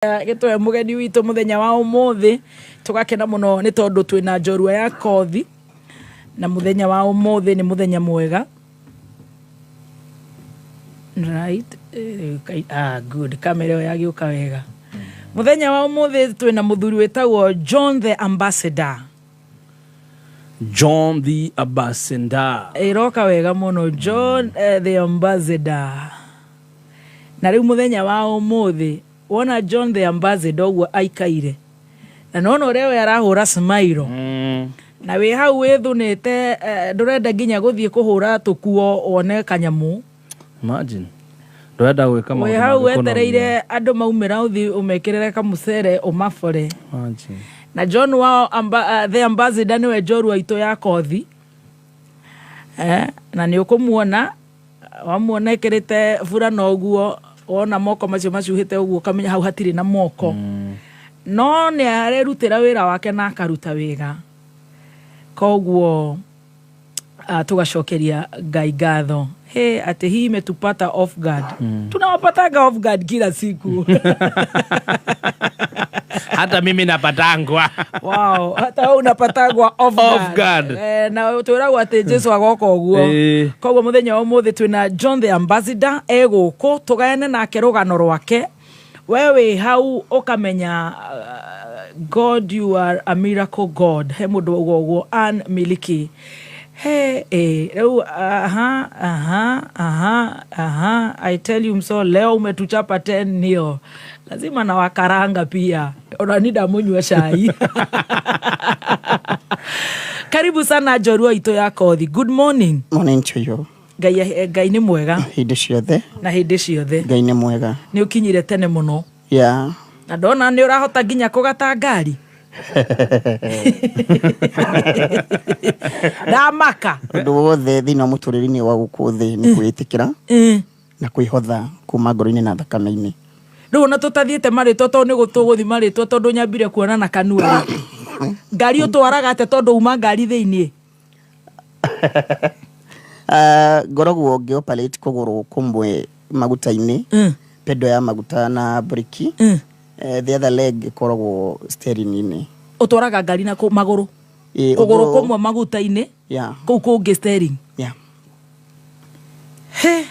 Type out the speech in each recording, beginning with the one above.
Gĩtũhe mũgeni witũ mũthenya wa ũmũthĩ. Tũgakena mũno nĩ tondũ twĩna njorua ya kothi, na mũthenya wa ũmũthĩ nĩ mũthenya mwega. Right. Ah, good, kamera ĩyo yagĩũka wega. Mũthenya wa ũmũthĩ twĩna mũthuri wĩtagwo John the Ambassador. John the Ambassador. Ĩroka wega mũno, John the Ambassador. Na rĩu mũthenya wa ũmũthĩ wona John the Ambassador ũguo aikaire, na nona ũrĩa we arahũra smile, na wĩ hau wĩthũnĩte, ndũrenda nginya gũthiĩ kũhũra tũkuo wone kanyamũ. Imagine. Ndũrenda gwĩka maũndũ Wĩ hau mangĩkũnogia. wetereire andũ maumĩra, ũthiĩ ũmekĩrĩre kamũcere ũmabore. Imagine. Na John wa the Ambassador nĩwe njorua itũ ya kothi, na nĩ ũkũmuona, wamuona ĩkĩrĩte burana ũguo, wona moko macio macuhĩte ũguo, ũkamenya hau hatirĩ na moko, no nĩ arerutĩra wĩra wake na akaruta wĩra. Koguo tugacokeria Ngai ngatho. He atĩ hii imetupata off guard. Tunawapataga off guard kila siku. Hata mimi napatangwa. Wow, hata wewe unapatagwa off guard. Off guard. Na twĩragwo atĩ Jesu agoka ũguo. Koguo mũthenya wa ũmũthĩ twĩna John the Ambassador e gũkũ, tũgayane nake rũgano rwake. We wĩ hau ũkamenya, God, you are a miracle God. He mũndũ wauga ũguo, Ann Miliki. He rĩu aha aha aha aha, I tell you, mso leo umetuchapa 10 nil, lazima na wakaranga pia, ona ni ndamunyua cai. Karibu sana, njorua itũ ya kothi. Good morning. Morning to you. Ngai, Ngai nĩ mwega. Hĩndĩ ciothe. Na hĩndĩ ciothe. Ngai nĩ mwega. Nĩ ũkinyire tene mũno. Yeah. Na ndona nĩ ũrahota nginya kũgata ngari, ndamaka. Ũndũ wothe thĩinĩ wa mũtũrĩre-inĩ wa gũkũ thĩ nĩ kwĩĩtĩkĩra na kwĩhotha kuma ngoro-inĩ na thakame-inĩ. Rĩu ona tũtathiĩte marĩtwa, tondũ nĩ gũtũgũthi marĩtwa, tondũ nyambire kuona na kanua rĩ, ngari ũtwaraga atĩa, tondũ uma ngari thĩiniĩ? Ngoragwo ngĩ-operate kũgũrũ kũmwe maguta-inĩ, pedal ya maguta na breki. The other leg ĩkoragwo steering-inĩ. Ũtwaraga ngari na magũrũ? Ĩ, kũgũrũ kũmwe maguta-inĩ, kũu kũngĩ steering? Yeah. He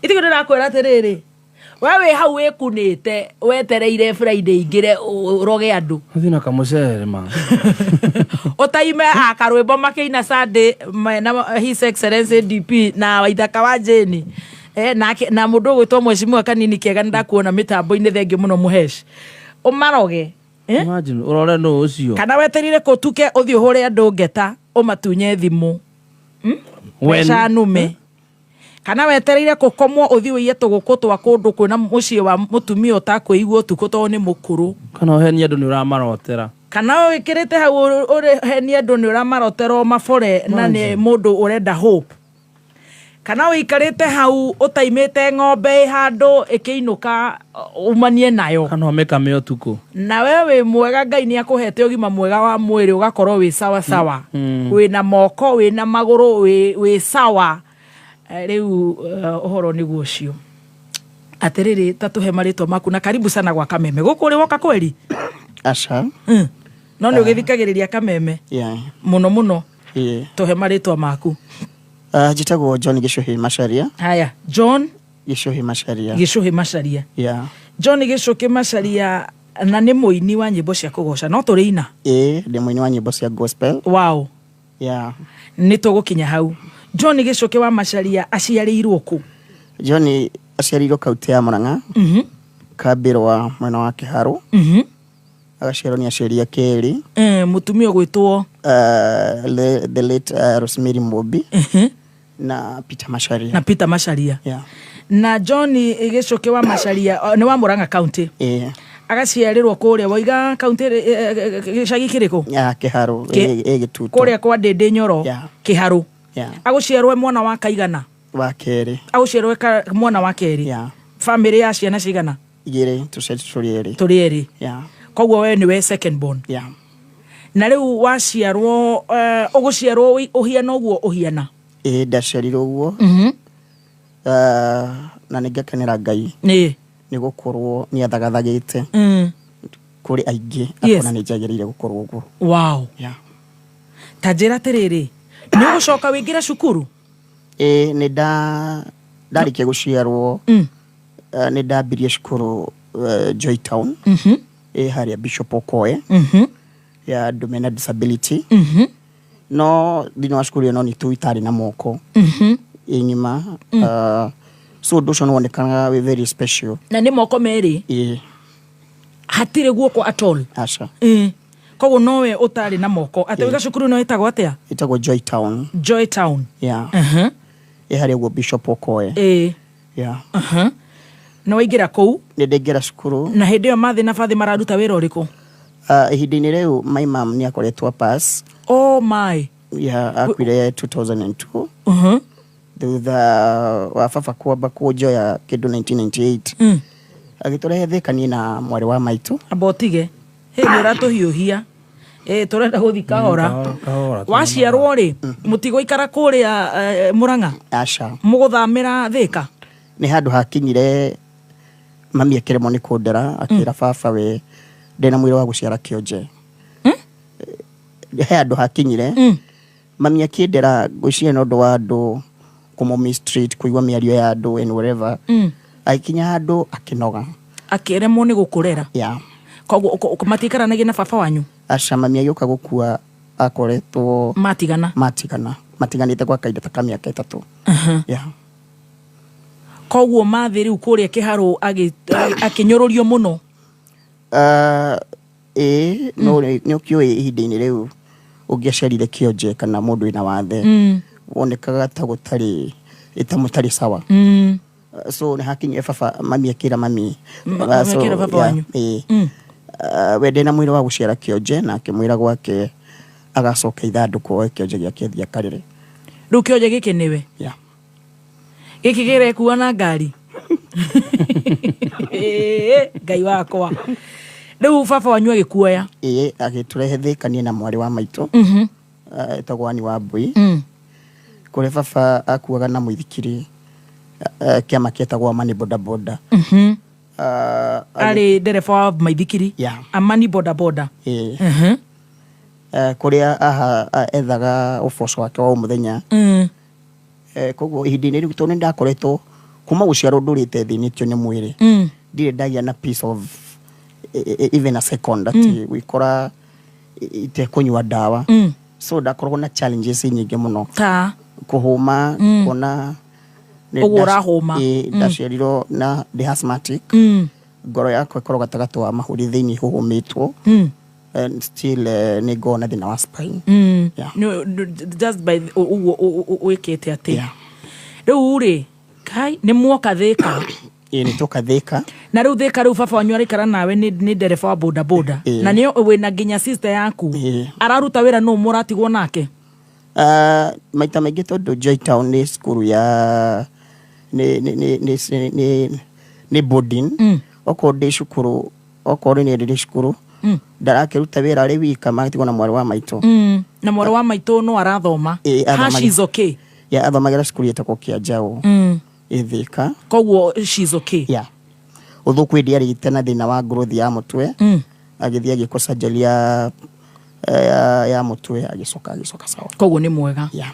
itiguo ndĩrakwĩra atĩrĩrĩ, we wĩ hau wĩkunĩte wetereire Friday ingĩre ũroge andũ. Ũthiĩ na kamũcere ma. Ũtaime a karwĩmbo makĩina Sunday mena His Excellency DP na Waithaka wa Jane, nake na mũndũ ũgwĩtwo Mheshimiwa Kanini Kega. Nĩ ndakuona mĩtambo-inĩ, thengiũ mũno Mũhesh, ũmaroge, eh? Imagine ũrore nũ ũcio. Kana wetereire kũtuke ũthiĩ ũhũre andũ ngeta ũmatunye thimũ, mbeca nume. Kana wetereire kũkomwo ũthiĩ ũiye tũgũkũ twa kũndũ kwĩna mũciĩ wa mũtumia ũtakwĩigua ũtukũ tondũ nĩ mũkũrũ. Kana ũhenie andũ nĩ ũramarotera. Kana wĩkĩrĩte hau ũrĩhenie andũ nĩ ũramarotera ũmabore na nĩ mũndũ ũrenda hope. Kana ũikarĩte hau ũtaimĩte ng'ombe ĩ handũ ĩkĩinũka umanie nayo. Kana ũmĩkame ũtukũ. Na we wĩ mwega, Ngai nĩ akũhete ũgima mwega wa mwĩrĩ, ũgakorwo wĩ sawa sawa, wĩna moko, wĩna magũrũ, wĩ sawa. Rĩu ũhoro nĩguo ũcio. Atĩrĩrĩ, ta tũhe marĩtwa maku na karibu sana gwa Kameme. Gũkũ ũrĩ woka kweri? Aca. No nĩ ũgĩthikagĩrĩria Kameme? Yeah. Mũno mũno. Yeah. Tũhe marĩtwa maku. Njĩtagwo John Gĩcũhĩ Macharia. Haya, John Gĩcũhĩ Macharia. Gĩcũhĩ Macharia. Yeah. John Gĩcũkĩ Macharia, na nĩ mũini wa nyĩmbo cia kũgoca, no tũrĩ ina? Ĩĩ, ndĩ mũini wa nyĩmbo cia gospel. Wow. Yeah. Nĩ tũgũkinya hau. John Gĩcũkĩ wa Macharia aciarĩirwo kũ? John aciarĩirwo kaunti ya Murang'a, Kambĩrwa, mwena wa Kĩharũ. Agaciarwo nĩ aciari ake erĩ. Mũtumia ũgwĩtwo? The late Rosemary Mumbi na Peter Macharia. Na Peter Macharia. Yeah. Na John Gĩcũkĩ wa Macharia nĩ wa Murang'a County? Ĩĩ. Agaciarĩrwo kũrĩa waiga kaunti gĩcagi kĩrĩkũ? Ya Kĩharũ, ĩ Gĩtutu. Kũrĩa kwa Ndĩndĩ Nyoro? Yeah. Kĩharũ. Yeah. Agũciarwo e mwana wa kaigana? Wa kerĩ. Agũciarwo e mwana wa kerĩ. Yeah. Famĩlĩ ya ciana cigana? Igĩrĩ, tũceti tũrĩ erĩ. Tũrĩ erĩ. Yeah. Koguo we nĩwe second born? Yeah. Na rĩu waciarwo, ũgũciarwo ũhiana ũguo ũhiana? Ĩĩ, ndaciarirwo ũguo. Na nĩ ngakenera Ngai nĩ Nĩ gũkorwo nĩ athagathagĩte kũrĩ aingĩ, akona nĩ njagĩrĩire gũkorwo ũguo. Yeah. Ta njĩra atĩrĩrĩ, nĩ ũgũcoka wĩingĩre cukuru? Ĩ, nĩ ndarĩkia gũciarwo, nĩ ndambirie cukuru, Joy Town, ĩ harĩa Bishop Okoe, ya andũ mena disability. No thĩinĩ wa cukuru ĩyo no nĩ tu itarĩ na moko ĩ ng'ima. So ũndũ ũcio nĩ wonekanaga wĩ very special. Na nĩ moko merĩ? Ĩ. Hatirĩ guoko at all? Aca. Koguo nowe ũtarĩ na moko atĩ wĩga cukuru ĩno ĩtagwo atĩa? Ĩtagwo Joy Town. Joy Town. Yeah. Ĩ harĩa ũguo Bishop Okoe. Yeah. Na waingĩra kũu? Nĩ ndaingĩra cukuru. Na hĩndĩ ĩyo mathĩ na bathĩ mararuta wĩra ũrĩkũ? Ihinda-inĩ rĩu my mom nĩ akoretwo pass. Oh my. Yeah, akuire 2002, thutha wa baba kwamba kũnjoya kĩndũ 1998, agĩtũrehe Thĩka niĩ na mwarĩ wa maitũ. Amba ũtige hĩ, nĩ ũratũhiũhia. Ĩ, tũrenda gũthi kahora. Kahora, kahora. Waciarwo rĩ, mũtigũikara kũrĩa Mũrang'a? Aca. Mũgũthamĩra Thĩka? Nĩ handũ hakinyire mami akĩremwo nĩ kũndera, akĩra baba we ndĩna mwĩrĩ wa gũciara kĩonje. He handũ hakinyire mami akĩndera, ngwĩciria nĩ ũndũ wa andũ kũmũ mistreat, kũigua mĩario ya andũ and whatever, agĩkinya handũ akĩnoga. Akĩremwo nĩ gũkũrera? Yeah. Koguo matiikaranagia na baba wanyu? Aca, mami agĩũka gũkua akoretwo matigana. Matigana, matiganĩte gwa kahinda ta ka mĩaka 3. Yeah. Koguo mathĩ rĩu kũrĩa kĩharũ akĩnyũrũrio mũno? Ĩĩ, no nĩ ũkĩũĩ ihinda-inĩ rĩu ũngĩaciarire kĩonje kana mũndũ wĩna wathe, wonekaga ta gũtarĩ ta mũtarĩ sawa. So nĩ hakinyire baba, mami akĩra mami, Mami akĩra baba yeah, wanyu? Ĩĩ. We ndĩna mwĩrĩ wa gũciara kĩonje, na akĩmwĩra gwake agacoka ithandũkũ oe kĩonje gĩake athiĩ akarĩre. Rĩu kĩonje gĩkĩ nĩwe? Yeah. Gĩkĩ kĩrekua na ngari. Ĩĩ, Ngai wakwa, rĩu baba wanyu agĩkuoya? Ĩĩ, agĩtũrehe Thĩka niĩ na mwarĩ wa maitũ, etagwo Ani wa Mbui, kũrĩa baba akuaga na mũithikiri, kĩama kĩetagwo Amani Boda Boda. Arĩ ndereba wa maithikiri? Yeah. Amani Boda Boda. Ĩĩ. Kũrĩa aha ethaga ũboco wake wa o mũthenya. Koguo ihinda-inĩ rĩu, tondũ nĩ ndakoretwo kuma gũciarwo ndũrĩte thĩnĩtio nĩ mwĩrĩ, ndirĩ ndagĩa na peace of even a second atĩ gwĩkora itekũnyua ndawa. So ndakoragwo na challenges nyingĩ mũno. Ta? Kũhũma, kuona nĩ Ũguo ũrahũma. Ĩĩ, ndaciarirwo na ndĩ asthmatic. Ngoro yakwa ĩkorwo gatagatĩ wa mahũri thĩinĩ hũhũmĩtwo, and still nĩ ngoragwo na thĩna wa spine. Yeah. Just by ũguo wĩkĩte atĩ rĩu rĩ, kai, nĩ muoka Thĩka? Ĩĩ, nĩ tũka Thĩka. Na rĩu Thĩka, rĩu baba wanyu araikara nawe, nĩ ndereba wa boda boda? Ĩĩ. Na nĩ wĩna nginya sister yaku? Ĩĩ. Araruta wĩra, nũ mũratigwo nake? Maita maingĩ, tondũ Joy Town nĩ cukuru ya nĩ boarding, okorwo ndĩ cukuru, okorwo nĩ ndĩ cukuru, ndarakĩruta wĩra arĩ wika, magatigwo na mwarĩ wa maitũ. Na mwarĩ wa maitũ no arathoma? Ĩĩ, Ha, she's okay? Yeah, athomagĩra cukuru ĩtagwo Kĩanjaũ, ĩ Thĩka. Koguo she's okay? Yeah. Ũthũku ĩndĩ arĩte na thĩna wa growth ya mũtwe, agĩthiĩ agĩkwo surgery ya mũtwe, agĩcoka sawa. Koguo nĩ mwega? Yeah.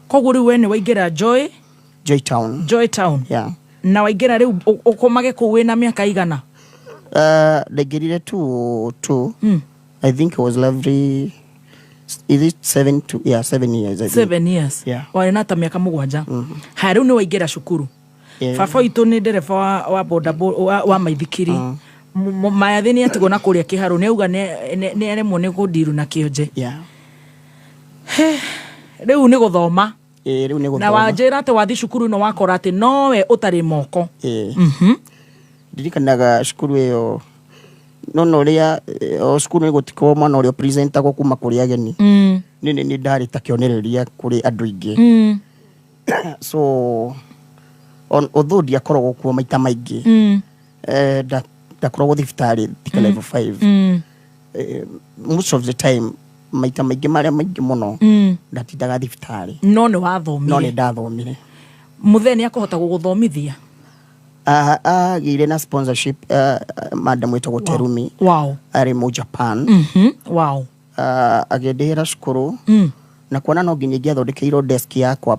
Koguo rĩu we nĩ waingĩra Joy Joy Town. Joy Town. Yeah. Na waingĩra rĩu ũkomage kũu wĩna mĩaka igana? Ndaingĩrire two. I think it was lovely, is it 7 to, yeah, 7 years, I think. 7 years? Yeah. Warĩ na ta mĩaka 7. Haya, rĩu nĩ waingĩra cukuru. Yeah. Baba witũ nĩ ndereba wa boda wa maithikiri. Mayathĩ nĩ atigwo na kũrĩa kĩharũ, nĩ auga nĩ aremwo nĩ kũndiru na kĩonje. Rĩu nĩ gũthoma? Ĩĩ, rĩu nĩ Na gũthoma. Wanjĩra atĩ wathi cukuru ĩno wakora atĩ nowe ũtarĩ moko? Ĩĩ. Ndirikanaga cukuru ĩyo, nona ũrĩa o cukuru nĩ gũtikorwo mwana ũrĩa ũpresentagwo kuma kũrĩ ageni, nĩ ndarĩ ta kĩonereria kũrĩ andũ aingĩ. So although ndiakoragwo kuo maita maingĩ, ndakoragwo thibitarĩ thika level 5, most of the time, maita maingĩ marĩa maingĩ mũno, ndatindaga thibitarĩ. No nĩ No nĩ wathomire? Ndathomire. Mũthee nĩ akũhota gũgũthomithia? Agĩire na sponsorship, madam wĩtagwo Terumi, arĩ mu Japan. Akĩndĩhĩra cukuru na kuona no nginya ingĩathondekeirwo desk yakwa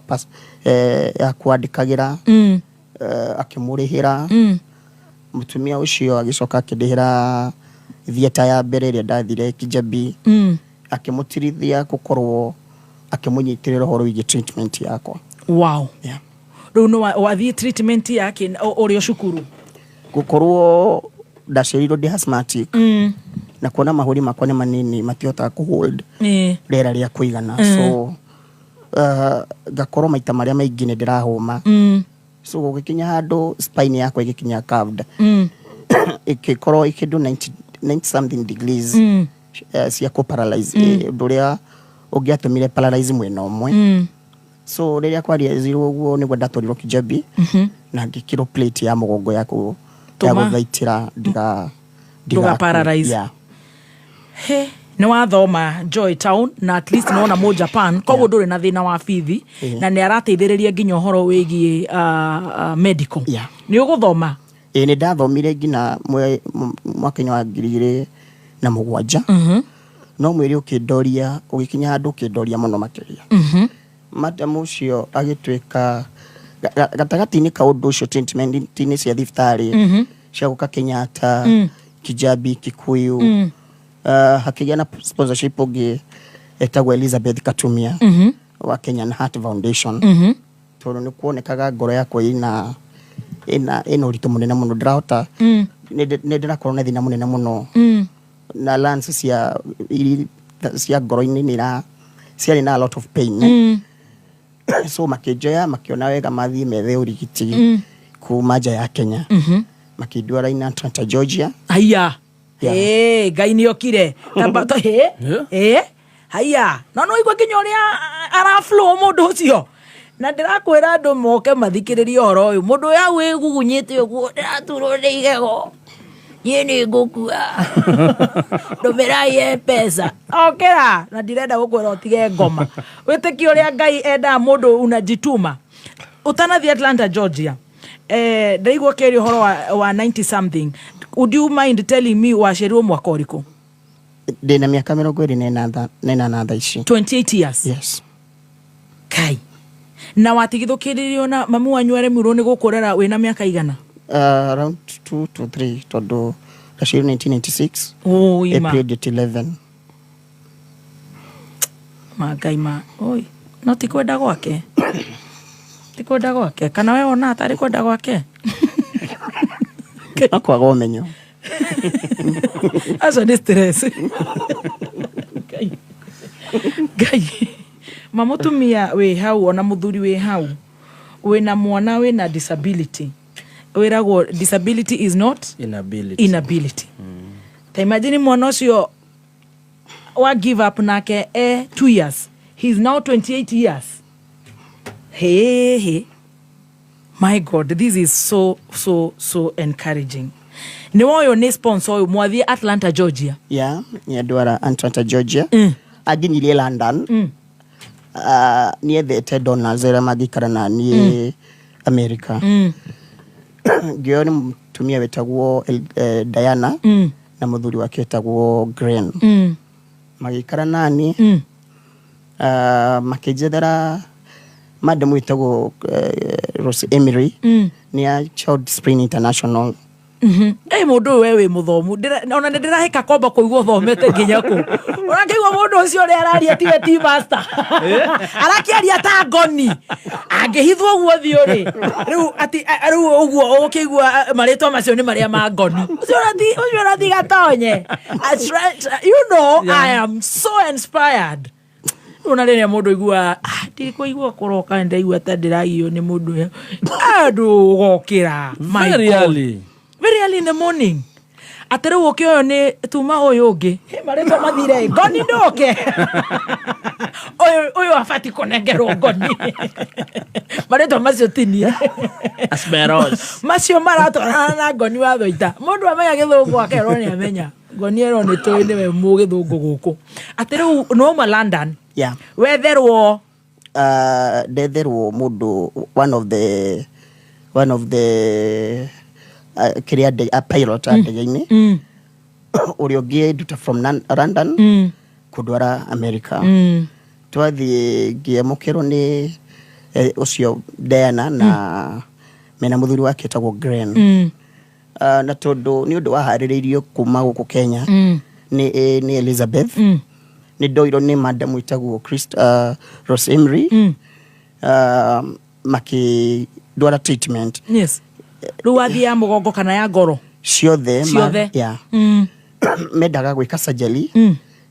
ya kwandĩkagĩra. Akĩmũrĩhĩra. Mũtumia ũcio agĩcoka akĩndĩhĩra theatre ya mbere ĩrĩa ndathire Kijabi. Akĩmũtirithia gũkorwo akĩmũnyitĩrĩra ũhoro wĩgiĩ treatment yakwa. Yeah. Rĩu nĩ wathiĩ treatment yake ũrĩ o cukuru? Gũkorwo ndaciarirwo ndĩ asthmatic na kuona mahũri makwa nĩ manini, matihotaga kũhold rĩera rĩa kũigana, so ngakorwo maita marĩa maingĩ nĩ ndĩrahũma. So gũgĩkinya handũ spine yakwa ĩgĩkinya curved, ĩgĩkorwo ĩkĩndũ 90, 90 something degrees cia kũ paralyze, ũndũ ũrĩa ũngĩatũmire paralyze mwena ũmwe. So rĩrĩa kwarealizirwo ũguo, nĩguo ndatwarirwo Kijabi na ngĩkĩrwo plate ya mũgongo ya ya Tũma. gũthaitĩra ndiga Ndũga paralyze. Yeah. He nĩ wathoma Joy Town na at least nĩwona mũ Japan, koguo ndũrĩ na thĩna wa bithi na nĩ arateithĩrĩria nginya ũhoro wĩgiĩ medical. Nĩ ũgũthoma? Ĩĩ, nĩ ndathomire nginya mwaka-inĩ wa 2007, no mwĩrĩ ũkĩndoria, ũgĩkinya handũ ũkĩndoria mũno makĩria. Madam ũcio agĩtuĩka gatagatĩ-inĩ ka ũndũ ũcio, treatment-inĩ cia thibitarĩ cia gũka Kenyatta, Kijabi, Kikuyu, hakĩgĩa na sponsorship ũngĩ etagwo Elizabeth Katumia wa Kenyan Heart Foundation, tondũ nĩ kuonekaga ngoro yakwa ĩna ũritũ mũnene mũno, ndĩrahota nĩ ndĩrakorwo na thĩna mũnene mũno na lungs cia ngoro-inĩ nĩ ciarĩ na a lot of pain. So makĩnjoya, makĩona wega mathiĩ methe ũrigiti kuma nja ya Kenya, makĩndwara in Atlanta, Georgia. Haiya. Yeah. Ĩ, Ngai nĩ okire. Hĩ. Ĩ, haiya, no no igua nginya ũrĩa araflow mũndũ ũcio, na ndĩrakwĩra andũ moke mathikĩrĩrie ũhoro ũyũ. Mũndũ ũyũ hau wĩgugunyĩte ũguo, ndĩraturwo nĩ igego, niĩ nĩ ngũkua, ndũmĩrai M-Pesa, okĩra, na ndirenda gũkwĩra ũtige ngoma, wĩtĩkie ũrĩa Ngai endaga mũndũ unajituma. Ũtanathiĩ Atlanta, Georgia, ndaigua kĩaria ũhoro wa 90 something. Would you mind telling me waciarirwo mwaka ũrĩkũ? Ndĩna mĩaka 28 thaa ici. 28 years? Yes. Kai, na watigithũkĩrĩrio na mami wanyu aremirwo nĩ gũkũrera wĩna mĩaka igana? Around 2 to 3, tondũ ndaciarirwo 1996. Ũ, ima. April date 11. Ma Ngai ma oi, no ti kwenda gwake, ti kwenda gwake, kana we wona atarĩ kwenda gwake? No kwaga ũmenyo. Acio nĩ stress. Ngai, Ngai ma mũtumia wĩ hau, ona mũthuri wĩ hau wĩna mwana wĩna disability, wĩragwo disability is not inability. Inability. Ta imagine mwana ũcio wa give up nake e 2 years, he is now 28 years. Hey, hey. My God, this is so so so encouraging. Nĩ woyo nĩ sponsor ũyũ mwathiĩ Atlanta, Georgia? Yeah, nĩandwara Atlanta, Georgia. Anginyirie London. Niethete donors arĩa mangĩikara na niĩ America. Ngĩoyo nĩ mũtumia wĩtagwo Diana na mũthuri wake wĩtagwo Gren. Magĩikara nani, makĩnjethera madam wĩtagwo Rose Emery, nĩ ya Child Spring International. Ĩ, mũndũ ũyũ we wĩ mũthomu. Ona nĩ ndĩrahĩka kwamba kũigua ũthomete nginya kũ. Ũrakĩigua mũndũ ũcio ũrĩa araria, tiwe ti master, arakĩaria ta ngoni angĩhithwo ũguo thiũ rĩ. Rĩu ati rĩu ũguo ũkĩigua marĩtwa macio nĩ marĩa ma ngoni ũcio ũrathi gatonye. I am so inspired. Rĩu na rĩrĩa mũndũ aigua, "Ah, ndirikũigua kũroka, ndaigua ta ndĩragio nĩ mũndũ ũyũ," andũ ũgokĩra. My Very God. early. Very early in the morning, atĩ rĩu ũkĩ ũyũ nĩ tuma ũyũ ũngĩ. Hĩ, marĩtwa mathire ngoni ndũke ũyũ ũyũ abati kũnengerwo ngoni, marĩtwa macio tinie. Asperos. Macio maratwarana na ngoni wa thoita. Mũndũ amenya gĩthũngũ akerwo nĩ amenya ngoni, erwo nĩ tũĩ nĩwe mũgĩthũngũ gũkũ, atĩ rĩu nĩwauma London, wetherwo. Ndetherwo mũndũ, one of the One of the kĩrĩa a pilot a ndege-inĩ ũrĩa ũngĩ nduta from London kũndwara America. Twathiĩ ngĩamũkĩrwo nĩ ũcio Diana na mena mũthuri wake etagwo Glenn. Na tondũ nĩ ũndũ waharĩrĩirio kuma gũkũ Kenya nĩ Elizabeth, nĩ ndoirwo nĩ madam wĩtagwo Rose Emery, makĩndwara treatment. Yes, rĩu wathiĩ ya mũgongo kana ya ngoro? Ciothe. Ciothe. Yeah. Mendaga gwĩka surgery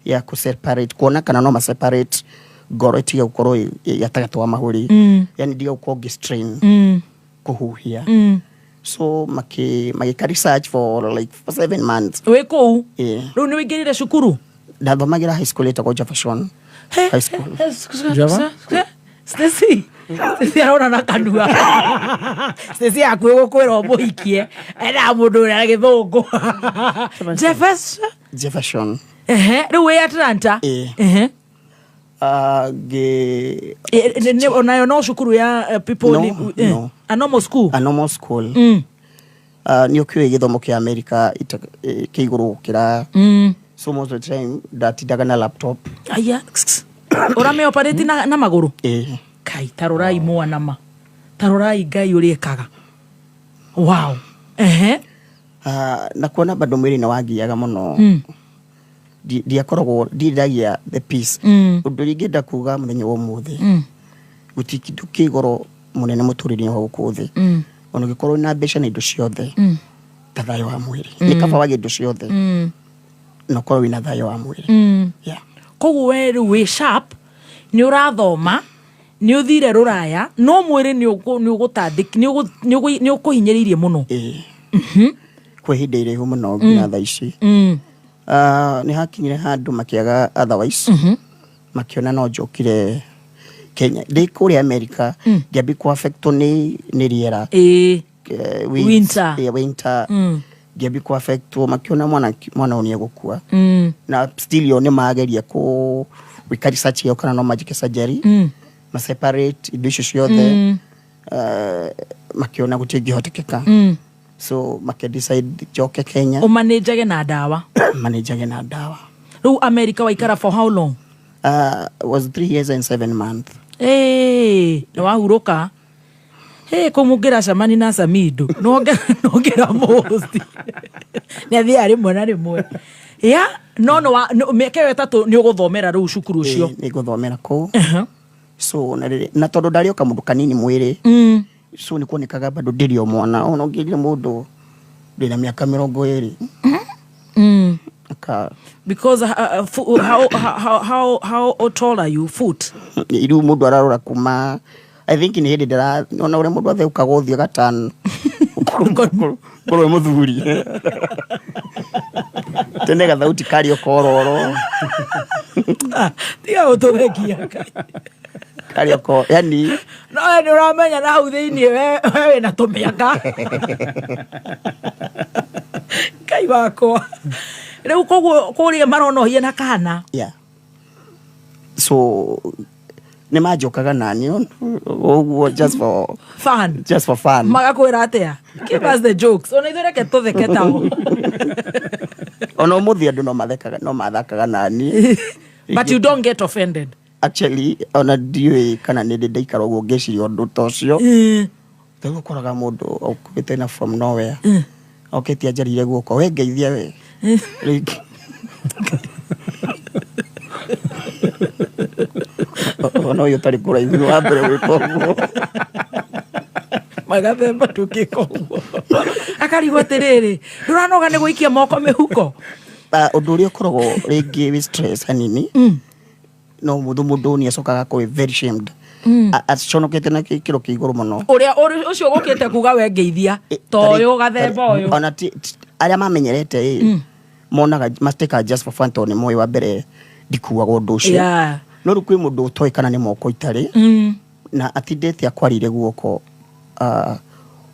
ya kũ separate, kuona kana no ma separate ngoro ĩtige gũkorwo ĩ gatagatĩ wa mahũri, yani ndige gũkorwo ngĩ strain kũhuhia. So magĩka research for like for 7 months. Wĩ kũu? Yeah. Rĩu nĩ wĩingĩrire cukuru? Ndathomagĩra high school ĩtagwo Jefferson High School. Java? Stacy, Stacy arona na kanua. Stacy hakuhĩ gũkwĩra ũmũhikie, endaga mũndũ ũrĩa gĩthũngũ. Jefferson. Jefferson. Ehe, rĩu wĩ Atlanta? Ĩĩ. Ehe. Ngĩ Onayo no cukuru ya people No, no. A normal school. A normal school. Nĩ ũkĩũĩ gĩthomo kĩa America kĩ igũrũ gũkĩra, so most of the time ndatindaga na laptop. Aya, ũramĩ operate na magũrũ? Ĩĩ. Kai, tarorai mwana ma, tarorai Ngai ũrĩa ĩkaga. Wow, ehe. Na kuona bado mwĩrĩ nĩ wangiaga mũno. Ndiakoragwo ndiragia the peace. Ũndũ ũrĩa ingĩenda kuga mũthenya wa ũmũthĩ, gũtirĩ kĩndũ kĩ goro mũnene mũtũrĩre-inĩ wa gũkũ thĩ, ona ũngĩkorwo na mbeca na indo ciothe, ta thayũ wa mwĩrĩ. Nĩ kaba wage indo ciothe na ũkorwo wĩna thayũ wa mwĩrĩ. Yeah. Koguo we rĩu wĩ sharp, nĩ ũrathoma, nĩ ũthire rũraya, no mwĩrĩ nĩ ũkũhinyĩrĩirie mũno. Ĩĩ, kwa ihinda iraihu mũno nginya thaa ici. Nĩ hakinyire handũ makĩaga otherwise, makĩona no njokire Kenya. Ndĩ kũrĩa America ngĩambia kũ affectwo nĩ rĩera. Winter. Yeah, winter. Ngĩambia kũ affectwo, makĩona mwana ũyũ nĩ egũkua. Na still yo nĩ mageria kũ gwĩka research ĩyo kana no manjĩke surgery, ma separate indo icio ciothe. Makĩona gũtingĩhotekeka, so makĩ decide njoke Kenya. Ũmanĩnjage na ndawa. Manĩnjage na ndawa. Rĩu America waikara for how long? Was 3 years and 7 months. Ĩĩ, nĩ wahurũka. Hey, kũu mũngĩracemani na Samido nongera most nĩ athiaga rĩmwe na rĩmwe ya no mĩaka ĩyo 3 nĩ ũgũthomera rĩu cukuru ũcio? Nĩ ngũthomera kũu. So na tondũ ndarĩ o kamũndũ kanini mwĩrĩ, so nĩ kuonekaga bado ndĩrĩ o mwana, ona ũngĩrire mũndũ ndĩna mĩaka 20 aka. Because how tall are you, foot? Rĩu mũndũ ararora kuma, I think nĩ hĩndĩ ndĩra ona ũrĩa mũndũ atheũkaga ũthiũ gatano korwo wĩ mũthuri tene gathauti kario kororo. Ah, tiga gũtũthekia. Kario ko yani. No we nĩ ũramenya na hau thĩiniĩ we wĩna tũmĩaka. Ngai wakwa, rĩu koguo kũrĩa maronohie na kana? Yeah, so nĩ manjokaga nani ũguo just for fun. Just for fun. Magakwĩra atĩa? Give us the jokes, ona ithuĩ reke tũtheke tao. Ona ũmũthĩ andũ no mathekaga, no mathakaga nani. But you don't get offended? Actually, ona ndiũĩ kana nĩ ndĩ ndaikara ũguo ngĩciria ũndũ ta ũcio. Rĩu ũkoraga mũndũ okĩte na from nowhere, okĩte anjarire guoko, we ngeithia we. Ona ũyũ ũtarĩ kũraihu nĩ wa mbere gwĩka ũguo. Magathemba ndũngĩka ũguo, akarigwo atĩrĩrĩ, ndũranoga nĩ gũikia moko mĩhuko? Ah, ũndũ ũrĩa ũkoragwo rĩngĩ wĩ stress hanini, no mũndũ nĩ acokaga akorwo very shamed. Aconokete na kĩro kĩa igũrũ mũno. Ũrĩa ũcio ũgũkĩte kuga we ngeithia ta ũyũ gathemba ũyũ. Ona arĩa mamenyerete ĩ monaga mateka just for fun, tondũ nĩ moĩ wa mbere ndikuaga ũndũ ũcio. No rĩu kwĩ mũndũ ũtoĩ kana nĩ moko itarĩ na atindĩte akwarĩire guoko,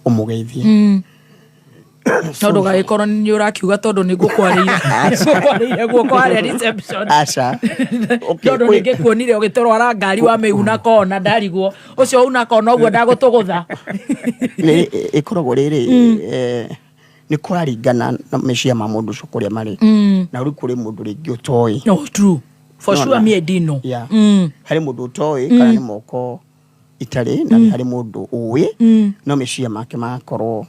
ũmũgeithie. No ndũgagĩkorwo nĩ ũrakiuga tondũ nĩ ngũkwarĩire guoko harĩa reception. Aca. Okay, Tondũ nĩ ngĩkuonire ũgĩtũrwara ngari wa mĩuna kona, ndarigwo ũcio una kona ũguo ndagũtũgũtha. Nĩ ĩkoragwo rĩrĩ, nĩ kũraringana na meciria ma mũndũ ũcio kũrĩa marĩ, na rĩu kũrĩ mũndũ rĩngĩ ũtoĩ. No true for. No, sure. na. Me dino. Yeah. Harĩ mũndũ ũtoĩ kana nĩ moko itarĩ, na nĩ harĩ mũndũ ũĩ no meciria make magakorwo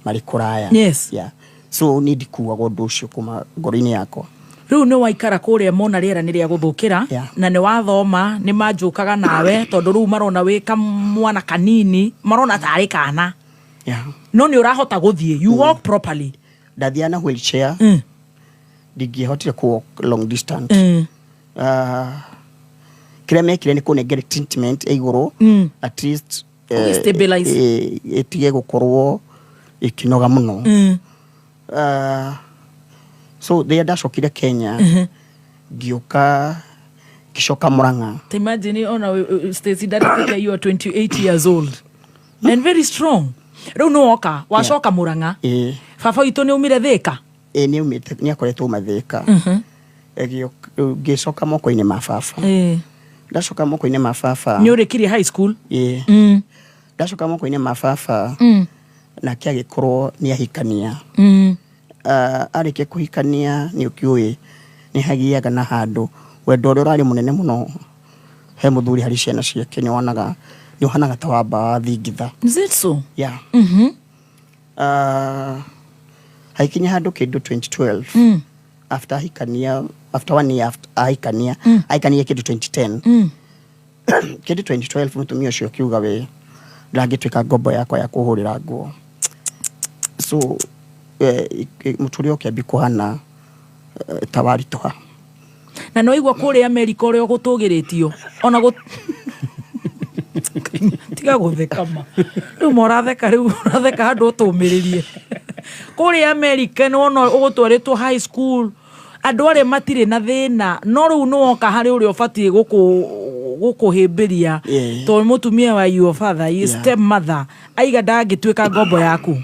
marĩ kũraya. Yeah. So niĩ ndikuaga ũndũ ũcio kuma ngoro-inĩ yakwa. Rĩu nĩ waikara kũrĩa mona rĩera nĩ rĩa gũthũkĩra. Na nĩ wathoma, nĩ manjũkaga nawe tondũ rĩu marona wĩ kamwana kanini, marona tarĩ kana. No nĩ ũrahota gũthiĩ, you walk properly? Ndathiaga na wheelchair. Ndingĩhotire kũ walk long distance. Kĩrĩa mekire nĩ kũnengere treatment ya igũrũ, at least Ũgĩ-stabilize. Ĩtige gũkorwo ĩkĩnoga mũno. So rĩrĩa ndacokire Kenya, ngĩũka ngĩcoka Mũrang'a. Ta imagine ona Stacy ndarĩtĩkia you are 28 years old and very strong. Rĩu nĩ woka wacoka Mũrang'a? Ĩĩ. Baba witũ nĩ umire Thĩka? Ĩĩ, nĩ aumĩte, nĩ akoretwo mathĩka. Rĩu ngĩcoka moko-inĩ ma baba. Ndacoka moko-inĩ ma baba. Nĩ ũrĩkirie high school? Ĩĩ. Ndacoka moko-inĩ ma baba, nake agĩkorwo nĩ ahikania. Arĩkia kũhikania, nĩ ũkĩũĩ nĩ hagiaga na handũ wendo ũrĩa ũrarĩ mũnene mũno he mũthuri harĩ ciana ciake, nĩ wonaga nĩ ũhanaga ta wamba wathingitha. Is it so? Yeah. Hagĩkinya handũ kĩndũ 2012, after ahikania, after one year after ahikania, ahikania kĩndũ 2010, kĩndũ 2012, mũtumia ũcio akiuga we ndangĩtuĩka ngombo yakwa ya kũhũrĩra nguo. So mũtũrĩre ũkĩambia kũhana ta waritũha. Na no igua kũrĩa Amerika ũrĩa ũgũtũgĩrĩtio ona gũ tiga gũtheka ma rĩu ma ũratheka, rĩu ũratheka handũ ũtũmĩrĩrie kũrĩa Amerika nĩ wona ũgũtwarĩtwo high school, andũ arĩa matirĩ na thĩna, no rĩu nĩ woka harĩ ũrĩa ũbatiĩ gũkũhĩmbĩria, tondũ mũtumia wa your father, your step mother, aiga ndangĩtuĩka ngombo yaku.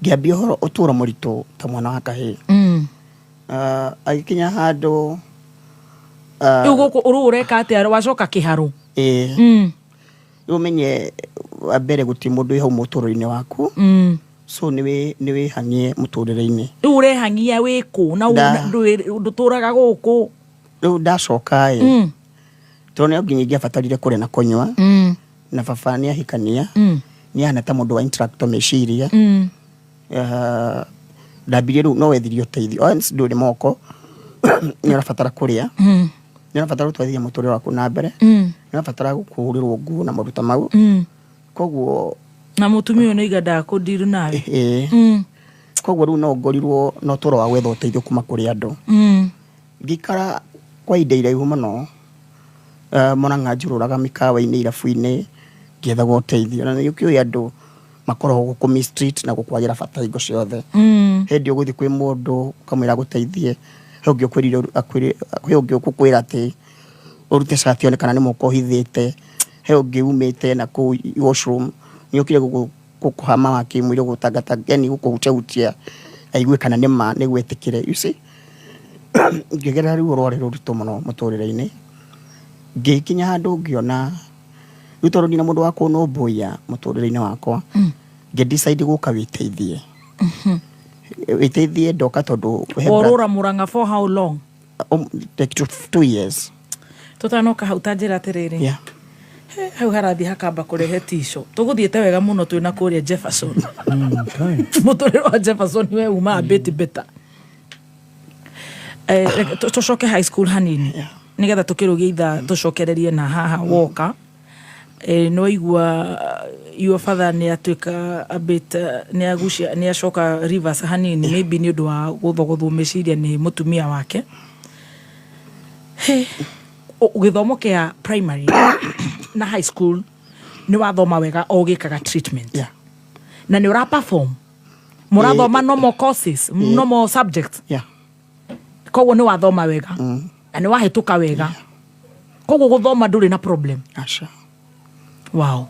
Ngĩambia ũhoro ũtũũro mũritũ ta mwana wa kahĩĩ. Agĩkinya handũ Rĩu gũkũ rĩu ũreka atĩa wacoka kĩharũ? Ĩĩ. Rĩu ũmenye wa mbere gũtirĩ mũndũ wĩ hau mũtũrĩre-inĩ waku. So nĩ wĩhang'ie mũtũrĩre-inĩ. Rĩu ũrehang'ia wĩkũ na ndũtũraga gũkũ? Rĩu ndacoka ĩ, tondũ no nginya ingĩabatarire kũrĩa na kũnyua, na baba nĩ ahikania, nĩ ahana ta mũndũ wa intellectual meciria. Ndambirie rĩu no wethirie ũteithio. Once ndũrĩ moko, nĩ ũrabatara kũrĩa, nĩ ũrabatara gũtwarithia mũtũrĩre waku na mbere, nĩ ũrabatara gũkũhũrĩrwo nguo na maũndũ ta mau. Koguo Na mũtumia ũyũ nĩ aiga ndakũndiru nawe? Ĩĩ. Koguo rĩu no ngorirwo na ũtũro wa gwetha ũteithio kuma kũrĩ andũ. Ngĩikara kwa ihinda iraihu mũno, Mũrang'a njũrũraga mĩkawa-inĩ, irabu-inĩ, ngĩethaga ũteithio. Na nĩ ũkĩũĩ andũ makoragwo gũkũ mistreat na gũkwagĩra bata hingo ciothe. Hĩndĩ ũgũthiĩ kwĩ mũndũ ũkamwĩra agũteithie, he ũngĩ ũkwĩrire he ũngĩ ũgũkwĩra atĩ ũrute cati one kana nĩ moko ũhithĩte, he ũngĩ umĩte na kũu washroom nĩ okire gũkũhama wa kĩmwĩrĩ, gũgũtangata, yani gũkũhutiahutia aigue kana nĩ ma nĩguo etĩkĩre, you see. Ngĩgerera ruo rwarĩ rũritũ mũno mũtũrĩre-inĩ, ngĩkinya handũ ngĩona rĩu tondũ ndina mũndũ wa kũnũmbũiya mũtũrĩre-inĩ wakwa, ngĩ decide gũka wĩteithie, wĩteithie ndoka tondũ he Worũra Mũrang'a for how long? Like 2 years. Tũtanoka hau, ta njĩra atĩrĩrĩ, hau harathiĩ hakamba kũrehe tico tũgũthiĩte wega mũno twĩna kũrĩa Jefferson, mũtũrĩre wa Jefferson we uma a bit better. Reke tũcoke high school hanini, nĩgetha tũkĩrũgie ithaa tũcokererie na haha woka. Nĩ waigua your father nĩ atuĩka a bit nĩ agucia, nĩ acoka reverse hanini, maybe nĩ ũndũ wa gũthogothwo meciria nĩ mũtumia wake. He, gĩthomo kĩa primary na high school nĩ wathoma wega o ũgĩkaga treatment? Na nĩ ũra perform, mũrathoma normal courses, normal subjects? Yeah. Koguo nĩ wathoma wega na nĩ wahĩtũka wega, koguo gũthoma ndũrĩ na problem? Aca. Wow.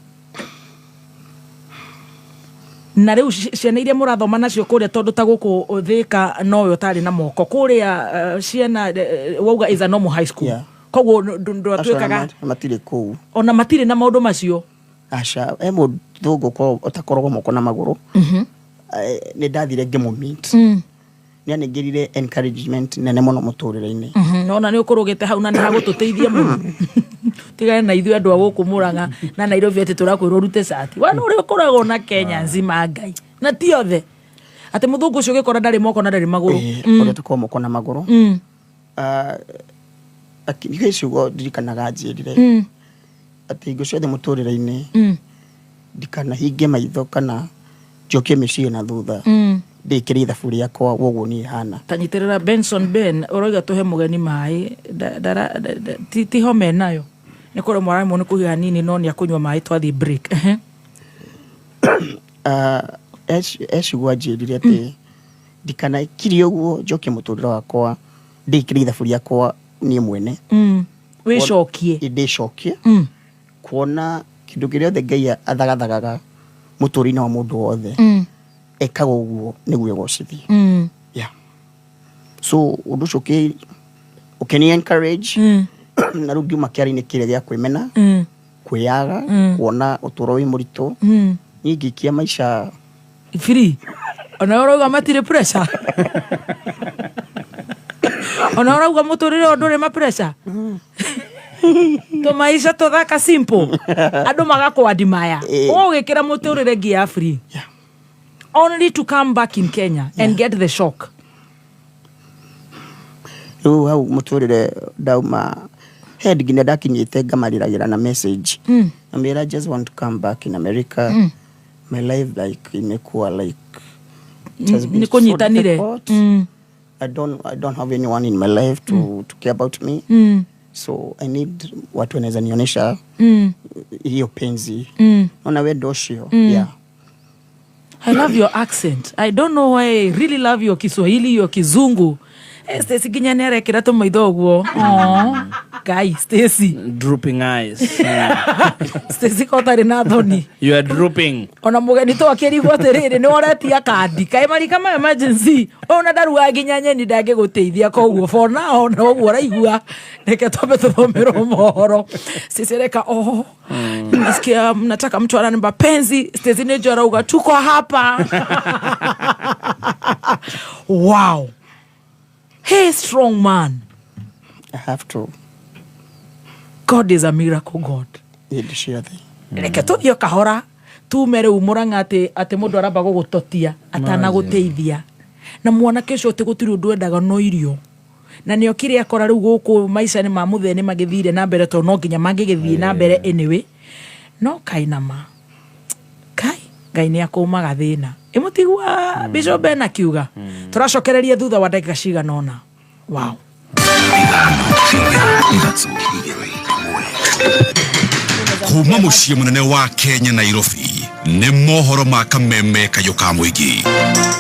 Na rĩu ciana iria mũrathoma nacio kũrĩa, tondũ ta gũkũ Thĩka nowe ũtarĩ na moko kũrĩa, ciana wauga is a normal high school? Yeah. Koguo ndwatuĩkaga Matirĩ kũu. Ona matirĩ na maũndũ macio? Aca, he mũthũngũ ũtakoragwo moko na magũrũ. Nĩ ndathire ngĩmũ-meet. Nĩ anengерire encouragement nene mũno mũtũrĩre-inĩ. Nona nĩ ũkũrũgĩte hau na nĩ hagũtũteithia mũno. Tigane na ithuĩ andũ a gũkũ Mũrang'a na Nairobi atĩ tũrakwĩrwo ũrute cati wana ũrĩa ũkoragwo na Kenya nzima, Ngai na ti othe atĩ mũthũngũ ũcio ũgĩkora ndarĩ moko na ndarĩ magũrũ. Ũrĩa ũtakoragwo moko na magũrũ. Ah, nĩ ciugo ndirikanaga njĩrire atĩ hingo ciothe mũtũrĩre-inĩ ndikanahinge maitho kana njokie meciria na thutha, ndĩkĩre ithabu rĩakwa woguo niĩ hana. Tanyitĩrĩra Benson Ben ũroiga tũhe mũgeni maĩ. Ti homa enayo, nĩ kũremwo aramwo nĩ kũhiũha hanini, no nĩ akũnyua maĩ twathiĩ break. Ehe. Ah, he ciugo anjĩrire atĩ ndikanakirie ũguo njokie mũtũrĩre wakwa, ndĩkĩre ithabu rĩakwa niĩ mwene. Wĩcokie. Ndĩcokie kuona kĩndũ kĩrĩa othe Ngai athagathagaga mũtũrĩre-inĩ wa mũndũ wothe, ekaga ũguo nĩguo egocithie. Yeah. So ũndũ ũcio ũkĩni encourage na rĩu ngiuma kĩara-inĩ kĩrĩa gĩa kwĩmena, kwĩyaga, kuona ũtũũro wĩ mũritũ. Niĩ ngĩikia maica Free. Ona ũrauga matirĩ pressure, ona ũrauga mũtũrĩre ũyũ ndũrĩ ma pressure, tũmaica tũthaka simple, andũ magakwandimaya. Ũgĩkĩra mũtũrĩre ngia free only to come back in Kenya and get the shock. Rĩu hau mũtũrĩre ndauma head nginya ndakinyĩte ngamarĩragĩra na message. Namwĩra, "I just want to come back in America. My life like imekuwa like it has been Nĩ so kũnyitanire. difficult. I don't have anyone in my life to care about me. So I need watu wanaweza nionyesha hiyo penzi. Naona wendo ũcio." Yeah. I love your accent. I don't know why I really love your Kiswahili, your Kizungu. Stacy nginya nĩ arekĩra tũmaitho ũguo. Aw, Guy, Stacy. Drooping eyes. Stacy ko ũtarĩ na thoni. You are drooping. Ona mũgeni to akĩrigwo atĩrĩrĩ, nĩ ũretia kandi kaĩ marika ma emergency ona ndaruga nginya nyeni ndangĩgũteithia. Koguo for now na ũguo ũraigua, reke twambe tũthomerwo mohoro. Stacy reka, oh, nasikia mnataka mtu ananipa penzi. Stacy nĩnjũ arauga tuko hapa. Wow, hey, strong man. I have to. God is a miracle God. Hĩndĩ ciothe. Reke tũthiĩ o kahora tume rĩu Mũrang'a atĩ mũndũ aramba gũgũtotia atanagũteithia, na mwanake ũcio atĩ gũtirĩ ũndũ endaga no irio, na nĩ okire akora rĩu gũkũ maica nĩ ma mũthee nĩ magĩthire na mbere, tondũ no nginya mangĩgĩthiĩ na mbere anyway. No kaĩ nama kai Ngai nĩ akũmaga thĩna ĩmũtigua. Bishop Ben akiuga tũracokereria thutha wa ndagĩka cigana ũna. Wow. 5, 3, 1. Kuma mũciĩ mũnene wa Kenya, Nairobi, nĩ mohoro ma Kameme Kayũ ka mũingĩ.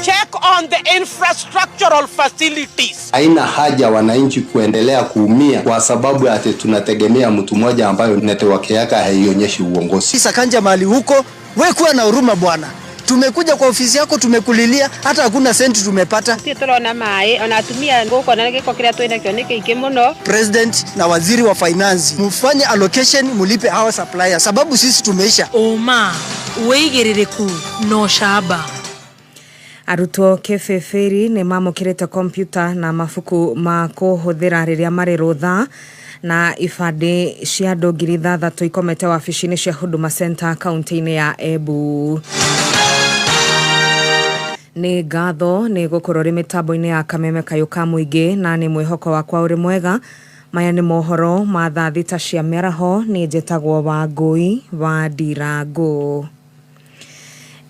Check on the infrastructural facilities. Haina haja wananchi kuendelea kuumia kwa sababu ati tunategemea mtu mmoja ambayo network yake haionyeshi uongozi. Sakanja mahali huko, we kuwa na huruma bwana. Tumekuja kwa ofisi yako, tumekulilia, hata hakuna senti tumepata. Ti turona maĩ ona atumia ngũkona gĩko kĩrĩa twĩ nakĩo nĩ kĩingĩ mũno. President na waziri wa finance, mufanye allocation, mulipe hawa supplier, sababu sisi tumeisha. Ũma, wĩigĩrĩrĩku na ũcamba. Arutwo Kĩbĩbĩri nĩ mamũkĩrĩte kompyuta na mabuku ma kũhũthĩra rĩrĩa marĩ rũtha. Na ibandĩ cia andũ 6,000 ikomete wabici-inĩ cia Huduma Center kaunti-inĩ ya Embu. Nĩ ngatho nĩ gũkorwo rĩ mĩtambo-inĩ ya Kameme Kayũ ka mũingĩ, na nĩ mwĩhoko wakwa ũrĩ mwega. Maya nĩ mohoro ma thaa 6 cia mĩaraho. Nĩ njĩtagwo Wangũi wa Ndirangũ.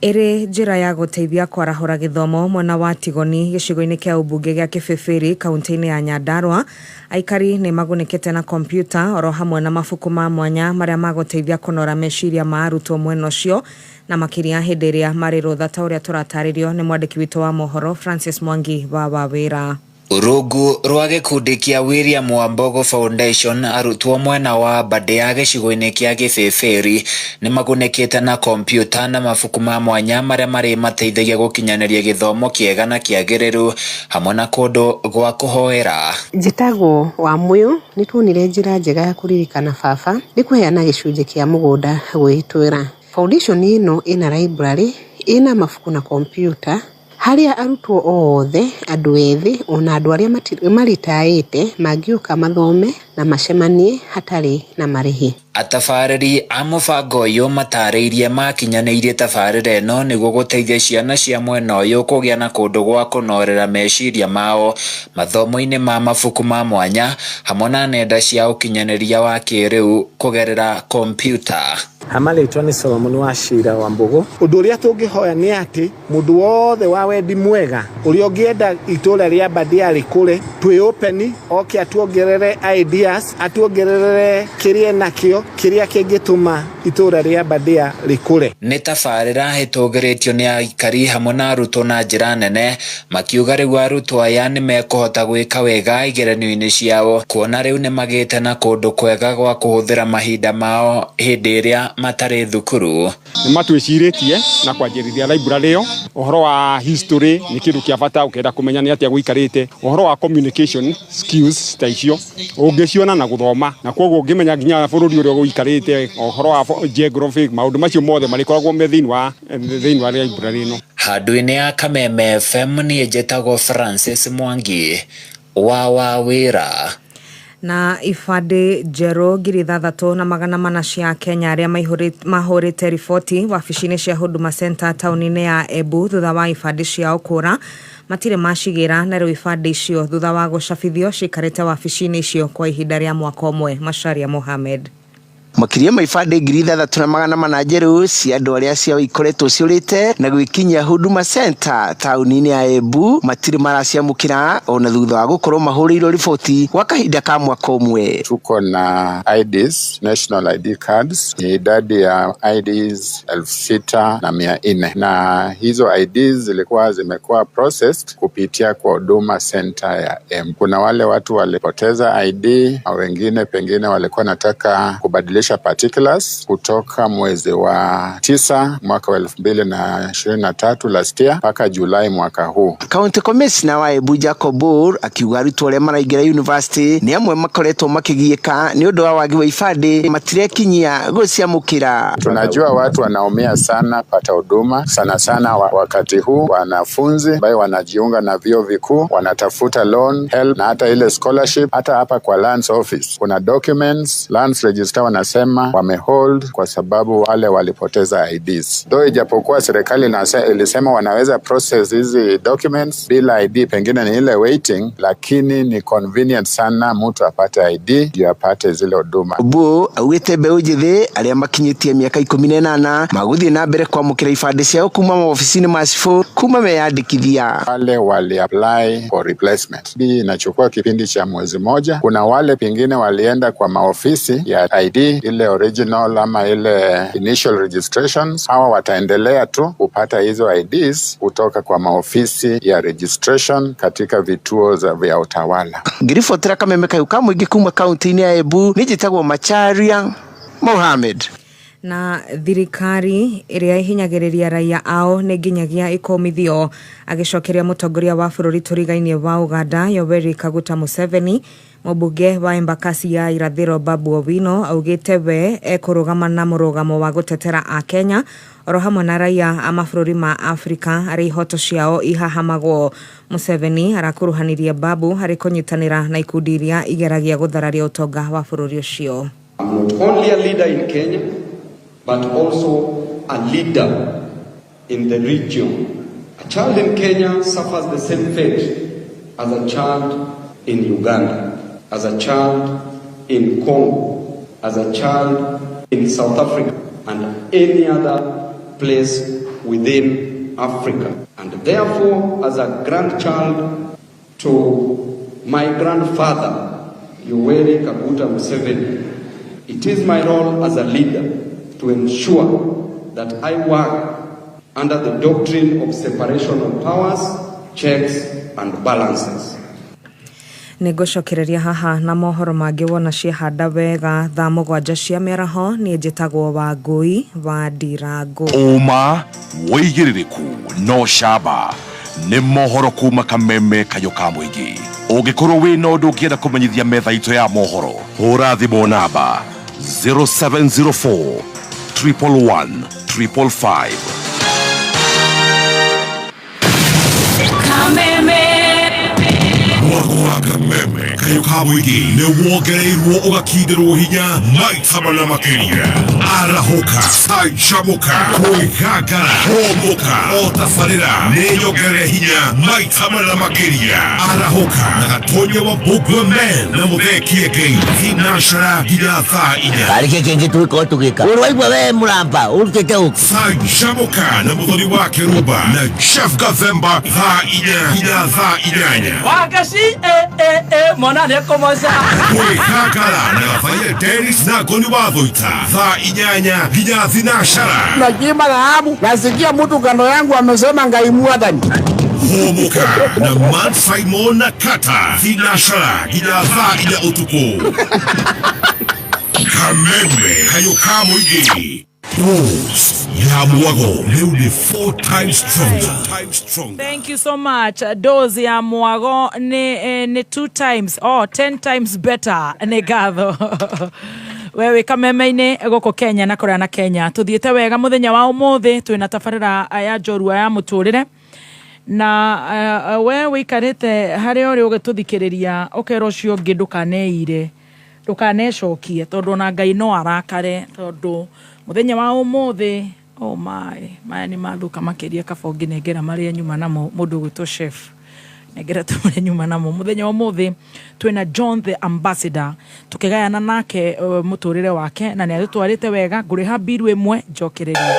Ĩrĩ njĩra ya gũteithia kwarahũra gĩthomo mwena wa Tigoni gĩcigo-inĩ kĩa ũmbunge gĩa Kĩbĩbĩri kaunti-inĩ ya Nyandarua, aikari nĩ magunĩkĩte na kompyuta oro hamwe na mabuku ma mwanya marĩa magũteithia kũnora meciria ma arutwo mwena ũcio, na makĩria hĩndĩ ĩrĩa marĩ rũtha, ta ũrĩa tũratarĩrio nĩ mwandĩki witũ wa mohoro Francis Mwangi wa Wawĩra. Rungu rwa gĩkundi kĩa William Wambogo Foundation, arutwo mwena wa Mbadea gĩcigo-inĩ kĩa Gĩbĩbĩri nĩmagunĩkĩte na kompiuta na mabuku ma mwanya marĩa marĩmateithagia gũkinyanĩria gĩthomo kĩega na kĩagĩrĩru hamwe na kũndũ gwa kũhoera. Njĩtagwo Wamũyũ. Nĩ tuonire njĩra njega ya kũririkana baba nĩ kũheana gĩcunjĩ kĩa mũgũnda gwĩtwĩra. Foundation ĩno ĩna library, ĩna mabuku na kompiuta, harĩa arutwo othe, andũ ethĩ ona andũ arĩa maritaĩte mangĩũka mathome na macemanie hatarĩ na marĩhi. Atabarĩri a mũbango ũyũ matarĩirie makinyanĩirie tabarĩra ĩno nĩguo gũteithia ciana cia mwena ũyũ kũgĩa na kũndũ gwa kũnorera meciria mao mathomo-inĩ ma mabuku ma mwanya hamwe na nenda cia ũkinyanĩria wa kĩrĩu kũgerera kompiuta. Hamarĩtwa nĩ Solomon wa Cira wa Mbũgũ. Ũndũ ũrĩa tũngĩhoya nĩ atĩ mũndũ wothe wa wendi mwega ũrĩa ũngĩenda itũũra rĩa Mbadea rĩkũre, twĩ open, oke atuongerere ideas, atuongerere kĩrĩa enakĩo, kĩrĩa kĩngĩtũma itũũra rĩa Mbadea rĩkũre. Nĩ tabarĩra ĩtũgĩrĩtio nĩ aikari hamwe na arutwo na njĩra nene, makiuga rĩu arutwo aya nĩ mekũhota gwĩka wega igeranio-inĩ ciao, kuona rĩu nĩ magĩte na kũndũ kwega gwa kũhũthĩra mahinda mao hĩndĩ ĩrĩa matarĩ thukuru. Nĩ matwĩcirĩtie na kwanjĩrĩria library ĩyo. Ũhoro wa history nĩ kĩndũ kĩa bata ũkĩenda kũmenya nĩ atĩa gũikarĩte. Ũhoro wa communication skills ta icio ũngĩciona na gũthoma, na koguo ũngĩmenya nginya bũrũri ũrĩa ũikarĩte, ũhoro wa geography, maũndũ macio mothe marĩkoragwo me thĩinĩ wa library ĩno. Handũ-inĩ ya Kameme FM niĩ njĩtagwo Francis Mwangi wa Wawĩra. Na ibandĩ njerũ 6400 cia Kenya arĩa mahũrĩte riboti wabici-inĩ cia Huduma Center taũni-inĩ ya Embu thutha wa ibandĩ ciao kũra matirĩ macigĩra, na rĩu ibandĩ icio thutha wa gũcabithio ciikarĩte wabici-inĩ icio kwa ihinda rĩa mwaka ũmwe. Macharia Mohamed. Makĩria ma ibandĩ 6400 njerũ cia andũ arĩa ciao ikoretwo ciũrĩte na gwĩkinyia Huduma Center taũni-inĩ ya Embu matirĩ maraciamũkĩra ona thutha wa gũkorwo mahũrĩirwo riboti gwa kahinda ka mwaka ũmwe. Tuko na IDs, national ID cards, ni idadi ya IDs 6400, na hizo IDs zilikuwa zimekuwa processed kupitia kwa Huduma Center ya Embu. Kuna wale watu walipoteza ID na wengine pengine walikuwa nataka kubadilisha particulars kutoka mwezi wa 9 mwaka wa 2023 last year mpaka Julai mwaka huu. County Commissioner wa Embu Jacob Bor akiuga arutwo arĩa maraingĩra university nĩ amwe makoretwo makĩgiĩka nĩ ũndũ wa wagi wa ibandĩ matirekinyia gũciamũkĩra. Tunajua watu wanaumia sana pata huduma sana sana wakati huu, wanafunzi ambao wanajiunga na vyuo vikuu wanatafuta loan help na hata ile scholarship. Hata hapa kwa lands office kuna documents lands register wanasema wamehold kwa sababu wale walipoteza IDs. Though ijapokuwa serikali ilisema wanaweza process hizi documents bila ID, pengine ni ile waiting, lakini ni convenient sana mtu apate ID ndio apate zile huduma. Bo augĩte mbeũ njĩthĩ arĩa makinyĩtie mĩaka 18 magũthiĩ na mbere kwamũkĩra ibandĩ ciao kuma maobici-inĩ ma cibũ kuma meyandĩkithia. Wale wali apply for replacement hii inachukua kipindi cha mwezi moja. Kuna wale pengine walienda kwa maofisi ya ID ile original ama ile initial registrations, hawa wataendelea tu kupata hizo IDs kutoka kwa maofisi ya registration katika vituo vya utawala. Ngiribotera Kameme kayũ ka mũingĩ kuma kaunti-inĩ ya Embu, niĩ njĩtagwo Macharia Mohamed. Na thirikari ĩrĩa ĩhinyagĩrĩria raia ao nĩ nginyagia ĩkũmithio. Agĩcokeria mũtongoria wa bũrũri tũriga-inĩ wa Uganda Yoweri Kaguta Museveni, mũmbunge wa Embakasi ya irathĩro Babu Owino augĩte we ekũrũgama na mũrũgamo wa gũtetera Akenya oro hamwe na raia a mabũrũri ma Afrika arĩa ihoto ciao ihahamagwo. Museveni arakuruhanirie Babu harĩ kũnyitanĩra na ikundi iria igeragia gũthararia ũtonga wa bũrũri ũcio. I'm not only a leader in Kenya, but also a leader in the region. A child in Kenya suffers the same fate as a child in Uganda, as a child in Congo, as a child in South Africa, and any other place within Africa. And therefore, as a grandchild to my grandfather, Yoweri Kaguta Museveni, it is my role as a leader to ensure that I work under the doctrine of separation of powers, checks and balances. Nĩ ngũcokereria haha na mohoro mangĩ wona ciehanda wega thaa 7 cia mĩaraho. Niĩ njĩtagwo Wangũi wa Ndirangũ. Ũma, wĩigĩrĩrĩku no camba nĩ mohoro kuma Kameme Kayũ ka Mũingĩ. Ũngĩkorwo wĩna ũndũ ũngĩenda kũmenyithia metha itũ ya mohoro, hũra thimũ namba 0704 111 555. Kameme. Mwako wa Kameme Kayũ ka Mũingĩ nĩ wongereirwo ũgakindĩrwo hinya maita mana makĩria. Arahũka, canjamũka, kwĩgangara, hũmũka, o tabarĩra nĩ nyongerere hinya maita mana makĩria. Arahũka na Gatonya wa Bugwa Men na Mũthee Kĩengei, thinacara nginya thaa 4. Karĩ kĩ kĩngĩ tũgĩkorwo tũgĩka ũrĩ waigua we mũramba ũrutĩte ũkũ? Canjamũka na Mũthoni wa Kĩrumba na Jeff Gathemba, thaa 4 nginya thaa 8. Wagaci eh eh eh mwana nĩ kũmoca. Kwĩgangara na Gabaia Dennis na Ngoni wa Thũita, thaa 8 nginya thinacara. Nachimba dhahabu, nasikia mtu kando yangu amesema Ngai mwathani. Hũmũka na Man Simon na Kata, thinacara nginya thaa 4 ũtukũ. Kameme Kayũ ka Mũingĩ. Rose ya Mwago rĩu nĩ four times stronger. Thank you so much. Dose ya Mwago nĩ two times, oh, 10 times better. Nĩ ngatho. We wĩ kameme-inĩ gũkũ Kenya na kũrĩa na Kenya. Tũthiĩte wega mũthenya wa ũmũthĩ, twĩna tabarĩra ya njorua ya mũtũrĩre. Na we wĩikarĩte harĩa ũrĩ ũgĩtũthikĩrĩria, ũkera ũcio ũngĩ ndũkaneire, ndũkanecokie, tondũ ona Ngai no arakare, tondũ mũthenya wa ũmũthĩ, oh my, maya nĩ mathũka makĩria. Kaba ũngĩnengera marĩa nyuma namo, mũndũ ũgwĩtwo chef, nengera tu marĩa nyuma namo. Mũthenya wa ũmũthĩ twĩna John the Ambassador, tũkĩgayana nake mũtũrĩre wake, na nĩ atũtwarĩte wega. Ngũrĩha mbiru ĩmwe njokererie.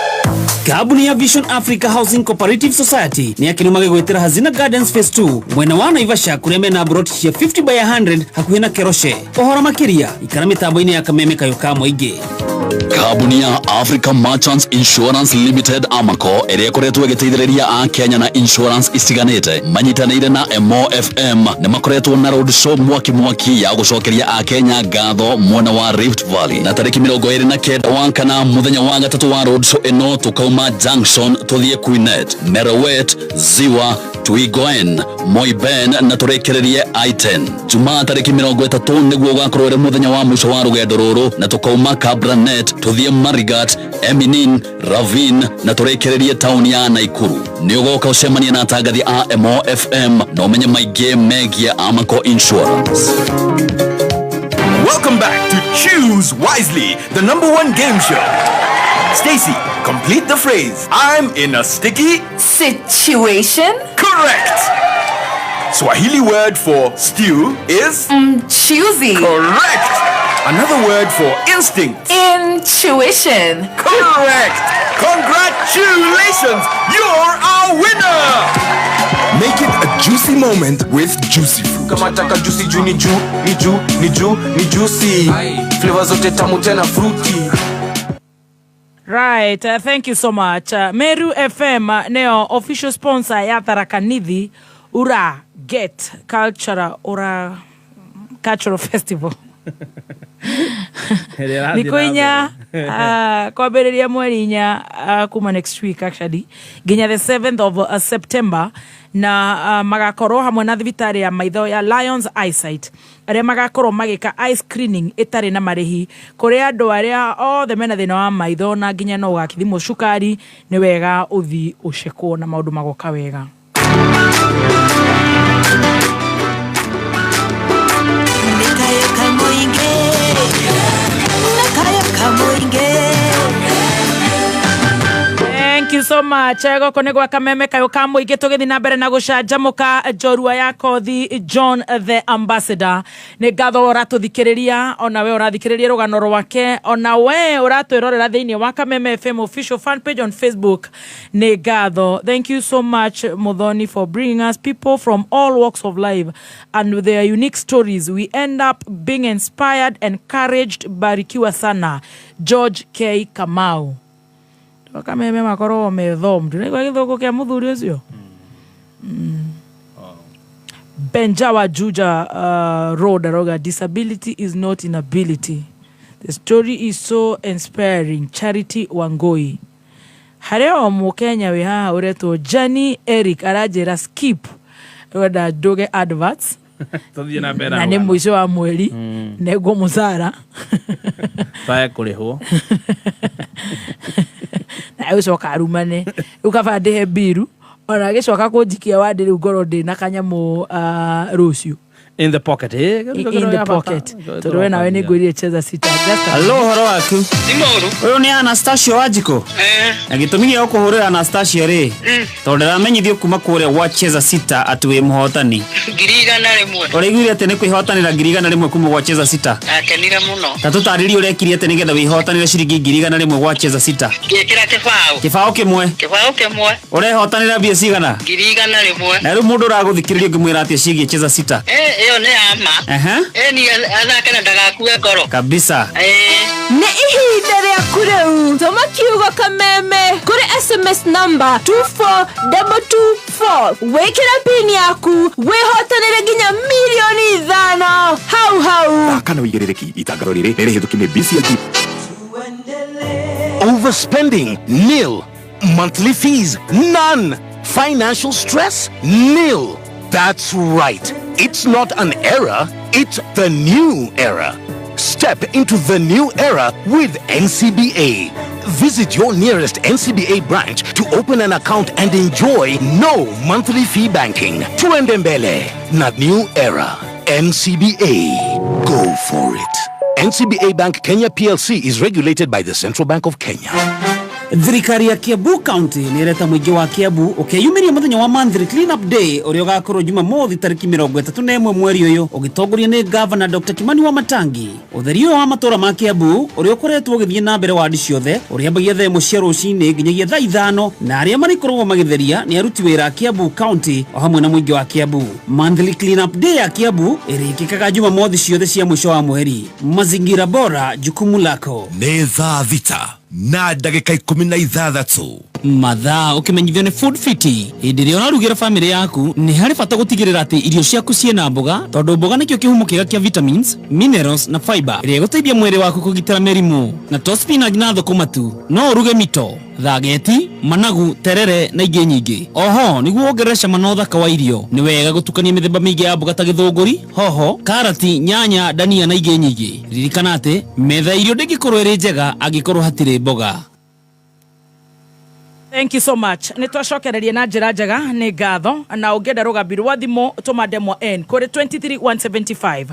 Kambuni ya Vision Africa Housing Cooperative Society nĩ akĩrĩ magĩgwĩtĩra Hazina Gardens Phase 2 mwena wa Naivasha, kũrĩa mena broti cia 50 by 100 hakuhĩ na Keroshe. Ũhoro makĩria ikara mĩtambo-inĩ ya Kameme Kayũ ka Mũingĩ. Kambuni ya Africa Merchants Insurance Limited, Amaco, ĩrĩa ĩkoretwo ĩgĩteithĩrĩria a Kenya na insurance itiganĩte, manyitanĩire na Emo FM nĩ makoretwo na road show mwaki mwaki ya gũcokeria a Kenya ngatho mwena wa Rift Valley, na tarĩki 29 wa kana, mũthenya wa gatatũ wa road show ĩno, tũkauma Junction tũthiĩ Quinet, Merowet, Ziwa, Tuigoen, Moiben na tũrĩkĩrĩrie Iten. Jumaa tarĩki 30 nĩguo ũgakorwo ũrĩ mũthenya wa mũico wa rũgendo rũrũ, na tũkauma Kabranet tũthiĩ Marigat, Eminin, Ravine na tũrĩkĩrĩrie taũni ya Naikuru. Nĩ ũgoka ũcemanie na atangathi a Emo FM na ũmenye maingĩ megiĩ Amaco Insurance. Welcome back to Choose Wisely, the number one game show. Stacy, complete the phrase. I'm in a sticky situation. Correct. Swahili word for stew is Mchuzi. Correct. Another word for instinct. Intuition. Correct. Congratulations! You're our winner! Make it a juicy moment with Juicy Fruit. Kama taka juicy juu ni juu ni juu ni juu ni juicy, flavor zote tamu tena fruity. Right, thank you so much. Meru FM neo official sponsor ya Tharaka Nithi Ura Get Cultural Ura Cultural Festival. Thikũ 4 kwambĩrĩria mweri 4, kuma next week actually, nginya the 7th of September, na magakorwo hamwe na thibitarĩ ya maitho ya Lions Eyesight, arĩa magakorwo magĩka eye screening ĩtarĩ na marĩhi kũrĩ andũ arĩa othe mena thĩna wa maitho, na nginya no ũgakĩthimwo cukari. Nĩ wega ũthi ũcekwo na maũndũ magoka wega. Nĩkayo kamũingĩ, nĩkayo kamũingĩ. Thank you so much. Gũkũ nĩ gwa Kameme Kayũ ka Mũingĩ, tũgĩthiĩ na mbere na gũcanjamũka. Njorua ya kothi John the Ambassador, nĩ ngatho ũratũthikĩrĩria, ona we ũrathikĩrĩria rũgano rwake, ona we ũratwĩrorera thĩinĩ wa Kameme FM official fan page on Facebook, nĩ ngatho. Thank you so much, Muthoni, for bringing us people from all walks of life and with their unique stories. We end up being inspired, encouraged. Barikiwa sana. George K Kamau. Kameme makorwo methomu, ndĩraigua gĩthũngũ kĩa mũthuri ũcio. Benjawa Juja Road aroga disability is not inability. The story is so inspiring. Charity Wangoi. Harĩa o mũkenya wĩ haha ũretwo Jani Eric aranjĩra skip wenda nduge adverts Tũthiĩ na mbere na nĩ mũico wa mweri nengwo mũcara Twae kũrĩhwo. Na agĩcoka arumane rĩu kaba ndĩhe mbiru ona agĩcoka kũnjikia wandĩ rĩu ngorwo ndĩ na kanyamũ rũciũ. In the pocket. In the pocket tondũ we nawe nĩ ngwĩrire cheza sita. Just a Halo, ũhoro waku? Nĩ mũru. Ũyũ nĩ Anastasia Wanjikũ. Na gĩtũmi gĩa gũkũhũrĩra Anastasia rĩ, tondũ ndĩramenyithio kuma kũrĩa gwa Cheza Sita atĩ wĩ mũhotani. 100,000. Ũraiguire atĩ nĩ kwĩhotanĩra 100,000 kuma gwa Cheza Sita? Ndakenire mũno. Ta tũtarĩrie ũrekire atĩ nĩgetha wĩhotanĩre ciringi 100,000 gwa Cheza Sita. Ngĩkĩra kĩbaũ. Kĩbaũ kĩmwe. Kĩbaũ kĩmwe. Ũrehotanĩra mbia cigana? 100,000. Na rĩu mũndũ ũragũthikĩrĩria ũngĩmwĩra atĩa ciĩgiĩ Cheza Sita? Ĩyo nĩ ya ma. Aha. Ni athake na ndagakue ngoro. Kabisa. Nĩ ihinda rĩaku rĩu tũma kiugo kameme kũrĩ SMS namba 24224 wĩkĩre pin yaku wĩhotanĩre nginya 5 mirioni hau hau. Kana wĩigĩrĩrĩki itangatho rĩrĩ nĩ rĩhĩtũki nĩ BCLG. Overspending, nil. Monthly fees, none. Financial stress, nil. That's right. It's not an era, it's the new era. Step into the new era with NCBA. Visit your nearest NCBA branch to open an account and enjoy no monthly fee banking. Tuende mbele, not new era. NCBA. Go for it. NCBA Bank Kenya PLC is regulated by the Central Bank of Kenya. Thirikari ya Kiambu County nĩ ĩreta mũingĩ wa Kiambu ũkeyumĩria mũthenya wa Monthly Clean Up Day ũrĩa ũgakorwo Jumamothi tarĩki 31 mweri ũyũ ũgĩtongorio nĩ Gavana Dr. Kimani Wamatangi. Ũtheri ũyũ wa matũũra ma Kiambu ũrĩa ũkoretwo ũgĩthiĩ na mbere wadi ciothe ũrĩambagia thaa 1 cia rũcinĩ nginyagia thaa 5 na arĩa marĩkoragwo magĩtheria nĩ aruti wĩra a Kiambu County o hamwe na mũingĩ wa Kiambu. Monthly Clean Up Day ya Kiambu ĩrĩkĩkaga Jumamothi ciothe cia mũico wa mweri. Mazingira bora, jukumu lako. Nĩ thaa 6:16. Mathaa ũkĩmenyithio nĩ Food Fiti. Hĩndĩ ĩrĩa ũrarugĩra bamĩrĩ yaku nĩ harĩ bata gũtigĩrĩra atĩ irio ciaku ciĩna mboga tondũ mboga nĩkĩo kĩhumo kĩega kĩa vitamins, minerals na fiber ĩrĩa ĩgũteithia mwĩrĩ waku kũgitĩra mĩrimũ. Na to spinach na thũkũma tu, no ũruge mito, thageti, managu, terere na ingĩ nyingĩ. Oho nĩguo wongerere cama na ũthaka wa irio nĩ wega gũtukania mĩthemba mĩingĩ ya mboga ta gĩthũngũri, hoho, karati, nyanya, dania na ingĩ nyingĩ. Ririkana atĩ metha ya irio ndĩngĩkorwo ĩrĩ njega angĩkorwo hatirĩ mboga. Thank you so much. Nĩ twacokereria na njĩra njega nĩ ngatho na ũngĩenda rũgambi rwa thimũ tũma ndemwa N kũrĩ 23175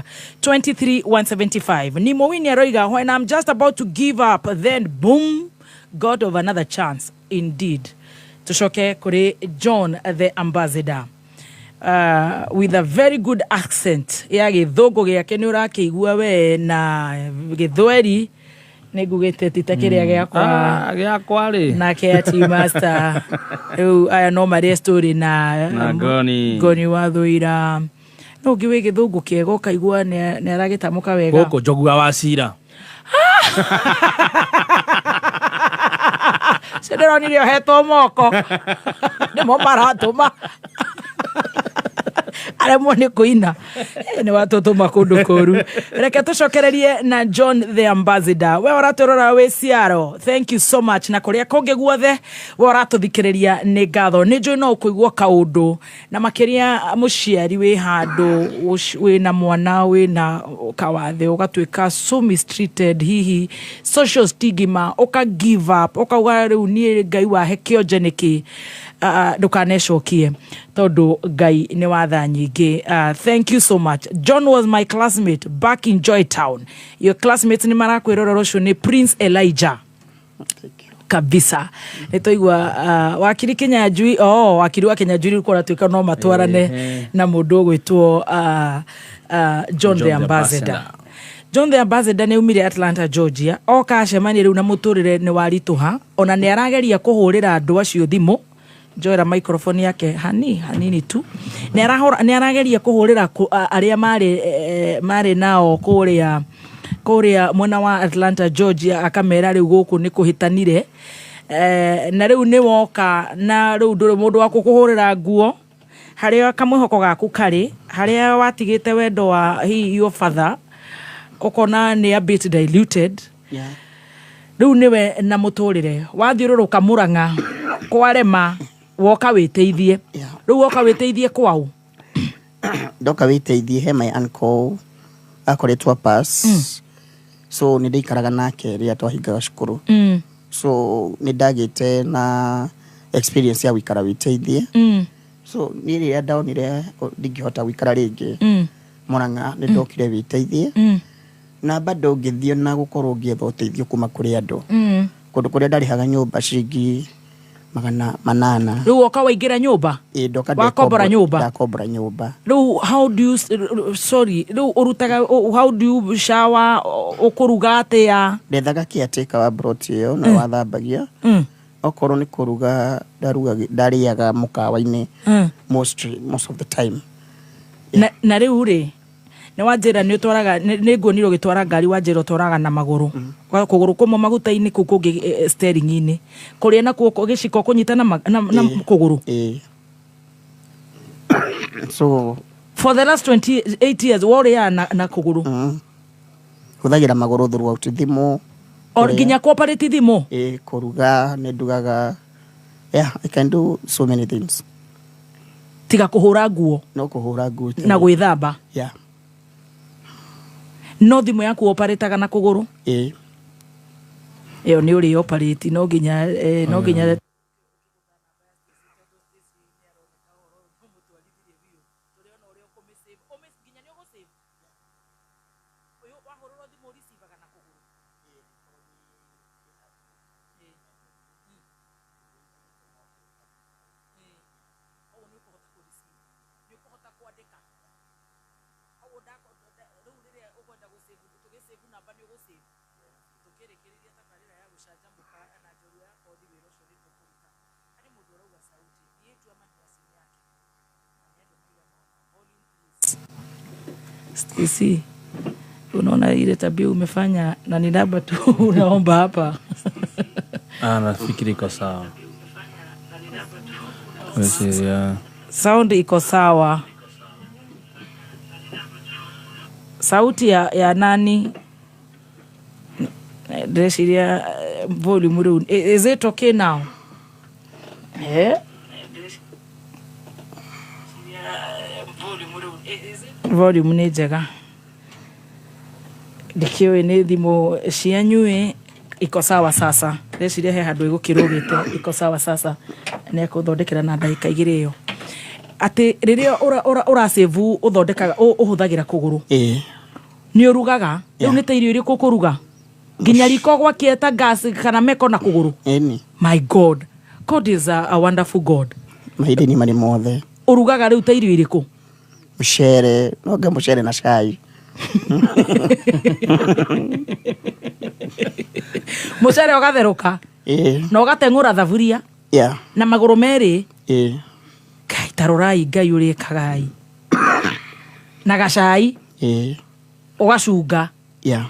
23175. Ni Mowini aroiga, "When I'm just about to give up, then boom, God of another chance indeed." Tucoke kũrĩ John the Ambassador. With a very good accent ya gĩthũngũ gĩake nĩ ũrakĩigua we na gĩthweri nĩ ngugĩte ti ta kĩrĩa gĩakwa. Ah, gĩakwa rĩ. Nake ati master rĩu aya no marĩe story na Na Ngoni. Ngoni wa Thũira no ũngĩ wĩ gĩthũngũ kĩega ũkaigua nĩ aragĩtamũka wega. Gũkũ Njogua wa Cira. Cio ndĩronire ohetwo moko nĩmo maratũma aremwo nĩ kũina. Nĩ watũtũma kũndũ kũru. Reke tũcokererie na John the Ambassador. We ũratũrora wĩ Ciaro, thank you so much, na kũrĩa kũngĩ guothe we ũratũthikĩrĩria nĩ ngatho. Nĩ njũĩ no ũkũigua kaũndũ na makĩria mũciari wĩ handũ wĩna mwana wĩna kawathe ũgatuĩka so mistreated, hihi social stigma, ũka give up ũkauga rĩu niĩ Ngai wahe kĩonje nĩkĩ. Ndũkanecokie tondũ Ngai nĩ watha nyingĩ. Thank you so much. John was my classmate back in Joy Town. Your classmates nĩ marakwĩrora ũcio nĩ Prince Elijah kabisa. Nĩ twaigua wakiri Kinyanjui. Oh, wakiri wa Kinyanjui rĩu kũratuĩka no matwarane na mũndũ ũgwĩtwo John, the Ambassador. John the Ambassador nĩ aumire Atlanta, Georgia, oka acemania rĩu na mũtũrĩre nĩ waritũha ona nĩ arageria kũhũrĩra andũ acio thimũ. Njoera microphone yake hani hanini tu. Nĩ arageria kũhũrĩra arĩa marĩ nao kũrĩa mwena wa Atlanta, Georgia, akamera rĩu gũkũ nĩ kũhĩtanire, na rĩu nĩ woka na rĩu ndũrĩ mũndũ wa gũkũhũrĩra nguo. Harĩa kamwĩhoko gaku karĩ, harĩa watigĩte wendo wa hihi your father, ũkona nĩ a bit diluted. Rĩu nĩwe na mũtũrĩre wathiũrũrũka Mũrang'a kwarema, woka wĩteithie. Rĩu woka wĩteithie kwaũ? Ndoka wĩteithie he my uncle akoretwo pass. So nĩ ndaikaraga nake rĩrĩa twahingaga cukuru. So nĩ ndagĩte na experience ya gũikara wĩteithie. So niĩ rĩrĩa ndonire ndingĩhota gũikara rĩngĩ Mũrang'a, nĩ ndokire wĩteithie. Na bado ngĩthiĩ na gũkorwo ngĩetha ũteithio kuma kũrĩ andũ. Kũndũ kũrĩa ndarĩhaga nyũmba ciringi 800. Rĩu woka waingĩra nyũmba? Ĩ, ndoka. Wakombora nyũmba? Ndakombora nyũmba. Rĩu how do you, sorry, rĩu ũrutaga, how do you shower? Ũkũruga atĩa? Ndethaga caretaker wa broti ĩyo na wathambagia. Okorwo nĩ kũruga ndarĩaga mũkawa-inĩ most of the time. Na rĩu rĩ, nĩ wanjĩra nĩ ũtwaraga, nĩ nguonire ũgĩtwara ngari, wanjĩra ũtwaraga na magũrũ. Kũgũrũ kũmwe maguta-inĩ, kũu kũngĩ steering-inĩ, kũrĩa nakuo gĩciko kũnyita na kũgũrũ. Ĩĩ. So for the last 28 years worĩaga na kũgũrũ? Hũthagĩra magũrũ throughout, thimũ. O nginya kũoperate thimũ? Ĩĩ, kũruga nĩ ndugaga. Yeah, I can do so many things. Tiga kũhũra nguo? No kũhũra nguo. Na gwĩthamba? Yeah. No thimũ yaku operataga na kũgũrũ? Ĩĩ. Ĩyo nĩ ũrĩ operate no nginya. Stacy, unaona ile tabia umefanya na ni namba tu unaomba hapa. Ah, nafikiri iko sawa. Let's yeah. Sound iko sawa. Sauti ya nani, ndĩreciria volume rĩu, is it okay now? Eh? Volume nĩ njega, ndikĩũĩ nĩ thimũ cianyu. Iko sawa sasa. Ndĩreciria he handũ ĩgũkĩrũgĩte. Iko sawa sasa. Nĩ ekũthondekera na ndagĩka 2 ĩyo atĩ rĩrĩa ũracĩvu ũthondekaga, ũhũthagĩra kũgũrũ. Ĩĩ. Nĩ ũrugaga rĩu? Nĩ ta irio irĩkũ ũkũruga, nginya riko gwakia ta gas kana meko na kũgũrũ? Ĩni. My God, God is a wonderful God. Mahinda-inĩ marĩ mothe. Ũrugaga rĩu ta irio irĩkũ? Mũcere, no nge mũcere na cai. Mũcere ũgatherũka? Ĩĩ. Na ũgateng'ũra thaburia? Yeah. Na magũrũ merĩ? Ĩĩ. Ngai, tarorai Ngai ũrĩa ĩkagai na gacai. Ĩĩ. Ũgacunga? Yeah.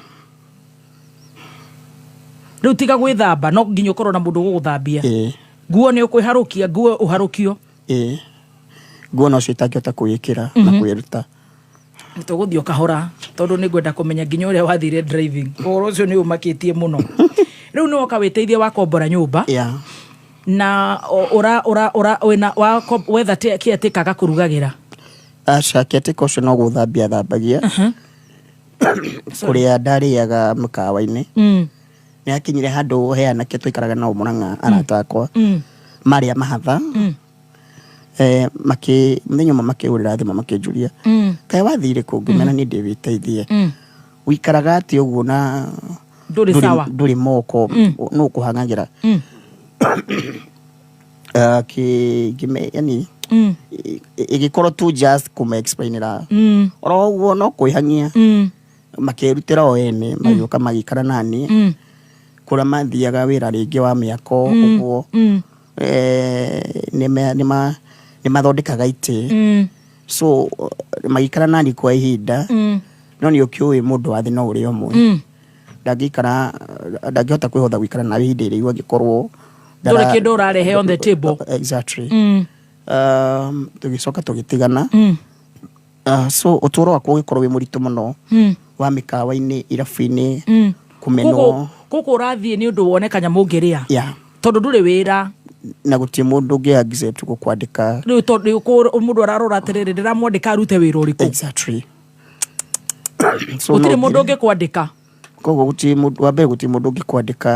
Rĩu tiga gwĩthamba, no nginya ũkorwo na mũndũ ũgũgũthambia? Ĩĩ. Nguo nĩ ũkwĩharũkia nguo, ũharũkio? Ĩĩ, nguo nocio itangĩhota kwĩĩkĩra na kwĩruta. Tũgũthiĩ o kahora tondũ nĩ ngwenda kũmenya nginya ũrĩa wathire driving. Ũhoro ũcio nĩ ũmakĩtie mũno. Rĩu nĩ woka wĩteithie, wakombora nyũmba? Yeah. Na ũra ũra ũra wĩna wetha caretaker agakũrugagĩra? Aca, caretaker ũcio no gũthambia thambagia. Kũrĩa ndarĩaga mũkawa-inĩ. Nĩ hakinyire handũ he anake twaikaraga nao Mũrang'a, arata akwa marĩa mahatha. Makĩ mũthenya ũmwe makĩhũrĩra thimũ makĩnjũria, kaĩ wathire kũ? Ngĩmera niĩ ndĩ wĩteithie. Wĩikaraga atĩa ũguo na Ndũrĩ sawa. Ndũrĩ moko, nũ ũkũhang'agĩra? Yani ĩgĩkorwo tu just kũma explainĩra oro ũguo, no kwĩhang'ia. Makĩrutĩra o ene, magĩũka magĩikara nani kũrĩa mathiaga wĩra rĩngĩ wa mĩako ũguo. Nĩ mathondekaga itĩ. So magĩikara nani kwa ihinda. No nĩ ũkĩũĩ mũndũ wa thĩ no ũrĩa ũmwe ndangĩikara, ndangĩhota kwĩhotha gũikara nawe ihinda iraihu angĩkorwo Ndũrĩ kĩndũ ũrarehe on the table. Exactly. Tũgĩcoka tũgĩtigana. So ũtũũro wakwa ũgĩkorwo wĩ mũritũ mũno, wa mĩkawa-inĩ, irabu-inĩ, kũmenwo. Gũkũ ũrathiĩ nĩ ũndũ wone kanyamũ ũngĩrĩa, tondũ ndũrĩ wĩra. Na gũtirĩ mũndũ ũngĩ accept gũkwandĩka. Rĩu tondũ mũndũ ararora atĩrĩrĩ, ndĩramwandĩka arute wĩra ũrĩkũ? Exactly. So gũtirĩ no mũndũ ũngĩkwandĩka. Koguo gũtirĩ mũndũ wa mbere, gũtirĩ mũndũ ũngĩkwandĩka,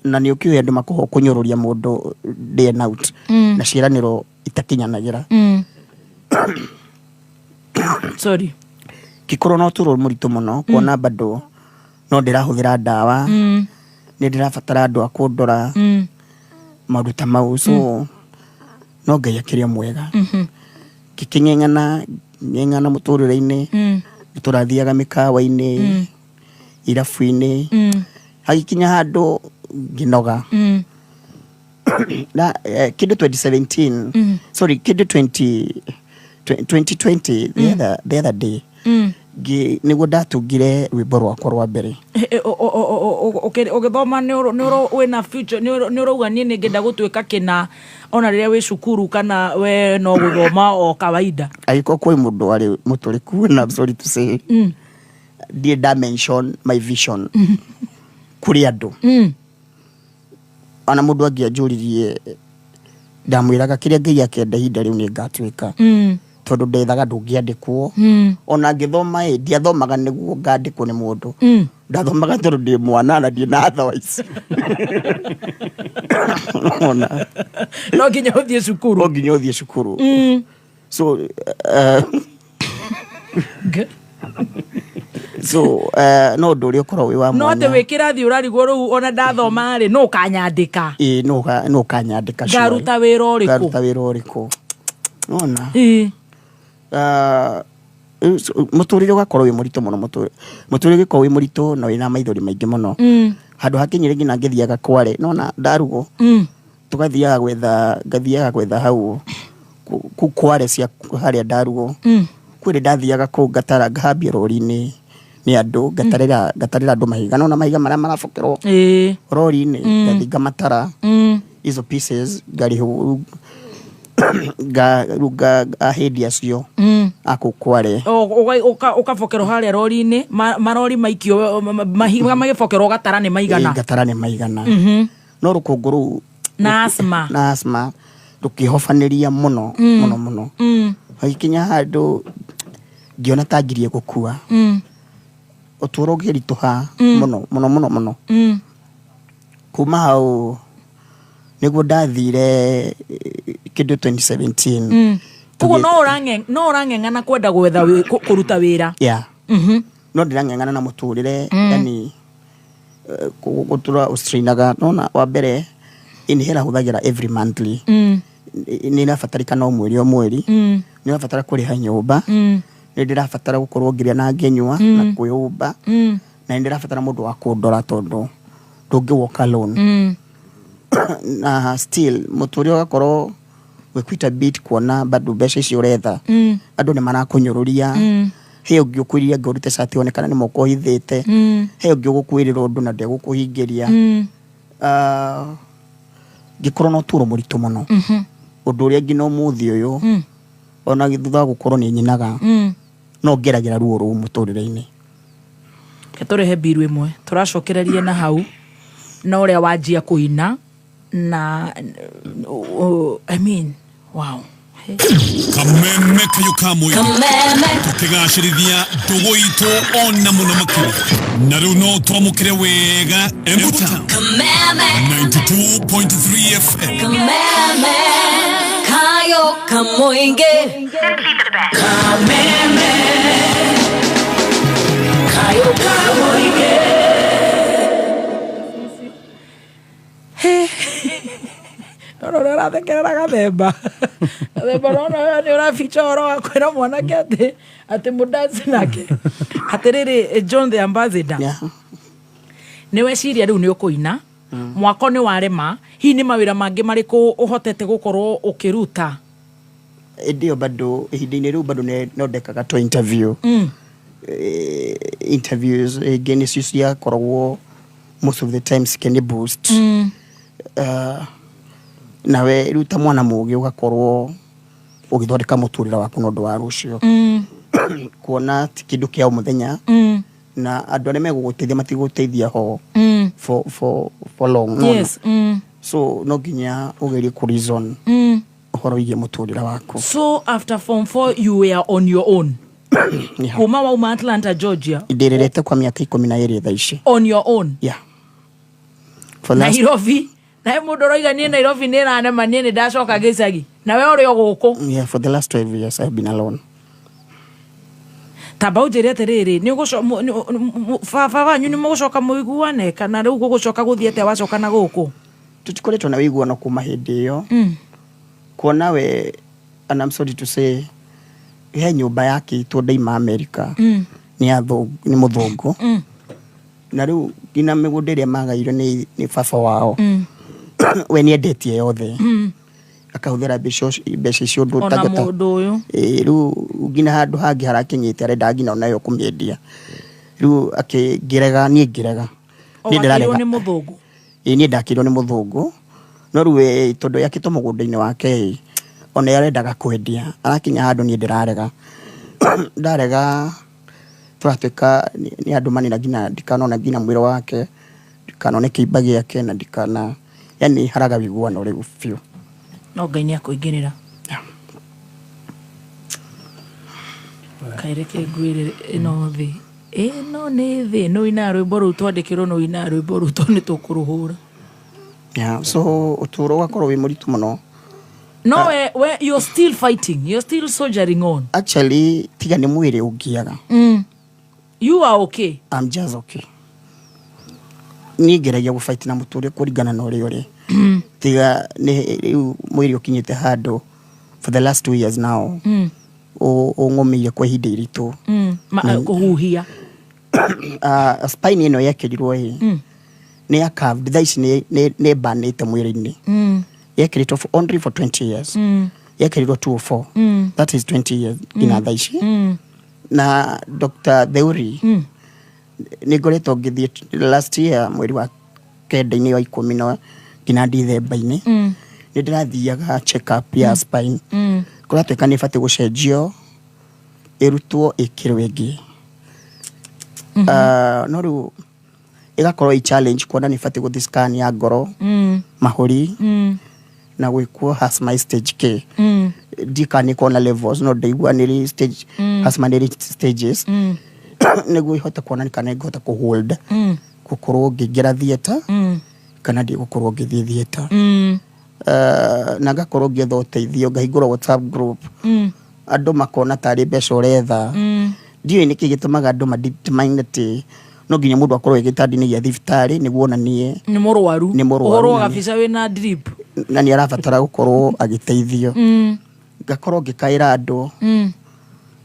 na nĩ ũkĩũĩ andũ makoho kũnyũrũria mũndũ day and out, na ciĩranĩro itakinyanagĩra. Sorry. Ngĩkorwo na ũtũũro mũritũ mũno, kuona bado no ndĩrahũthĩra ndawa, nĩ ndĩrabatara andũ a kũndora, maũndũ ta mau. So no Ngai akĩrĩ o mwega. Ngĩkĩng'eng'ana ng'eng'ana mũtũrĩre-inĩ. Nĩ tũrathiaga mĩkawa-inĩ, irabu-inĩ, hagĩkinya handũ ngĩnoga. Na kĩndũ 2017, sorry, kĩndũ 20 2020, the other day, nĩguo ndatungire rwĩmbo rwakwa rwa mbere. Ũgĩthoma nĩ wĩna future, nĩ ũrauga niĩ nĩ ngĩenda gũtuĩka kĩna ona rĩrĩa wĩ cukuru, kana we no gũthoma o kawaida? Angĩkorwo kwĩ mũndũ warĩ mũtũrĩku, na I'm sorry to say, ndirĩ nda mention my vision kũrĩ andũ. Ona mũndũ angĩanjũririe, ndamwĩraga kĩrĩa Ngai akenda ihinda rĩu nĩ ngatuĩka, tondũ ndethaga ndũngĩandĩkwo. Ona ngĩthoma ĩ, ndiathomaga nĩguo ngandĩkwo nĩ mũndũ. Ndathomaga tondũ ndĩ mwana na ndirĩ na otherwise. Ona no nginya ũthiĩ cukuru. No nginya ũthiĩ cukuru. So no ũndũ ũrĩa ũkoragwo wĩ wa No atĩ mwanya. wĩ kĩrathi ũrarigwo rĩu ona ndathoma rĩ, no ũkanyandĩka? Ĩĩ, no ũkanyandĩka, sure. Ngaruta wĩra ũrĩkũ? Ngaruta wĩra ũrĩkũ, nona? Mũtũrĩre ũgakorwo wĩ mũritũ mũno, mũtũrĩre ũgĩkorwo wĩ mũritũ na wĩna maithori maingĩ mũno. Handũ hakinyire nginya ngĩthiaga kware, nona ndarugwo, tũgathiaga gwetha, ngathiaga gwetha hau kũu kware cia harĩa ndarugwo. Kwĩrĩ ndathiaga kũu ngatara, ngahambia rori-inĩ nĩ andũ, ngatarĩra andũ mahiga, nona mahiga marĩa marabokerwo rori-inĩ, ngathiĩ ngamatara izo pieces, ngarĩhwo rĩu ahĩndi acio akũu kware. Ũkabokerwo harĩa rori-inĩ, marori maikio mahiga magĩbokerwo, ũgatara nĩ maigana. Ĩĩ, ngatara nĩ maigana. No rũkũngũ rũu Na asthma. Na asthma rũkĩhobanĩria mũno, mũno mũno. Hagĩkinya handũ ngĩona ta ngirie gũkua. Ũtũũro ũkĩritũha mũno mũno mũno mũno. Kuma hau nĩguo ndathire kĩndũ 2017. Koguo no ũrang'eng'ana kwenda gwetha kũruta wĩra? Yeah. No ndĩrang'eng'ana na mũtũrĩre. Yani gũtũra ũstrainaga, nona wa mbere inhaler hũthagĩra every monthly. Nĩ ĩrabatarĩkana o mweri o mweri. Nĩ ũrabatara kũrĩha nyũmba, nĩ ndĩrabatara gũkorwo ngĩrĩa na ngĩnyua na kwĩhumba, na nĩ ndĩrabatara mũndũ wa kũndora tondũ ndũngĩ walk alone. Na still mũtũrĩre ũgakorwo wĩ quite a bit, kuona bado mbeca icio ũretha, andũ nĩ marakũnyũrũria. He ũngĩ ũkwĩrire ngo ũrute cati one kana nĩ moko ũhithĩte. He ũngĩ ũgũkwĩrĩra ũndũ na ndegũkũhingĩria. Ngĩkorwo na ũtũũro mũritũ mũno, ũndũ ũrĩa nginya ũmũthĩ ũyũ, ona thutha wa gũkorwo nĩ nyinaga, no ngeragĩra ruo rũu mũtũrĩre-inĩ. Reke tũrĩhe mbiru ĩmwe, tũracokererie na hau na ũrĩa wanjia kũina na I mean, wow. Kameme kayo ka mũingĩ. Kameme. Tũkĩgacĩrithia ndũgũ itũ ona mũno makĩria, na rĩu no twamũkĩre wega Embu Town. Kameme. 92.3 FM. Kameme kayo kamoinge. Kameme kayo kamoinge. Nona ũrĩa ũrathekerera gathemba gathemba, nona ũyũ nĩ ũrabicha ũhoro wa kwĩra mwanake atĩ mũdansi nake atĩrĩrĩ. John the Ambassador, nĩ weciria rĩu nĩ ũkũina, mwako nĩ warema, hihi nĩ mawĩra mangĩ marĩkũ ũhotete gũkorwo ũkĩruta? Ĩndĩ ĩyo bado, ihinda-inĩ rĩu bado no ndekaga to interview. Interviews ĩngĩ nĩcio ciakoragwo most of the times cikĩni boost. Nawe rĩu ta mwana mũgĩ ũgakorwo ũgĩthondeka mũtũrĩre waku na ũndũ wa rũciũ. Kuona ti kĩndũ kĩa o mũthenya. Na andũ arĩa megũgũteithia matigũgũteithia ho for long, no. Yes. So no nginya ũgerie kũ reason ũhoro wĩgiĩ mũtũrĩre waku. So after form 4 you were on your own? Yeah. Kuma wauma Atlanta, Georgia? Ndĩrerete kwa mĩaka 12 thaa ici. On your own? Yeah. For last Nairobi nae mũndũ ũroiga niĩ Nairobi nĩ ĩranema, niĩ nĩ ndacoka gĩcagi, nawe ũrĩ o gũkũ. Yeah, for the last 12 years I've been alone. Tamba ũnjĩre atĩrĩrĩ, nĩ baba wanyu nĩ mũgũcoka mũiguane kana rĩu gũgũcoka gũthiĩ atĩa wacoka na gũkũ? Tũtikoretwo na wĩiguano kuma hĩndĩ ĩyo. Kuona we, and I'm sorry to say, he nyũmba yakĩtwo ndaima America. Nĩ ya nĩ mũthũngũ. Na rĩu nginya mĩgũnda ĩrĩa magaire nĩ baba wao. We nĩ endetie yothe. Akahũthĩra mbeca icio ũndũ Ona ũtangĩhota. Mũndũ ũyũ. Ĩĩ, rĩu nginya handũ hangĩ harakinyĩte arenda nginya onayo kũmĩendia. Rĩu akĩngĩrega, niĩ ngĩrega. O Niĩ wakĩirwo ndĩrarega. nĩ mũthũngũ? Ĩĩ, niĩ ndakĩirwo nĩ mũthũngũ, no rĩu tondũ yakĩtwo mũgũnda-inĩ wake ĩ, ona ye arendaga kwendia, arakinya handũ niĩ ndĩrarega, ndarega tũratuĩka nĩ andũ manina, nginya ndikanona nginya mwĩrĩ wake, ndikanone kĩimba gĩake, na ndikana, yani haraga wĩiguano rĩu biũ. No Ngai nĩ akũingĩrĩra. Kaireke ngwĩre, ĩno thĩ, ĩno nĩ thĩ nĩ ũinaga rwĩmbo rũu twandĩkĩrwo, nĩ ũinaga rwĩmbo rũu tondũ nĩ tũkũrũhũra. Yeah, so ũtũũro ũgakorwo wĩ mũritũ mũno. No we you're still fighting, you're still soldiering on. Actually, tiga nĩ mwĩrĩ ũngiaga. You are okay? I'm just okay. Niĩ ngeragia gũfight na mũtũrĩre kũringana na ũrĩa ũrĩ. Tiga nĩ rĩu mwĩrĩ ũkinyĩte handũ for the last 2 years now ũng'ũmĩire kwa ihinda iritũ. Kũhuhia. Spine ĩno yekĩrirwo ĩ nĩ ya curved, thaa ici nĩ banĩte mwĩrĩ-inĩ. Yekĩrĩtwo for only for 20 years. Yekĩrirwo 204. That is 20 years nginya thaa ici. Na Dr. Theuri nĩ ngoretwo ngĩthiĩ last year mweri wa kenda-inĩ wa 10 na nginya Dithemba-inĩ. Nĩ ndĩrathiaga check up ya spine. Kũratuĩka nĩ ĩbatiĩ gũcenjio, ĩrutwo ĩkĩrwo ĩngĩ. No rĩu ĩgakorwo ĩ challenge kuona nĩ ĩbatiĩ gũthiĩ scan ya ngoro, mahũri, na gwĩkwo asthma stage K. Ndikana nĩ na levels, no ndaigua nĩ stage. Asthma nĩ stages. Nĩguo ihote kuona kana ngũhota kũ hold gũkorwo ngĩingĩra theatre kana ndigũkorwo ngĩthiĩ theatre. Na ngakorwo ngĩetha ũteithio, ngahingũra WhatsApp group. Andũ makona tarĩ mbeca ũretha. Ndiũĩ nĩkĩ gĩtũmaga andũ madetermine atĩ no nginya mũndũ akorwo e gĩtanda-inĩ gĩa thibitarĩ nĩguo onanie nĩ mũrwaru. Nĩ mũrwaru. Ũhũrwo na gabica wĩna drip. Na nĩ arabatara gũkorwo agĩteithio. Ngakorwo ngĩkaĩra andũ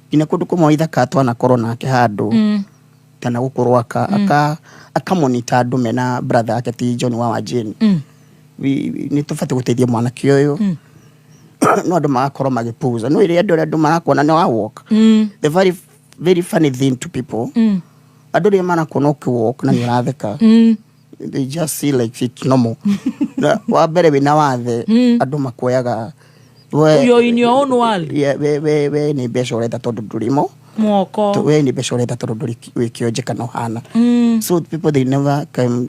nginya kũndũ kũmwe ithaka twanakorwo nake handũ kana gũkorwo aka akamonita andũ mena brother yake ti John wa Wajeni. Nĩ tũbatiĩ gũteithia mwanake ũyũ. No andũ magakorwo magĩpuza, no ĩrĩa andũ arĩa andũ marakuona nĩ wa walk. The very very funny thing to people, andũ rĩrĩa marakuona ũkĩ walk na nĩ ũratheka, they just see like it's normal. Na wa mbere wĩna wathe, andũ makuoyaga You're in your own world. Yeah, we nĩ mbeca ũretha tondũ ndũrĩmo. Moko. We nĩ mbeca ũretha tondũ ndũrĩ wĩ kĩonje kana ũhana. So people, they never come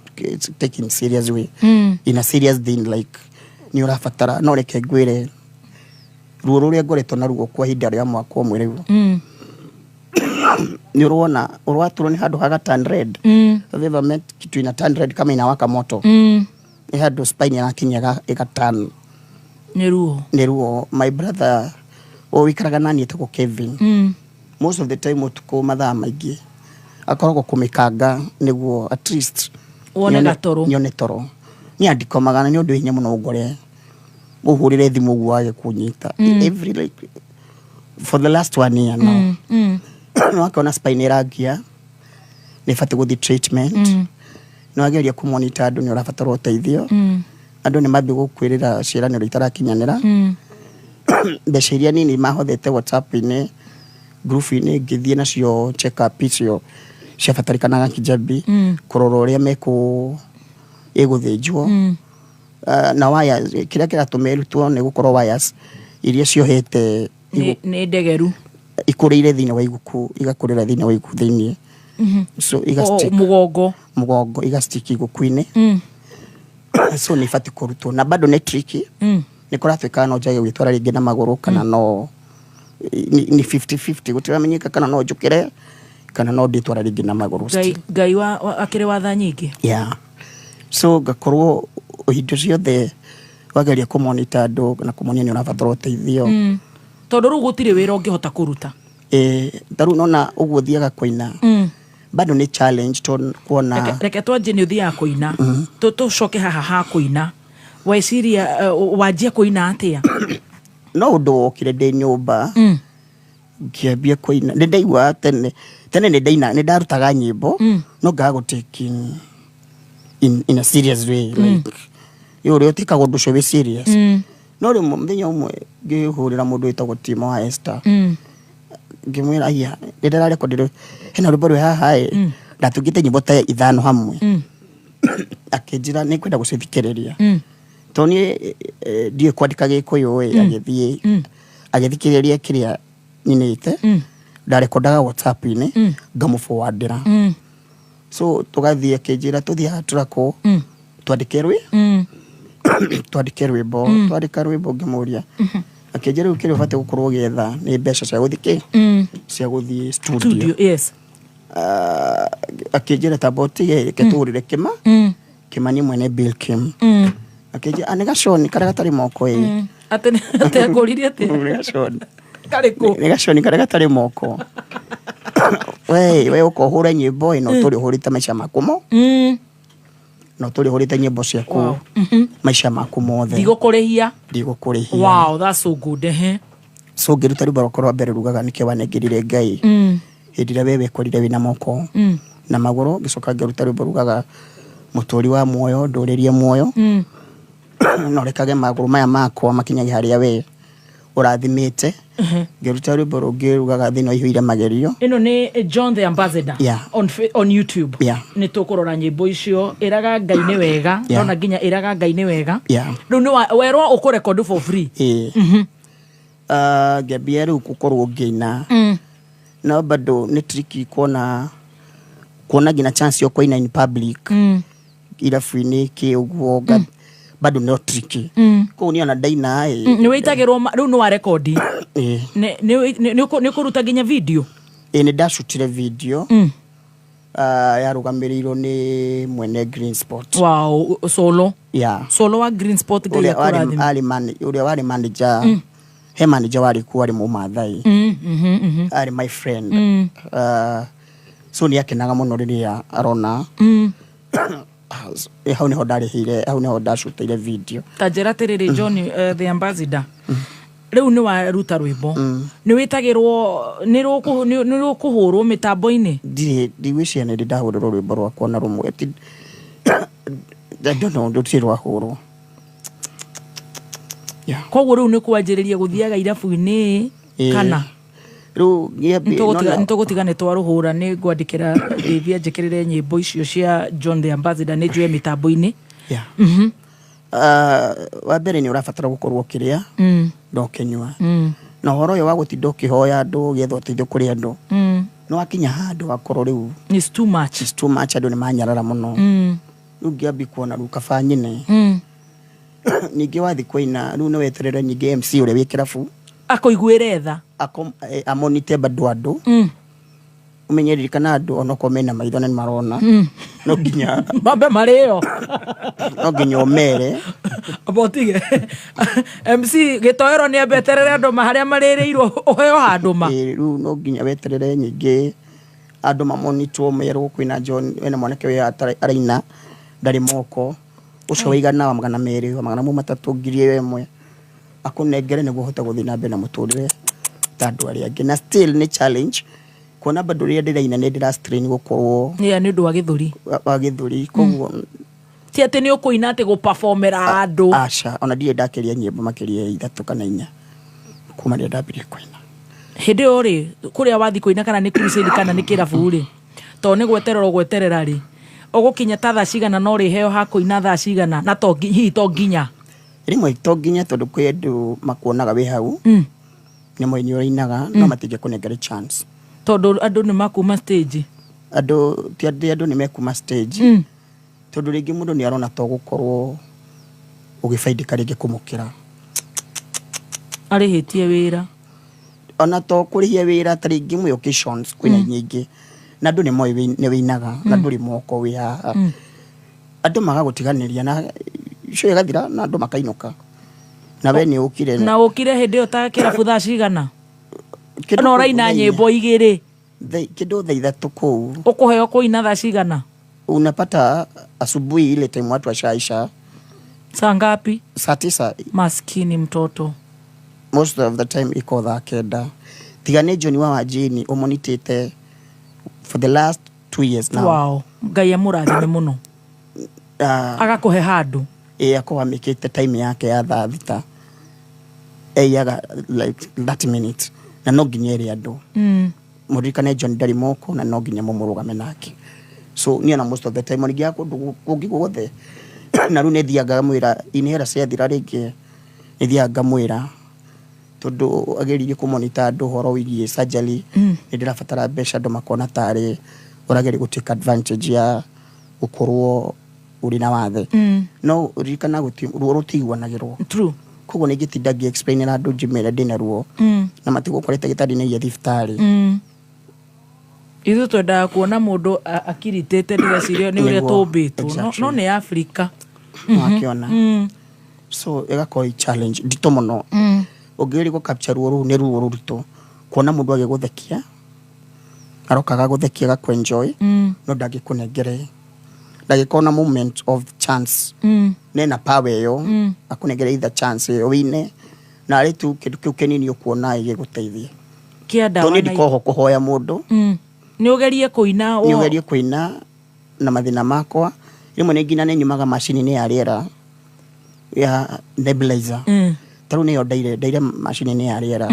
take in serious way, in a serious thing like nĩ ũrabatara. No reke ngwĩre, ruo rũrĩa ngoretwo naruo kwa ihinda rĩa mwaka ũmwe rĩu, nĩ ũrona ũrwaturwo nĩ handũ haga turn red. Have you ever met kitu ina turn red kama inawaka moto? Nĩ handũ spine ĩrakinya ĩga turn. Nĩ ruo. Nĩ ruo. My brother o wikaraga nani etagwo Kevin. Most of the time ũtukũ mathaa maingĩ akoragwo kũmĩkanga nĩguo at least wone gatoro. Nyone toro. Niĩ andikomaga na nĩ ũndũ wĩ hinya mũno ngore ũhũrĩre thimũ ũguo wage kũnyita. Every, like, for the last one year now. No akona spine ĩrangia, nĩ ĩbatiĩ gũthiĩ treatment. Nĩ wageria kũmonita andũ nĩ ũrabatara ũteithio. Andũ nĩ mambia gũkwĩrĩra ciĩranĩro itarakinyanĩra. Mbeca iria nini mahothete WhatsApp-inĩ group-inĩ ngĩthiĩ nacio check up icio ciabatarĩkanaga Kijabi, kũrora ũrĩa mekũ ĩgũthĩnjwo. Na wires kĩrĩa kĩratũma ĩrutwo nĩ gũkorwo wires iria ciohete Nĩ ndegeru. Ikũrĩire thĩinĩ wa iguku, igakũrĩra thĩinĩ wa iguku thĩinĩ. So igastick. O, mũgongo. Mũgongo, igastick iguku-inĩ. So nĩ ibatiĩ kũrutwo na bado nĩ tricky. Nĩ kũratuĩka no njage gwĩtwara rĩngĩ na magũrũ kana no nĩ 50-50, gũtiramenyeka kana no njũkĩre kana no ndĩtwara rĩngĩ na magũrũ. Ngai Ngai wa akĩrĩ watha nyingĩ. Yeah, so ngakorwo hingo ciothe wageria kũmonita andũ na kũmonia nĩ ũrabatara ũteithio. Tondũ rĩu gũtirĩ wĩra ũngĩhota kũruta. Ĩ, ta rĩu nona ũguo thiaga kũina, bado nĩ challenge tondũ kuona Reke twanjie nĩ ũthiaga kũina. Tũcoke haha ha kũina, weciria wanjia kũina atĩa? No ũndũ wokire ndĩ nyũmba, ngĩambia kũina. Nĩ ndaiguaga tene tene nĩ ndaina, nĩ ndarutaga nyĩmbo, no ngaga gũ take in a serious way, like ĩ ũrĩa ũtĩkaga ũndũ ũcio wĩ serious. No rĩmwe mũthenya ũmwe ngĩhũrĩra mũndũ wĩtagwo Timo wa Esther, ngĩmwĩra, "Aya, nĩ ndĩrarekondire hena rwĩmbo rwĩ haha ĩ." Ndatungĩte nyĩmbo ta ithano hamwe. Akĩnjĩra nĩ kwenda gũcithikĩrĩria, tondũ niĩ ndiũĩ kwandĩka Gĩkũyũ ĩ. Agĩthiĩ agĩthikĩrĩria kĩrĩa nyinĩte, ndarekondaga WhatsApp-inĩ, ngamũforwardĩra. So tũgathiĩ, akĩnjĩra tũthiĩ haha tũrakwo twandĩke rwĩ twandĩke rwĩmbo. Twandĩka rwĩmbo, ngĩmũria, akĩnjĩra rĩu kĩrĩa ũbatiĩ gũkorwo ũgĩetha nĩ mbeca cia gũthiĩ kĩ cia gũthiĩ studio. Studio, yes. Ah, akĩnjĩra tamba ũtige, reke tũgũrĩre kĩma Kĩmani mwene Bill Kim. Akĩnjĩra, "Ah, nĩ gaconi karĩa gatarĩ moko ĩ." Atĩ akũririe atĩ Nĩ gaconi. Karĩkũ? Nĩ gaconi karĩa gatarĩ moko. We ũka ũhũre nyĩmbo ĩno, tũrĩ ũhũrĩte maica maku mo no tũrĩ ũhũrĩte nyĩmbo ciaku maica maku mothe. Ndigũkũrĩhia. Ndigũkũrĩhia. Wow, that's so good, ehe. So ngĩruta rwĩmbo rwakwa rwa mbere rugaga nĩkĩo wanengerire Ngai hĩndĩ ĩrĩa we wekorire wĩna moko na magũrũ. Ngĩcoka ngĩruta rwĩmbo rugaga mũtũri wa muoyo ndũrĩrie muoyo, no rekage magũrũ maya makwa makinyage harĩa we ũrathimĩte. Ngĩruta rwĩmbo rũngĩ rugaga thĩna ũihũire magerio. Ĩno nĩ John the Ambassador on YouTube. Nĩ tũkũrora nyĩmbo icio, ĩraga Ngai nĩ wega. Ndona nginya ĩraga Ngai nĩ wega. Rĩu nĩ werwo ũkũrecord for free. Ĩĩ. Ah, ngĩambia rĩu gũkorwo ngĩina, no bado nĩ tricky kuona nginya chance ya kũina in public, irabu-inĩ kĩ ũguo, bado no tricky. Koguo niĩ ona ndaina ĩ. Nĩ wĩitagĩrwo rĩu nĩ wa rekondi? Ĩĩ. Nĩ ũkũruta nginya video? Ĩ, nĩ ndacutire video. Ah, yarũgamĩrĩirwo nĩ mwene Green Spot. Wow, solo. Solo wa Green Spot, Ngai Ũrĩa warĩ akũrathime. ũrĩa warĩ manager, he manager warĩ kuo, warĩ Mũmathai, arĩ my friend. Ah, so nĩ akenaga mũno rĩrĩa arona. Hau nĩho ndarĩhĩire, hau nĩho ndacutĩire video. Ta njĩra atĩrĩrĩ, John the Ambassador, rĩu nĩ waruta rwĩmbo, nĩ wĩtagĩrwo, nĩ rũkũhũrwo mĩtambo-inĩ? Ndirĩ, ndigwĩciria nĩ ndĩ ndahũrĩrwo rwĩmbo rwakwa na rũmwe. I don't know, rũtirĩ rwahũrwo. Koguo rĩu nĩ kwanjĩrĩria gũthiaga irabu-inĩ? Ĩĩ. Kana Rĩu nĩ tũgũtiga nĩ twarũhũra, nĩ ngwandĩkĩra Davy anjĩkĩrĩre nyĩmbo icio cia John the Ambassador, nĩ njũe mĩtambo-inĩ. Ah, wa mbere nĩ ũrabatara gũkorwo ũkĩrĩa na ũkĩnyua, na ũhoro ũyũ wa gũtinda ũkĩhoya andũ, ũgĩetha ũteithio kũrĩ andũ, nĩ wakinya handũ wakorwo rĩu It's too much. It's too much, andũ nĩ manyarara mũno. Rĩu ngĩambi kuona rĩu kaba nyine. Ningĩ wathi kũina rĩu nĩ weterere ningĩ MC ũrĩa wĩ kĩrabu akũiguĩre tha. Amonite bado andũ. Ũmenye ririkana andũ onokorwo mena maitho na nĩ marona, no nginya mambe marĩo. No nginya ũmere. Botige MC gĩtoero nĩ ambeterere andũ ma harĩa marĩrĩirwo ũheo handũ ma. Ĩĩ, rĩu no nginya weterere nyingĩ andũ mamonitwo, merwo kwĩna John, wena mwanake ũyũ araina ndarĩ moko, ũcio waigana wa 200, wa 300, 1000 akũnengere nĩguo ũhote gũthiĩ na mbere na mũtũrĩre ta andũ arĩa angĩ. Na still nĩ challenge kuona bado rĩrĩa ndĩraina nĩ ndĩra strain gũkorwo Yeah, nĩ ũndũ wa gĩthũri. Wa gĩthũri, koguo Ti atĩ nĩ ũkũina atĩ gũperformera andũ. Aca, ona ndirĩ ndakĩria nyĩmbo makĩria ya ithatũ kana inya kuma rĩrĩa ndambirie kũina. Hĩndĩ ĩyo rĩ, kũrĩa wathi kũina, kana nĩ crusade kana nĩ kĩrabu rĩ, tondũ nĩ gweterera ũgweterera rĩ, Ũgũkinya ta thaa cigana na ũrĩheo ha kũina thaa cigana na to hihi to nginya? Rĩmwe to nginya, tondũ kwĩ andũ makuonaga wĩ hau, nĩ moĩ nĩ ũrainaga, no matingĩkũnengere chance. Tondũ andũ nĩ makuma stage. Andũ ti andũ, andũ nĩ mekuma stage, tondũ rĩngĩ mũndũ nĩ arona to gũkorwo ũgĩbaidĩka rĩngĩ kũmũkĩra. Arĩhĩtie wĩra. Ona to kũrĩhia wĩra, ta rĩngĩ mwĩ occasions kwĩna nyingĩ na andũ nĩ moĩ nĩ wĩinaga na ndũrĩ moko wĩ haha, andũ magagũtiganĩria na show ĩgathira na andũ makainũka na we nĩ ũkire. Na ũkire hĩndĩ ĩyo ta kĩrabu thaa cigana? Kĩndũ Na ũraina thaa inya. Nyĩmbo igĩrĩ. Kĩndũ thaa 3 kũu. Ũkũheo kũina thaa cigana? Unapata asubuhi, ile time watu washaisha. Saa ngapi? Saa 9. Maskini mtoto. Most of the time iko thaa 9, tiga nĩ John wa Wanjini ũmonitĩte for the last 2 years now. Wow, Ngai amũrathime mũno. Agakũhe handũ. Ĩ, akorwo amĩkĩte time yake ya thaa 6, eiyaga like 30 minutes na no nginya ĩrĩ andũ mũririkane John ndarĩ moko na no nginya mũmũrũgame nake. So niĩ ona most of the time oningĩaga kũndũ kũngĩ guothe, na rĩu nĩ thiaga ngamwĩra inera ciathira, rĩngĩ nĩ thiaga ngamwĩra tondũ ageririe kũmonita andũ ũhoro wĩgiĩ surgery, nĩ ndĩrabatara mbeca, andũ makona tarĩ ũrageria gũ take advantage ya gũkorwo ũrĩ na wathe. No ririkana ruo rũtiguanagĩrwo. True. Koguo nĩ ingĩtinda ngĩ explainĩra andũ njĩmere ndĩna ruo na matigũkorete gĩtanda-inĩ gĩa thibitarĩ. Ithuĩ twendaga kuona mũndũ akiritĩte, ndĩreciria nĩ ũrĩa Nĩguo, tũmbĩtwo. Exactly. No nĩ Afrika. Wakĩona, so ĩgakorwo ĩ challenge nditũ mũno. Ũngĩgeria gũ capture ruo rũu, nĩ ruo rũritũ kuona mũndũ agĩgũthekia, aroka agagũthekia, agakũ-enjoy, no ndangĩkũnengere, ndangĩkorwo na moment of chance nena power ĩyo akũnengere either chance ĩyo wĩine na arĩ tu kĩndũ kĩu kĩnini ũkuona gĩgũteithia. Kĩa ndawa. Tondũ niĩ ndikoho kũhoya mũndũ. Nĩ ũgerie kũina. Nĩ ũgerie kũina na mathĩna makwa, rĩmwe nĩ nginya nĩ nyumaga macini-inĩ ya rĩera ya nebulizer. Ta rĩu nĩyo ndaire ndaire macini-inĩ ya rĩera.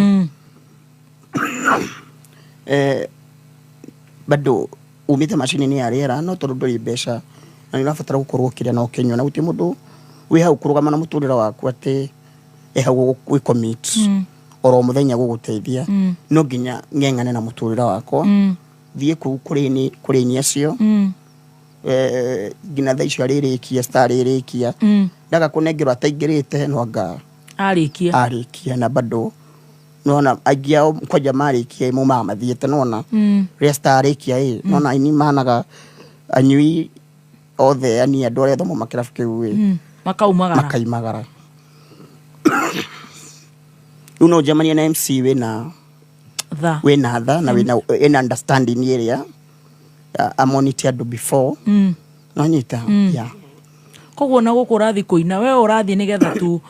Bado umĩte macini-inĩ ya rĩera, no tondũ ndũrĩ mbeca na nĩ ũrabatara gũkorwo ũkĩrĩa na ũkĩnyua, na gũtirĩ mũndũ wĩ hau kũrũgama na mũtũrĩre waku atĩ e hau gwĩ commit oro mũthenya gũgũteithia. No nginya ng'eng'ane na mũtũrĩre wakwa, thiĩ kũu kũrĩ ini acio, nginya thaa icio arĩrĩkia citarĩrĩkia, ndaga kũnengerwo ataingĩrĩte no anga arĩkia. Arĩkia, na bado nona aingĩ ao kwanja marĩkia maumaga mathiĩte nona rĩrĩa citarĩkia ĩ, nona aini managa anyui othe, yani andũ arĩa othe mauma kĩrabu kĩu ĩ, Makaumagara. Makaimagara. Rĩu no njemanie na MC wĩna tha. Wĩna tha na wĩna ĩna understanding ĩrĩa amonite andũ before nonyita. Yeah. Koguo na gũkũ ũrathiĩ kũina, we ũrathiĩ nĩgetha tu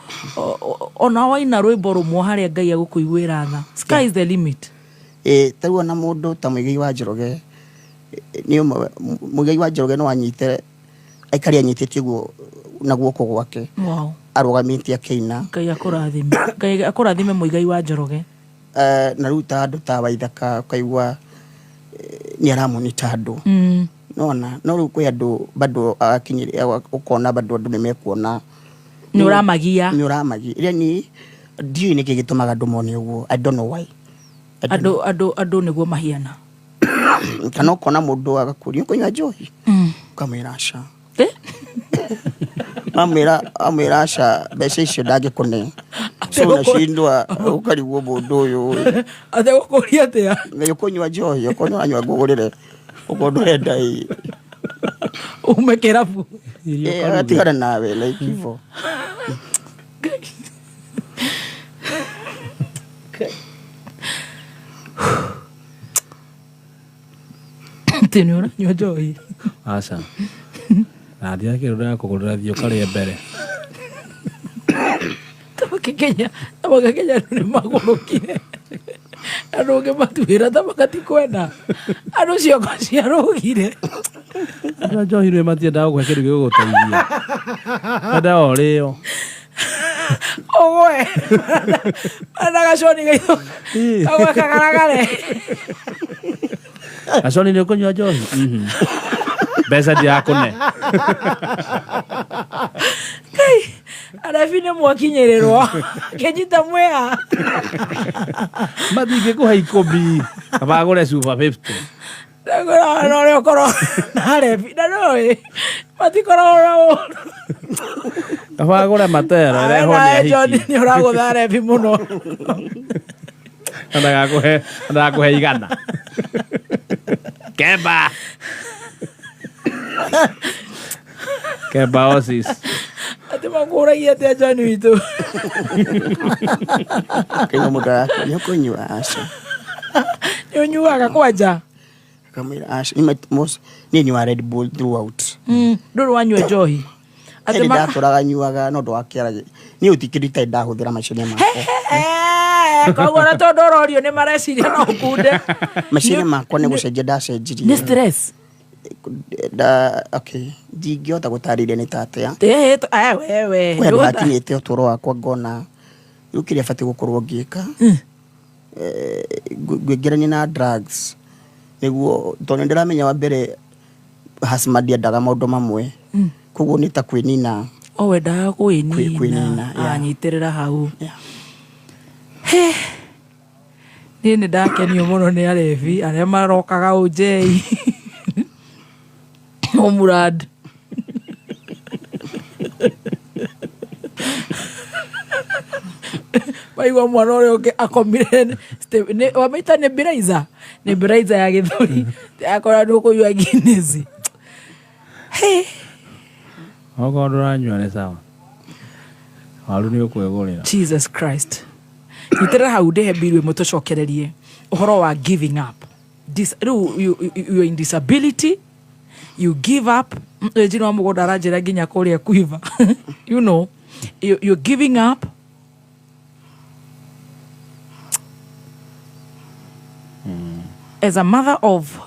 ona waina rwĩmbo rũmwe harĩa Ngai agũkũiguĩra tha, sky is the limit. Ĩ, ta rĩu ona mũndũ ta Mũigai wa Njoroge, nĩ ũmwe. Mũigai wa Njoroge no anyite aikari anyitĩtie guo na guoko gwake, arũgamĩtie akĩina. Ngai akũrathime, Ngai akũrathime Mũigai wa Njoroge. Na rĩu ta andũ ta Waithaka, ũkaigua nĩ aramonita andũ. Nona no rĩu kwĩ andũ bado agakinyĩria ũkona bado andũ nĩ mekuona Nĩ ũramagia. Nĩ ũramagia. Ĩrĩa ni ndiũĩ nĩkĩ gĩtũmaga andũ mone ũguo. I don't know why. I don't Andũ nĩguo mahiana. Kana ũkona mũndũ agakũria, ũkũnyua njohi? Ũkamwĩra aca. Amwĩra aca, mbeca icio ndangĩkũne, so unashindwa, ũkarigwo mũndũ ũyũ Ategũkũria atĩa? Nĩ ũkũnyua njohi? Okorwo nĩ ũranyua ngũgũrĩre, okorwo ndũrenda ĩ, ume kĩrabu. Agatigana nawe like hivo. Atĩ nĩ ũranyua njohi? Aca, na ndiakĩrĩ ndĩrakũgũrĩra, thiĩ ũkarĩe mbere. Tabakikenya tabakikenya, andũ nĩ magũrũkire, andũ ũngĩmatuĩra ta magatikwenda, andũ ciongo ciarũgire. Andũ a njohi rĩ, matiendaga gũkũhe kĩndũ gĩgũgũteithia, mendaga ũrĩo. Ũgwe na gaconi gaitũ kagwe kagaragare. Gaconi, nĩ ũkũnyua njohi? Mbeca ndirakũne. Kai arebi nĩ mwakinyĩrĩrwo kĩnyita mwea. Matingĩkũhe 10, kaba agũre cuba 50. Ndagũra ũrĩa ũkorwo na arebi na nũĩ matikoragwo na ũru. Kaba agũre matero ĩrehwo nĩ Nawe John ahiki. nĩ ũragũtha arebi mũno. Ndagakũhe 100. Kemba. Kemba osis. Atĩ makũragia atĩa John witũ? Kaigua mũndũ arakũria nĩ ũkũnyua aca. Nĩ ũnyuaga kwanja? Akamwĩra aca. Niĩ nyuaga Red Bull throughout. Ndũrĩ wanyua njohi? Atĩ Hĩndĩ ndatũraga nyuaga no ũndũ wa kĩara niĩ gũtirĩ kĩndũ itarĩ ndahũthĩra maica-inĩ makwa. Koguo ona tondũ ũrorio nĩ mareciria no ũkunde. Maica-inĩ makwa nĩ gũcenjia ndacenjirie. Nĩ stress? Okay, ndingĩhota gũtarĩria nĩ ta atĩa. Wewe. Kwĩ handũ hakinyĩte ũtũũro wakwa ngona rĩu kĩrĩa batiĩ gũkorwo ngĩka, ngwĩingĩrania na drugs nĩguo tondũ nĩndĩramenya wa mbere Hasma ndiendaga maũndũ mamwe, koguo nĩ ta kwĩnina. O wendaga kwĩnina. Kwĩnina, yeah. Anyitĩrĩra hau. Niĩ nĩ ndakenio mũno nĩ arebi arĩa marokaga ũnjei Omurad. Maigua mwana ũrĩa ũngĩ akomire wamaita nĩ biraiza, nĩ biraiza ya gĩthũri akora nĩ ũkũnyua Guinness. Hey. Okorwo ndũranyua nĩ sawa. Waru nĩ ũkwĩgũrĩra. Jesus Christ. Nyitĩrĩra hau ndĩhe mbiru ĩmwe tũcokererie ũhoro wa giving up. Rĩu you are in disability, you give up. Njino wa mũgũnda aranjĩra nginya kũrĩa kuiva. You know, you're giving up. As a mother of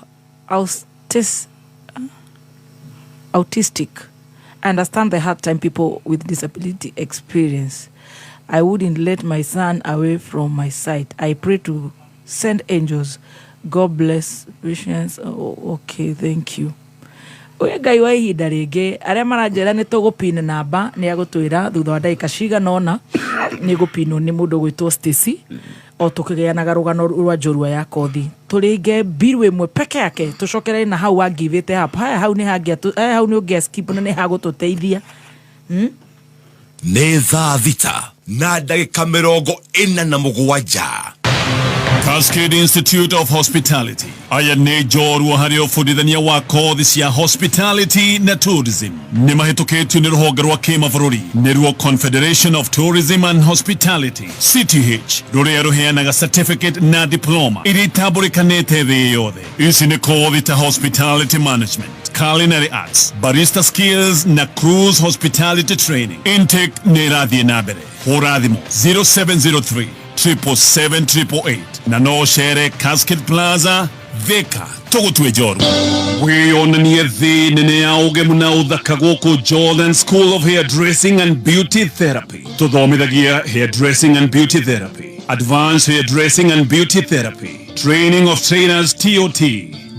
autistic, I understand the hard time people with disability experience. I wouldn't let my son away from my sight. I pray to send angels. God bless patience. Oh, okay, thank you. Oye Ngai wa ihinda rĩngĩ arĩa maranjĩra nĩ tũgũpin namba nĩ agũtwĩra thutha wa ndagĩka cigana ũna nĩ gũpinwo nĩ mũndũ ũgwĩtwo Stacy o tũkĩgĩanaga rũgano rwa njorua ya kothi tũrĩnge mbiru ĩmwe peke yake tũcokerere na hau wangivĩte up haya hau nĩ hangĩa haya hau nĩ ũngĩa skip na nĩ hagũtũteithia. Nĩ thaa 6:47. Cascade Institute of Hospitality aya nĩ njorua harĩ ũbundithania wa kothi cia hospitality na tourism nĩ mahĩtũkĩtio nĩ rũhonge rwa kĩmabũrũri nĩruo Confederation of Tourism and Hospitality CTH rũrĩa rũheanaga certificate na diploma iria itambũrĩkanĩte thĩ yothe. Ici nĩ kothi ta hospitality management, culinary arts, barista skills na cruise hospitality training. Intake nĩ ĩrathiĩ na mbere. Hũra thimũ 0703 777 na no cere Cascade Plaza Thika tũgũtue njorua wĩyonanie thĩ nene ya ũgemu na ũthaka gũkũ Jordan School of Hairdressing and Beauty Therapy. Tũthomithagia hairdressing and beauty therapy, advanced hairdressing and beauty therapy, training of trainers TOT,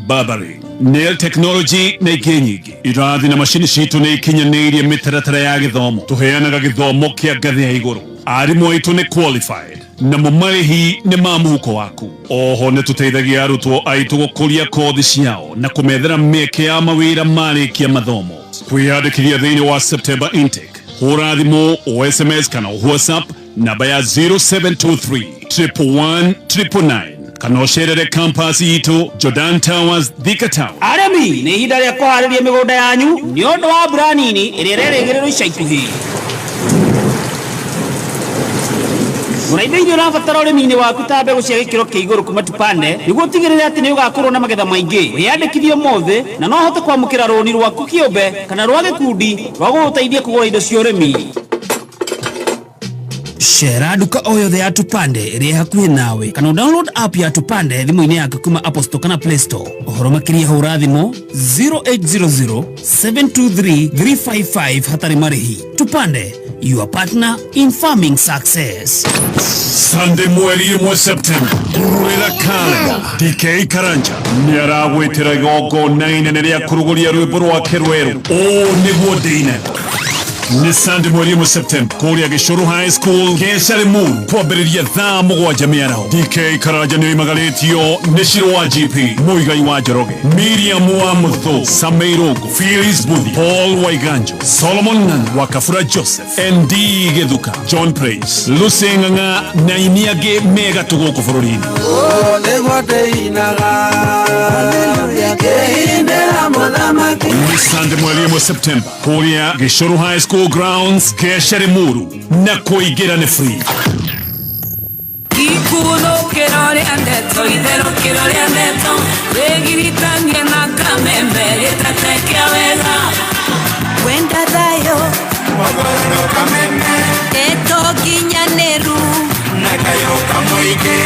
barbering, nail technology na ingĩ nyingĩ. Irathi na macini citũ nĩ ikinyanĩirie mĩtaratara ya gĩthomo. Tũheanaga gĩthomo kĩa ngathĩ ya igũrũ. Arimũ aitũ nĩ qualified namo marĩhi nĩ ma mũhuko waku. Oho nĩ tũteithagia arutwo aitũ gũkũria kothi ciao na kũmethera mĩeke ya mawĩra marĩkia mathomo. Kwĩyandĩkithia thĩinĩ wa September intake, hũra thimũ o SMS kana WhatsApp namba ya 0723 111 999 kana ũcerere campus itũ Jordan Towers, Thika Town. Arĩmi nĩ ihinda rĩa kũharĩria mĩgũnda yanyu nĩ ũndũ wa mbura nini ĩrĩa ĩrerĩgĩrĩrwo ica ikuhĩ. Gũra indo iria ũrabatara ũrĩmi-inĩ waku ta mbegũ cia gĩkĩro kĩa igũrũ kuma Tupande nĩguo ũtigĩrĩre atĩ nĩ ũgakorwo na magetha maingĩ. Wĩyandĩkithie ũmũthĩ na no ũhote kwamũkĩra rũni rwaku kĩũmbe kana rwa gĩkundi rwa gũgũteithia kũgũra indo cia ũrĩmi. Cera nduka o yothe ya Tupande ĩrĩa hakuhĩ nawe kana download app ya Tupande thimũ-inĩ yaku kuma Apple Store kana Play Store. Ũhoro makĩria hũra thimũ 0800 723 355 hatarĩ marĩhi. Tupande, your partner in farming success. Sunday mweri 1 September, kururira kalenda DK Karanja nĩ aragwĩtĩra igongona inene rĩa kũrugũria rwĩmbo rwake rwerũ ũũ nĩguo ndĩinaga. Nĩ Sunday mweri 1 September kũrĩa Gĩcũrũ High School Gecare Muru kwambĩrĩria thaa 7 mĩaraho. DK Karanja nĩ oimagarĩtio nĩ Shiro wa GP, Mũigai wa Njoroge, Miriam wa Mũthũ, Samei Rũngũ, Phyllis Buthi, Paul Waiganjo, Solomon Ng'ang'a, Wakafura Joseph, ND Gĩthuka, John Praise, Lucy Ng'ang'a na aini angĩ me gatũ gũkũ bũrũri-inĩ. Nĩ Sunday mweri 1 September kũrĩa Gĩcũrũ High School grounds Gecere Muru na kũingĩra nĩ free. Ikuthũkĩro rĩa ndeto itherũkĩro rĩa ndeto wĩgiritanie na kameme gĩtete kĩa wega wenda thayũ ndeto nginyanĩru na kayũ kamũingĩ.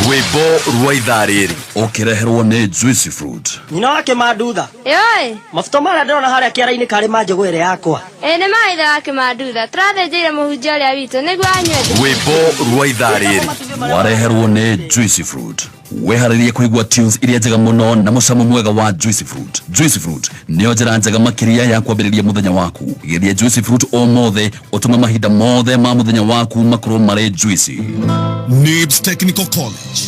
Rwĩmbo rwa ithaa rĩrĩ ũkĩreherwo nĩ Juicy Fruit. Nyina wake Mandutha. Yoi. Mafuta marĩa ndĩrona harĩa kĩara-inĩ karĩ ma njũgũ ĩrĩa yakwa. Ĩ nĩ ma ithe wake Mandutha, tũrathĩnjĩire mũhunjia ũrĩa witũ nĩguo anyue. Rwĩmbo rwa ithaa rĩrĩ wareherwo nĩ Juicy Fruit. Weharĩrie kũigua tunes iria njega mũno na mũcamo mwega wa Juicy Fruit. Juicy Fruit nĩyo njĩra njega makĩria ya kwambĩrĩria mũthenya waku. Geria Juicy Fruit ũmũthĩ ũtũme mahinda mothe ma mũthenya waku makorwo marĩ juicy. NIBS Technical College.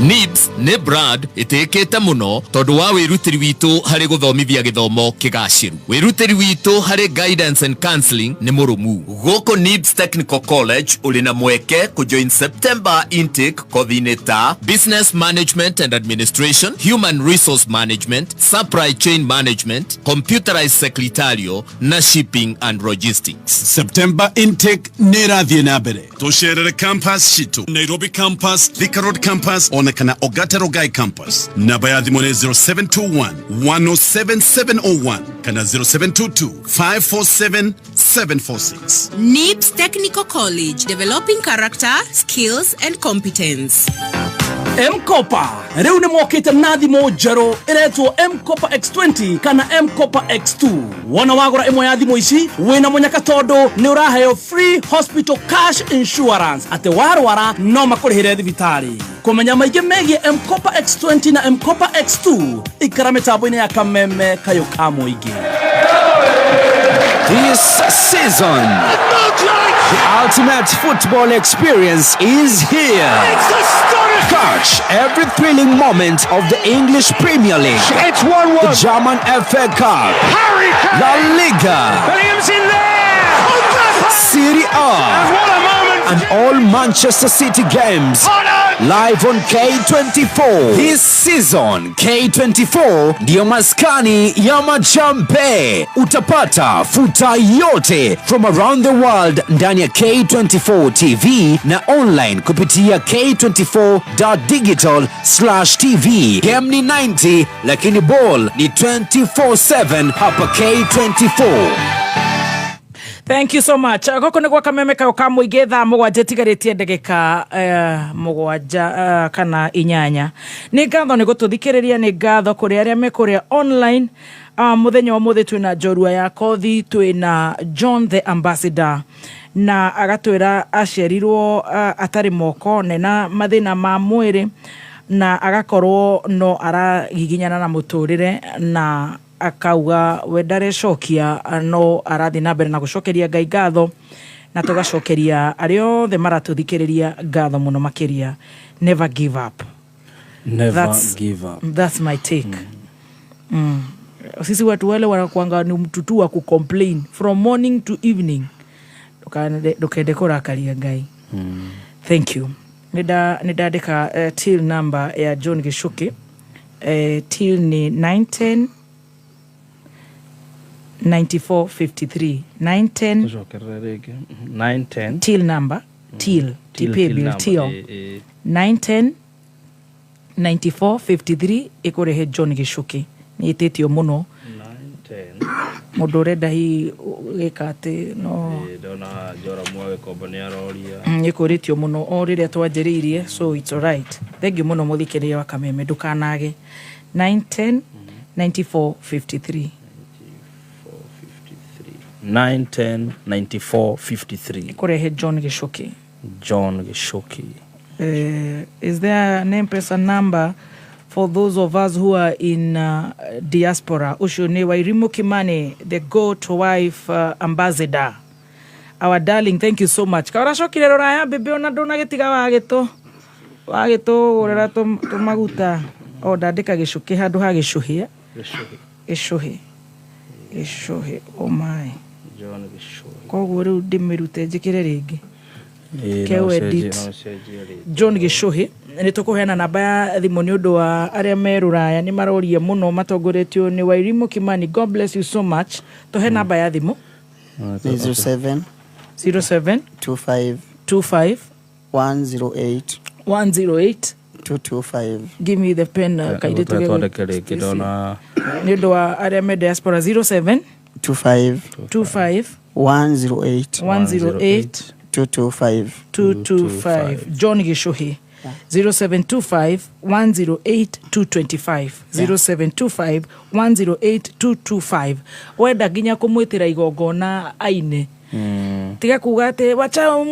NIBS nĩ brand ĩtĩkĩte mũno tondũ wa wĩrutĩri witũ harĩ gũthomithia gĩthomo kĩgacĩru. Wĩrutĩri witũ harĩ guidance and counseling nĩ mũrũmu. Gũkũ NIBS Technical College ũrĩ na mweke kũjoin September intake kothi-inĩ ta Business Management and Administration, Human Resource Management, Supply Chain Management, Computerized Secretarial na Shipping and Logistics. September intake nĩ ĩrathiĩ na mbere. Tũcerere campus citũ Nairobi campus, Thika Road campus ona kana Ogata Rogai campus. Namba ya thimũ nĩ 0721 107 701 kana 0722 547 746. NIBS Technical College, developing character, skills and competence. M-Kopa rĩu nĩ mokĩte na thimũ njerũ ĩretwo M-Kopa X20 kana M-Kopa X2. Wona wagũra ĩmwe ya thimũ ici wĩna mũnyaka tondũ nĩ ũraheo free hospital cash insurance atĩ warwara no makũrĩhĩre thibitarĩ. Kũmenya maingĩ megiĩ M-Kopa X20 na M-Kopa X2 ikara mĩtambo-inĩ ya Kameme kayũ ka mũingĩ. This season, the ultimate football experience is here. Catch every thrilling moment of the English Premier League. It's 1-1. The German FA Cup. Harry Kane. La Liga. Williams in there. Serie A. And what a moment. And all Manchester City games. Live on K24. This season, K24 ndiyo maskani ya majambe. Utapata futa yote from around the world ndani ya K24 TV na online kupitia k24.digital/tv. Game ni 90 lakini ball ni 24/7 hapa K24. Thank you so much. Gũkũ nĩ gwa Kameme kayũ ka mũingĩ thaa 7 ĩtigarĩtie ndagĩka 7 kana 8. Nĩ ngatho nĩ gũtũthikĩrĩria, nĩ ngatho kũrĩ arĩa me kũrĩa online. Mũthenya wa ũmũthĩ twĩna njorua ya kothi, twĩna John the Ambassador na agatwĩra aciarirwo atarĩ moko nena mathĩna ma mwĩrĩ na agakorwo no aragiginyana na mũtũrĩre na akauga we ndarecokia no arathiĩ na mbere na gũcokeria Ngai ngatho na tũgacokeria arĩa othe maratũthikĩrĩria ngatho mũno makĩria. Never give up. Never give up. That's my take. Sisi watu wale wanakuanga ni mtu tu wa kucomplain from morning to evening. Ndukende kũrakaria Ngai. Thank you. Nĩndandĩka till number ya John Gichuki. Till ni 910 9453 910 910 till number till till till 910 9453 ikurehe John Gichuki. Nĩ ĩtĩtio mũno. 910 Mũndũ ũrenda hihi gĩka atĩ no Ndona Joramu wa Gĩkomba nĩ aroria. Nĩ kũrĩtio mũno o rĩrĩa twanjĩrĩirie, so it's alright. Thank you mũno mũthikĩrĩria wa Kameme, ndũkanage 910 9453. 9 10 94 53. Kũrehe John Gĩcũkĩ. John Gĩcũki. Is there an M-Pesa number for those of us who are in diaspora? Ũcio nĩ Wairimu Kimani, the goat wife ambassador. Our darling, thank you so much. Kaũracokire rũraya mbĩmbĩ ona ndũnagĩtiga wagĩtũ wagĩtũgũrĩra tũmaguta. O ndandĩka gĩcũkĩ handũ ha gĩcũhĩ. Gĩcũhĩ. Gĩcũhĩ. Gĩcũhĩ, oh my. John Gĩcũhĩ. Koguo rĩu ndĩmĩrute njĩkĩre rĩngĩ. Ĩĩ, Ke no ũcenjie- edit. no ũcenjie rĩtwa. John Gĩcũhĩ nĩ tũkũheana namba ya thimũ nĩ ũndũ wa arĩa me rũraya nĩ maroria mũno matongoretio nĩ Wairimu Kimani. God bless you so much. Tũhe namba ya thimũ. Nĩ 07 07 25 25 108 108 225. Give me the pen, kairĩtu Twandĩke rĩngĩ ndona nĩ ũndũ wa arĩa me diaspora. 07 25 25 108 108 225. 225. John Gĩcũhĩ, 0725 108 225, 0725 108 225. Wenda nginya kũmwĩtĩra igongona aine, tiga kuga atĩ wacha o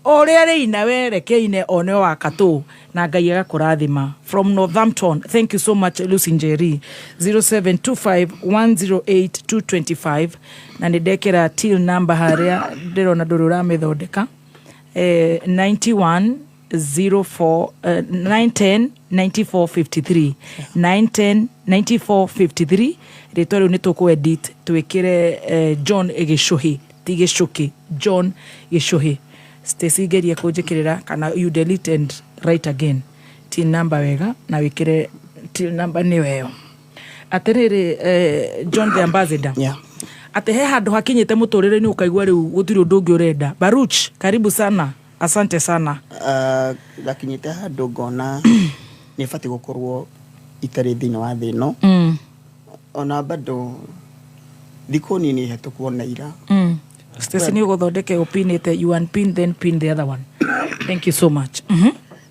ũrĩa rĩina we reke aine one wa katũ na Ngai agakũrathima. From Northampton, thank you so much Lucy Njeri. 0725 108 225. Na nĩ ndekĩra till number harĩa ndĩrona ndũrĩ ũramĩthondeka, 91 04 910 9453, 910 9453. Rĩtwa rĩu nĩ tũkũ-edit twĩkĩre John Gĩcũhĩ, ti Gĩcũkĩ, John Gĩcũhĩ. Stacy, geria kũnjĩkĩrĩra kana you delete and write again till number wega na wĩkĩre till number nĩyo ĩyo. Atĩrĩrĩ, John the ambassador, yeah. Atĩ he handũ hakinyĩte mũtũrĩre-inĩ ũkaigua rĩu gũtirĩ ũndũ ũngĩ ũrenda. Baruch, karibu sana, asante sana. Ngakinyĩte handũ ngona nĩ batiĩ gũkorwo itarĩ thĩinĩ wa thĩ ĩno. Ona bado thikũ nini hetũku ona ira. Stacy, nĩ ũgũthondeke ũpinĩte, you unpin then pin the other one. Thank you so much.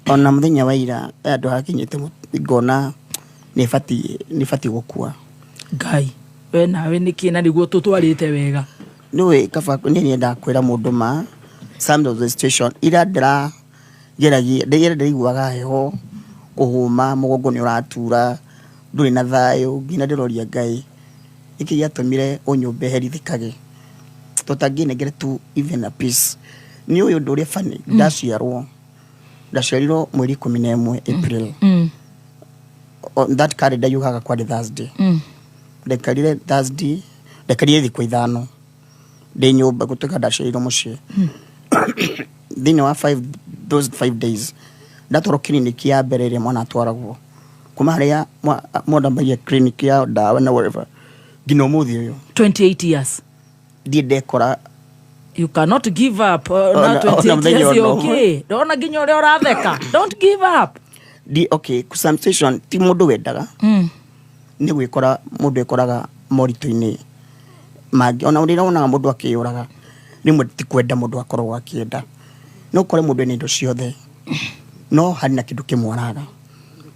Ona mũthenya wa ira he handũ hakinyĩte ngona nĩ batiĩ gũkua. Ngai we nawe nĩkĩ na nĩguo tũtwarĩte wega? Nĩũĩ kaba niĩ nyendaga kwĩra mũndũ ma some of the situation ira ndĩrageragia ira ndĩraiguaga heho kũhũma mũgongo nĩ ũratura ndũrĩ na thayũ nginya ndĩroria Ngai nĩkĩ gĩatũmire ũnyũmbe herithĩkage tũtangĩnengere tu even a piece. Nĩ ũyũ ũndũ ũrĩa funny, ndaciarwo ndaciarirwo mweri 11 April. On that calendar yugaga kwarĩ Thursday. Ndekarire Thursday, ndekarire thikũ 5 ndĩ nyũmba gũtuĩka ndaciarirwo mũciĩ. Thĩinĩ wa those 5 days ndatwarwo clinic ya mbere ĩrĩa mwana atwaragwo kuma harĩa mwana ambagia clinic ya ndawa na whatever nginya ũmũthĩ ũyũ. 28 years Ndiĩ ndekora. You cannot give up. Ona- Na 28 ona mũthenya years ona you're ũmwe. okay. Ndona nginya ũrĩa ũratheka, don't give up. Di okay some situation ti mũndũ wendaga. Nĩ gwĩkora mũndũ ekoraga moritũ-inĩ mangĩ ona ũrĩa wonaga mũndũ akĩyũraga rĩmwe ti kwenda mũndũ akoragwo akĩenda no ũkore mũndũ ena indo ciothe no harĩ na kĩndũ kĩmwe araga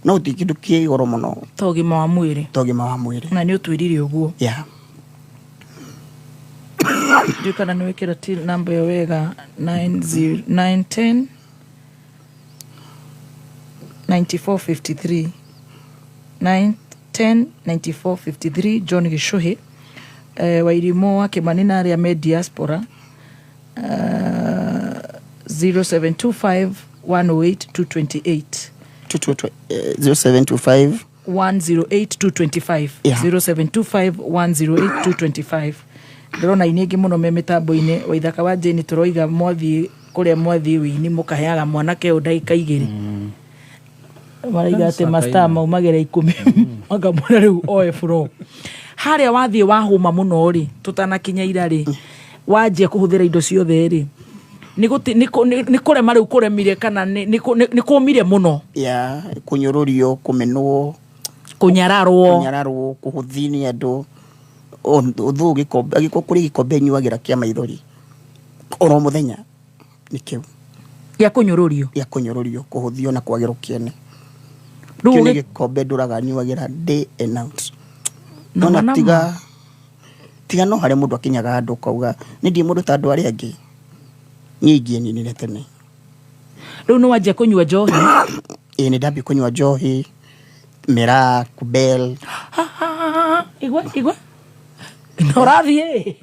no ti kĩndũ kĩ goro mũno ta ũgima wa mwĩrĩ. Ta ũgima wa mwĩrĩ. Na nĩ ũtwĩrire ũguo. Yeah. Ndiũĩ kana nĩ wĩkĩra till number ĩyo wega. 90 910 9453, 910 9453, John Gĩcũhĩ, Wairimũ wa Kĩmani na arĩa me diaspora, 0725 108 228. 0725 108 225. Yeah. 0725 108 225. Ndĩrona aini aingĩ mũno me mĩtambo-inĩ. Waithaka wa Jane, tũroiga mwathiĩ kũrĩa mwathiĩ wĩini mũkaheaga mwanake ũyũ ndagĩka 2. Maraiga atĩ mastaa maumagĩra 10 makamwĩra rĩu oe bro harĩa wathiĩ wahũma mũno rĩ tũtanakinya ira rĩ wanjia kũhũthĩra indo ciothe rĩ nĩ kũrema rĩu kũremire kana nĩ kũmire mũno? Ya kũnyũrũrio, kũmenwo, kũnyararwo, kũnyararwo, kũhũthio nĩ andũ. Ũthũ gĩkombe angĩkorwo kũrĩ gĩkombe nyuagĩra kĩa maithori oro mũthenya nĩ kĩu. Gĩa kũnyũrũrio. Gĩa kũnyũrũrio, kũhũthio na kwagĩrwo kĩene. Rĩu Kĩu nĩ gĩkombe ndũraga nyuagĩra day and out. Nama Nona nama. tiga no harĩa mũndũ akinyaga handũ ũkauga nĩ ndiĩ mũndũ ta andũ arĩa angĩ, niĩ ingĩeninire tene. Rĩu nĩ wanjia kũnyua njohi? Ĩĩ, nĩ ndambia kũnyua njohi, miraa, kubel. Igwe igwe na ũrathiĩ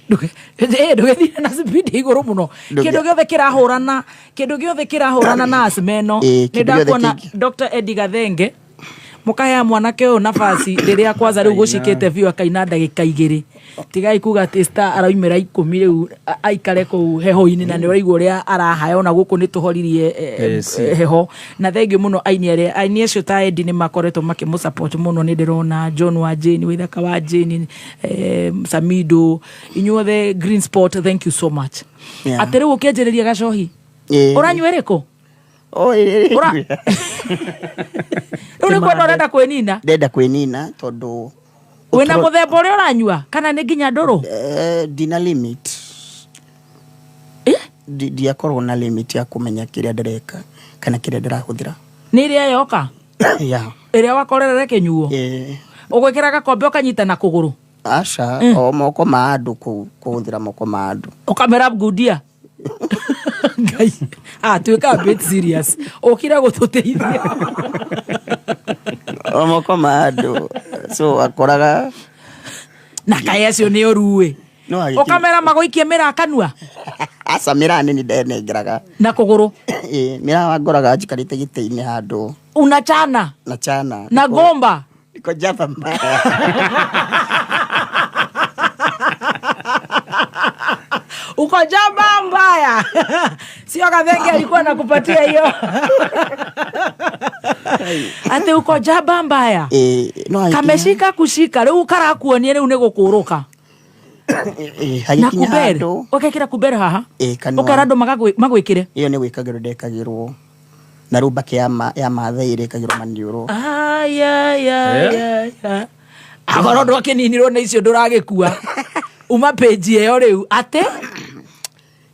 ndũgĩthiĩ na speed igũrũ mũno. Kĩndũ gĩothe kĩrahũrana, kĩndũ gĩothe kĩrahũrana na asthma ĩno. Ĩĩ, Nĩ kĩndũ gĩothe. Ndakuona Dr. Eddie Gathenge mũkahea mwanake ũyũ nafasi rĩrĩa kwanza rĩu gũcikĩte biũ akaina ndagĩka 2. Tigai kuga atĩ star araumĩra 10 rĩu aikare kũu heho-inĩ na nĩ ũraigua ũrĩa arahaya ona gũkũ nĩ tũhoririe heho. Na thengiũ mũno aini arĩa aini acio ta Eddie nĩ makoretwo makĩmũ support mũno. Nĩ ndĩrona John wa Jane, Waithaka wa Jane, Samido, inyuothe Green Spot, thank you so much. Atĩ rĩu ũkĩanjĩrĩria gacohi? Ĩĩ. Ũranyua ĩrĩkũ? O, ĩrĩ- Rĩu nĩ kwenda ũrenda kwĩnina? Ndenda kwĩnina tondũ Wĩna mũthemba ũrĩa ũranyua kana nĩ nginya ndũrũ? Ndina limit. Ndiakorwo na limit ya kũmenya kĩrĩa ndĩreka kana kĩrĩa ndĩrahũthĩra. Nĩ ĩrĩa yoka? Yeah. Ĩrĩa wakorerere kĩnyuo? Ĩĩ. Ũgwĩkĩra gakombe ũkanyita na kũgũrũ? Aca, o moko ma andũ, kũhũthĩra moko ma andũ. Ũkamera ngundia. Ngai, tuĩka a bit serious, ũkire gũtũteithia. O moko ma andũ, so akoraga Na kaĩ acio nĩ ũruĩ? No agĩkinya- Ũkamera magũikie mĩraa kanua? Aca, mĩraa nini ndenengeraga. Na kũgũrũ? Ĩĩ, mĩraa wangoraga njikarĩte gĩtĩ-inĩ handũ. Unachana? Na chana. Na ngomba? Niko jaba mbaya. Uko jaba mbaya. Sio Gathenge alikuwa anakupatia hiyo atĩ uko jaba mbaya? Ĩĩ, no agĩkinya- Kameshika kushika rĩu karakuonia rĩu nĩ gũkũrũka. Ĩĩ, Na hagĩkinya kubere handũ ũgekĩra kubere haha? Ĩĩ, kanua. Ũkera andũ magwĩkĩre? Ĩyo nĩ gwĩkagĩrwo ndekagĩrwo na rĩu mbakĩ ya mathai ĩrĩkagĩrwo maniũrũ. Akorwo ndwakĩninirwo nĩ icio ndũragĩkua uma page ĩyo rĩu atĩ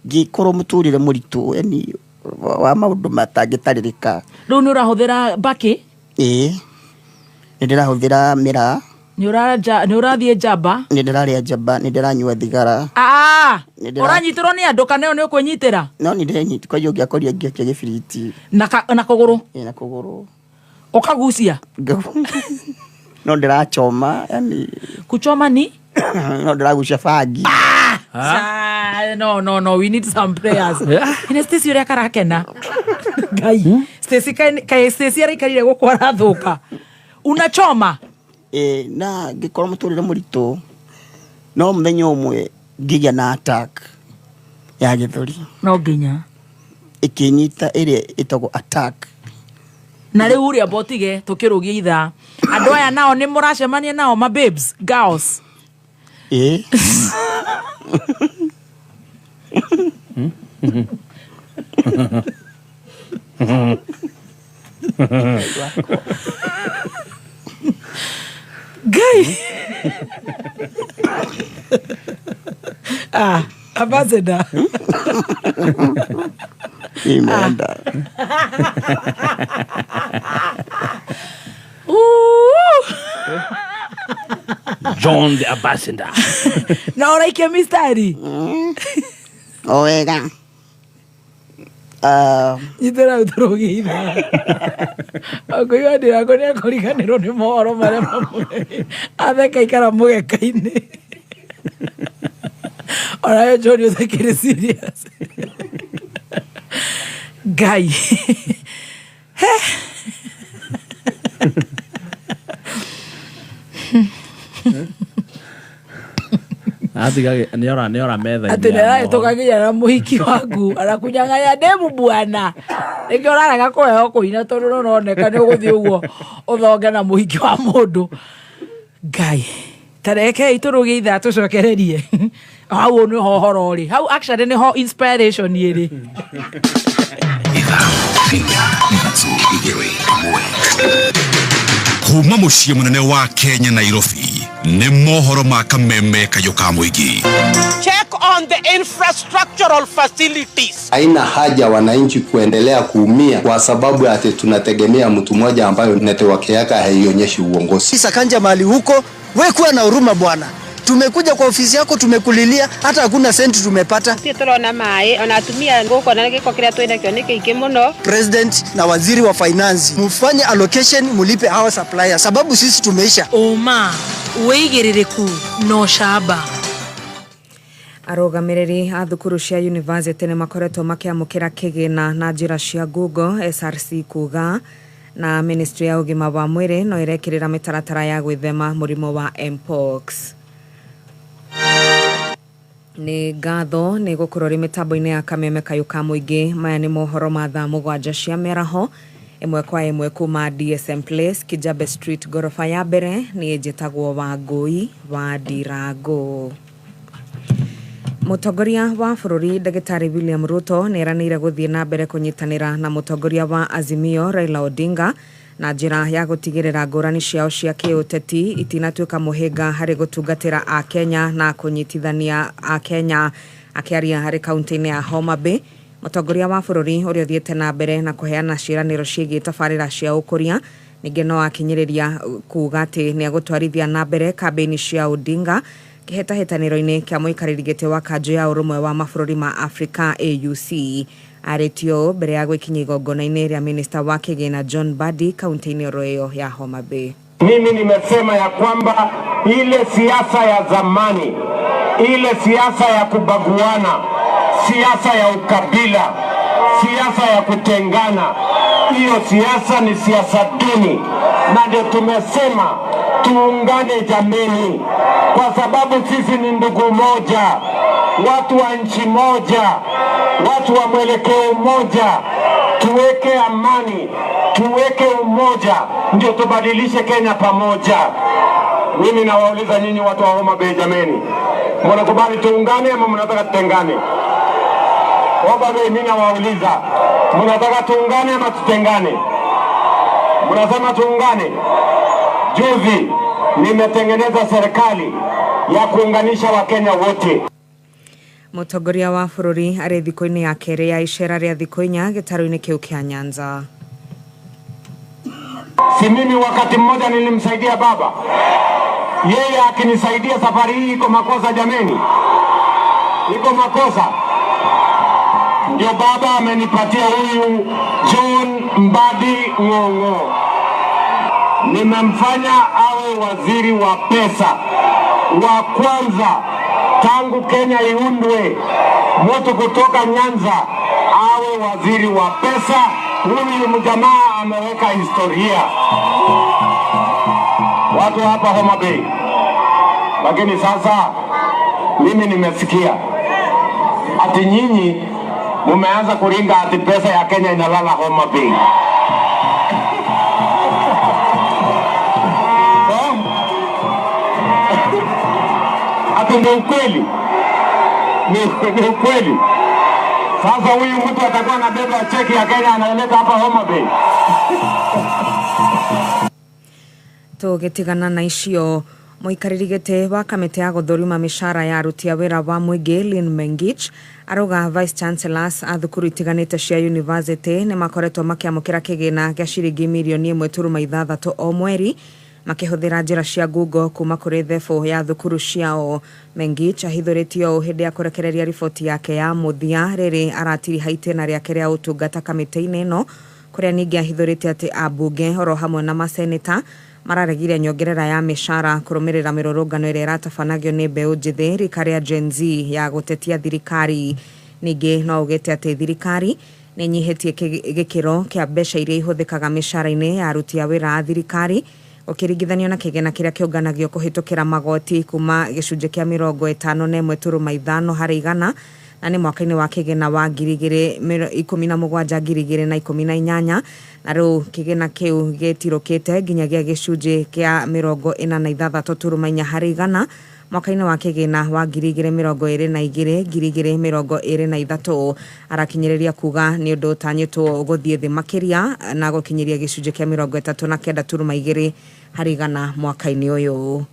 Ngĩkorwo mũtũrĩre mũritũ, yani wa maũndũ matangĩtarĩrĩka. Rĩu nĩ ũrahũthĩra mbakĩ? Ĩĩ, nĩ ndĩrahũthĩra mĩraa. Nĩ ũrathiĩ njamba? Nĩ ndĩrarĩa njamba, nĩ ndĩranyua thigara. Ũranyitĩrwo nĩ andũ kana ĩyo nĩ ũkwĩnyitĩra? No nĩ ndĩrenyita kwa ũngĩakoria ngĩakia gĩbiriti. Na kũgũrũ? Ĩĩ, na kũgũrũ. Ũkagucia? No ndĩrachoma yani. Kuchoma ni? No ndĩragucia bangi. No, no, no, we need some prayers. Ine Stacy ũrĩa karakena. Ngai. Stacy kaĩ Stacy araikarire gũkũ arathũka. Unachoma? Ĩĩ, na ngĩkorwo mũtũrĩre mũritũ no mũthenya ũmwe ngĩgĩa na attack ya gĩthũri. No nginya. Ĩkĩnyita ĩrĩa ĩtagwo attack. Na rĩu ũrĩa mbotige tũkĩrũgia ithaa. Andũ aya nao nĩ mũracemania nao ma babes, girls. Ĩĩ. Ngai. Ambassador. Imeenda. Ooh. John the Ambassador. Na ũraikia mistari? O wega. Nyitĩra ũtũrũgie ithaa. Akũigua ndĩrakũ nĩ akũriganĩrwo nĩ mohoro marĩa mamũrehe. Atheka ikara mũgeka-inĩ. Onawe John ũthekire serious. Ngai. Atiga nĩ ora metha-inĩ Atĩ ya mohoro. nĩarahĩtũka nginya na mũhiki waku arakunyang'anya ndemu bwana. Nĩkĩo ũrarega kũheo kũina tondũ nĩũroneka nĩ ũgũthiĩ ũguo ũthonge na mũhiki wa mũndũ. Ngai. Ta rekei tũrũgie ithaa tũcokererie. Hau nĩho ũhoro ũrĩ. Hau actually nĩho inspiration ĩrĩ. Kuma muciĩ mũnene wa Kenya, Nairobi, Nĩ mohoro ma kameme kayũ ka mũingĩ. Check on the infrastructural facilities. Haina haja wananchi kuendelea kuumia kwa sababu ati tunategemea mtu mmoja ambayo network yake haionyeshi uongozi. Sakanja mahali huko, we kuwa na huruma bwana. Tumekuja kwa ofisi yako, tumekulilia, hata hakuna senti tumepata. Ti turona mai ona atumia ngukona giko kiria twinakio ni kiingi muno. President na waziri wa finance, mufanye allocation, mulipe hawa supplier, sababu sisi tumeisha. Uma wĩigĩrĩrĩku na ũcamba. Arũgamĩrĩri a thukuru cia university nĩ makoretwo makĩamũkĩra kĩgĩna na njĩra cia Google SRC kuga na ministry ya ũgima wa mwĩrĩ no ĩrekĩrĩra mĩtaratara ya gwĩthema mũrimũ wa mpox. Nĩ ngatho nĩ gũkorwo rĩ mĩtambo-inĩ ya kameme kayũ ka mũingĩ. Maya nĩ mohoro ma thaa 7 cia mĩaraho ĩmwe kwa ĩmwe kuma DSM Place, Kijabe Street, ngoroba ya mbere. Niĩ njĩtagwo Wangũi wa Ndirango. Mũtongoria wa bũrũri Ndagĩtarĩ William Ruto nĩ eranĩire gũthiĩ na mbere kũnyitanĩra na mũtongoria wa Azimio Raila Odinga na njĩra ya gũtigĩrĩra ngũrani ciao cia kĩũteti itinatuĩka mũhĩnga harĩ gũtungatĩra Akenya na kũnyitithania Akenya. Akĩaria harĩ kaunti-inĩ ya Homa Bay, mũtongoria wa bũrũri ũrĩa ũthiĩte na mbere na kũheana ciĩranĩro ciĩgiĩ tabarĩra cia ũkũria ningĩ no akinyĩrĩria kuga atĩ nĩ egũtwarithia na mbere kambĩini cia Odinga kĩhĩtahĩtanĩro-inĩ kĩa mũikarĩri gĩtĩ wa kanjũ ya ũrũmwe wa mabũrũri ma Afrika AUC. Arĩtio mbere ya gwĩkinyia igongona-inĩ rĩa minista wa kĩgĩna John Mbadi kaunti-inĩ oro ĩyo ya Homa Bay. Mimi nimesema ya kwamba ile siasa ya zamani, ile siasa ya kubaguana, siasa ya ukabila, siasa ya kutengana, hiyo siasa ni siasa duni, na ndio tumesema tuungane jameni, kwa sababu sisi ni ndugu moja, watu wa nchi moja, watu wa mwelekeo mmoja. Tuweke amani, tuweke umoja, ndio tubadilishe Kenya pamoja. Mimi nawauliza nyinyi watu wa Homa Bay, jameni, mnakubali tuungane ama mnataka tutengane? Homa Bay, mimi nawauliza, mnataka tuungane ama tutengane? Mnasema tuungane. Juzi nimetengeneza serikali ya kuunganisha Wakenya wote. Mũtongoria wa bũrũri arĩ thikũ-inĩ ya kerĩ ya icera rĩa thikũ 4 gĩtarũ-inĩ kĩu kĩa Nyanza. Si mimi wakati mmoja nilimsaidia baba, yeye akinisaidia safari hii iko makosa jameni? Iko makosa? Ndio baba amenipatia huyu John Mbadi Ng'ong'o, nimemfanya awe waziri wa pesa wa kwanza tangu Kenya iundwe, mtu kutoka Nyanza awe waziri wa pesa. Huyu mjamaa ameweka historia, watu hapa Homa Bay. Lakini sasa mimi nimesikia ati nyinyi mumeanza kuringa ati pesa ya Kenya inalala Homa Bay. Ati ni ukweli? Ni ukweli? Sasa huyu mtu atakuwa anabeba cheki ya Kenya analeta hapa Homa Bay. Tũgĩtigana na icio, mũikarĩri gĩtĩ wa kamĩtĩ ya gũthũrima mĩcara ya aruti a wĩra wa mũingĩ Lynn Mengich arauga vice chancellors a thukuru itiganĩte cia university nĩ makoretwo makĩamũkĩra kĩgĩna gĩa ciringi mirioni 1.6 o mweri makĩhũthĩra njĩra cia Google kuma kũrĩ thebũ ya thukuru ciao. Mengich ahithũrĩtio ũũ hĩndĩ ya kũrekereria riboti yake ya mũthia rĩrĩ aratiriha itĩna rĩake rĩa ũtungata kamĩtĩ-inĩ ĩno, kũrĩa ningĩ ahithũrĩte atĩ ambunge oro hamwe na maseneta mararegire nyongerera ya mĩcara kũrũmĩrĩra mĩrũrũngano ĩrĩa ĩratabanagio nĩ mbeũ njĩthĩ rika rĩa Gen Z ya gũtetia thirikari. Ningĩ no augĩte atĩ thirikari nĩ ĩnyihĩtie gĩkĩro kĩa mbeca iria ihũthĩkaga mĩcara-inĩ ya aruti a wĩra a thirikari ũkĩringithanio na kĩgĩna kĩrĩa kĩũnganagio kũhĩtũkĩra magoti kuma gĩcunjĩ kĩa 51.5 harĩ igana na nĩ mwaka-inĩ wa kĩgĩna wa 2017 2018, na rĩu kĩgĩna kĩu gĩtirũkĩte nginyagia gĩcunjĩ kĩa 46.4 harĩ igana mwaka-inĩ wa kĩgĩna wa 2022 2023. Arakinyĩrĩria kuga nĩ ũndũ ũtanyĩtwo gũthiĩ thĩ makĩria na gũkinyĩria gĩcunjĩ kĩa 39.2 harĩ igana mwaka-inĩ ũyũ.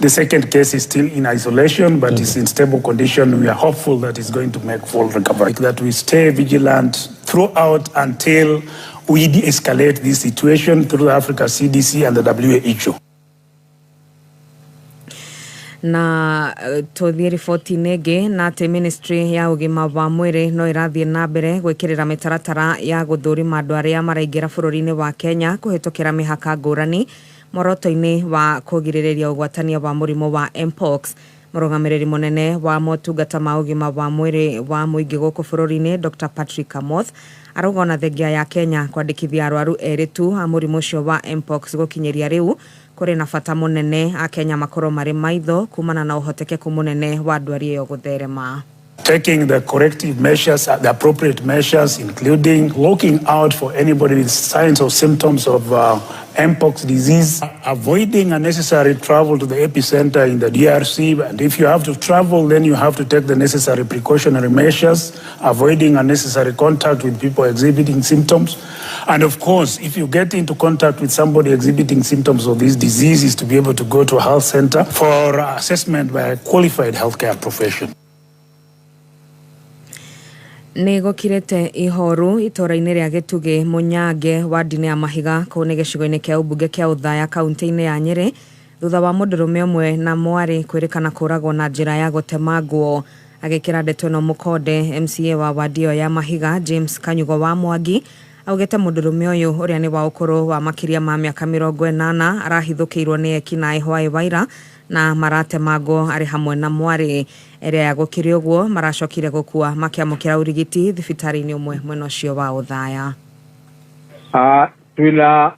The second case is still in isolation, but is in stable condition. We are hopeful that it's going to make full recovery. That we stay vigilant throughout until we de-escalate this situation through the Africa CDC and the WHO. Na tũthiĩ riboti-inĩ ĩngĩ, na atĩ ministry ya ũgima wa mwĩrĩ no ĩrathiĩ na mbere gwĩkĩrĩra mĩtaratara ya gũthũrima andũ arĩa maraingĩra bũrũri-inĩ wa Kenya kũhĩtũkĩra mĩhaka ngũrani, mworoto-inĩ wa kũgirĩrĩria ũgwatania wa mũrimũ wa mpox. Mũrũgamĩrĩri mũnene wa motungata ma ũgima wa mwĩrĩ wa mũingĩ gũkũ bũrũri-inĩ, Dr Patrick Amoth, arauga ona thengia ya Kenya kwandĩkithia arwaru erĩ tu a mũrimũ ũcio wa mpox gũkinyĩria rĩu, kũrĩ na bata mũnene Akenya makorwo marĩ maitho kumana na ũhotekeku mũnene wa ndwari ĩyo gũtherema. Taking the corrective measures, the appropriate measures, including looking out for anybody with signs or symptoms of mpox disease, avoiding unnecessary travel to the epicenter in the DRC. And if you have to travel, then you have to take the necessary precautionary measures, avoiding unnecessary contact with people exhibiting symptoms. And of course, if you get into contact with somebody exhibiting symptoms of this disease, is to be able to go to a health center for assessment by a qualified healthcare professional. Nĩ gũkirĩte ihoru itũũra-inĩ rĩa Gĩtugĩ Mũnyange, wandi-inĩ ya Mahiga, kũu nĩ gĩcigo-inĩ kĩa ũmbunge kĩa Ũthaya, kaunti-inĩ ya Nyĩrĩ, thutha wa mũndũrũme ũmwe na mwarĩ kwĩrĩkana kũragwo na njĩra ya gũtemangwo. Agĩkĩra ndeto ĩno mũkonde, MCA wa wandi ĩyo ya Mahiga, James Kanyugo wa Mwangi, augĩte mũndũrũme ũyũ, ũrĩa nĩ wa ũkũrũ wa makĩria ma mĩaka 80, arahithũkĩirwo nĩ ekinaĩ hwaĩ waira na maratemangwo arĩ hamwe na mwarĩ ĩrĩa ya gũkĩrĩ ũguo maracokire gũkua makĩamũkĩra ũrigiti thibitarĩ-inĩ ũmwe mwena ũcio wa Ũthaya. Twĩna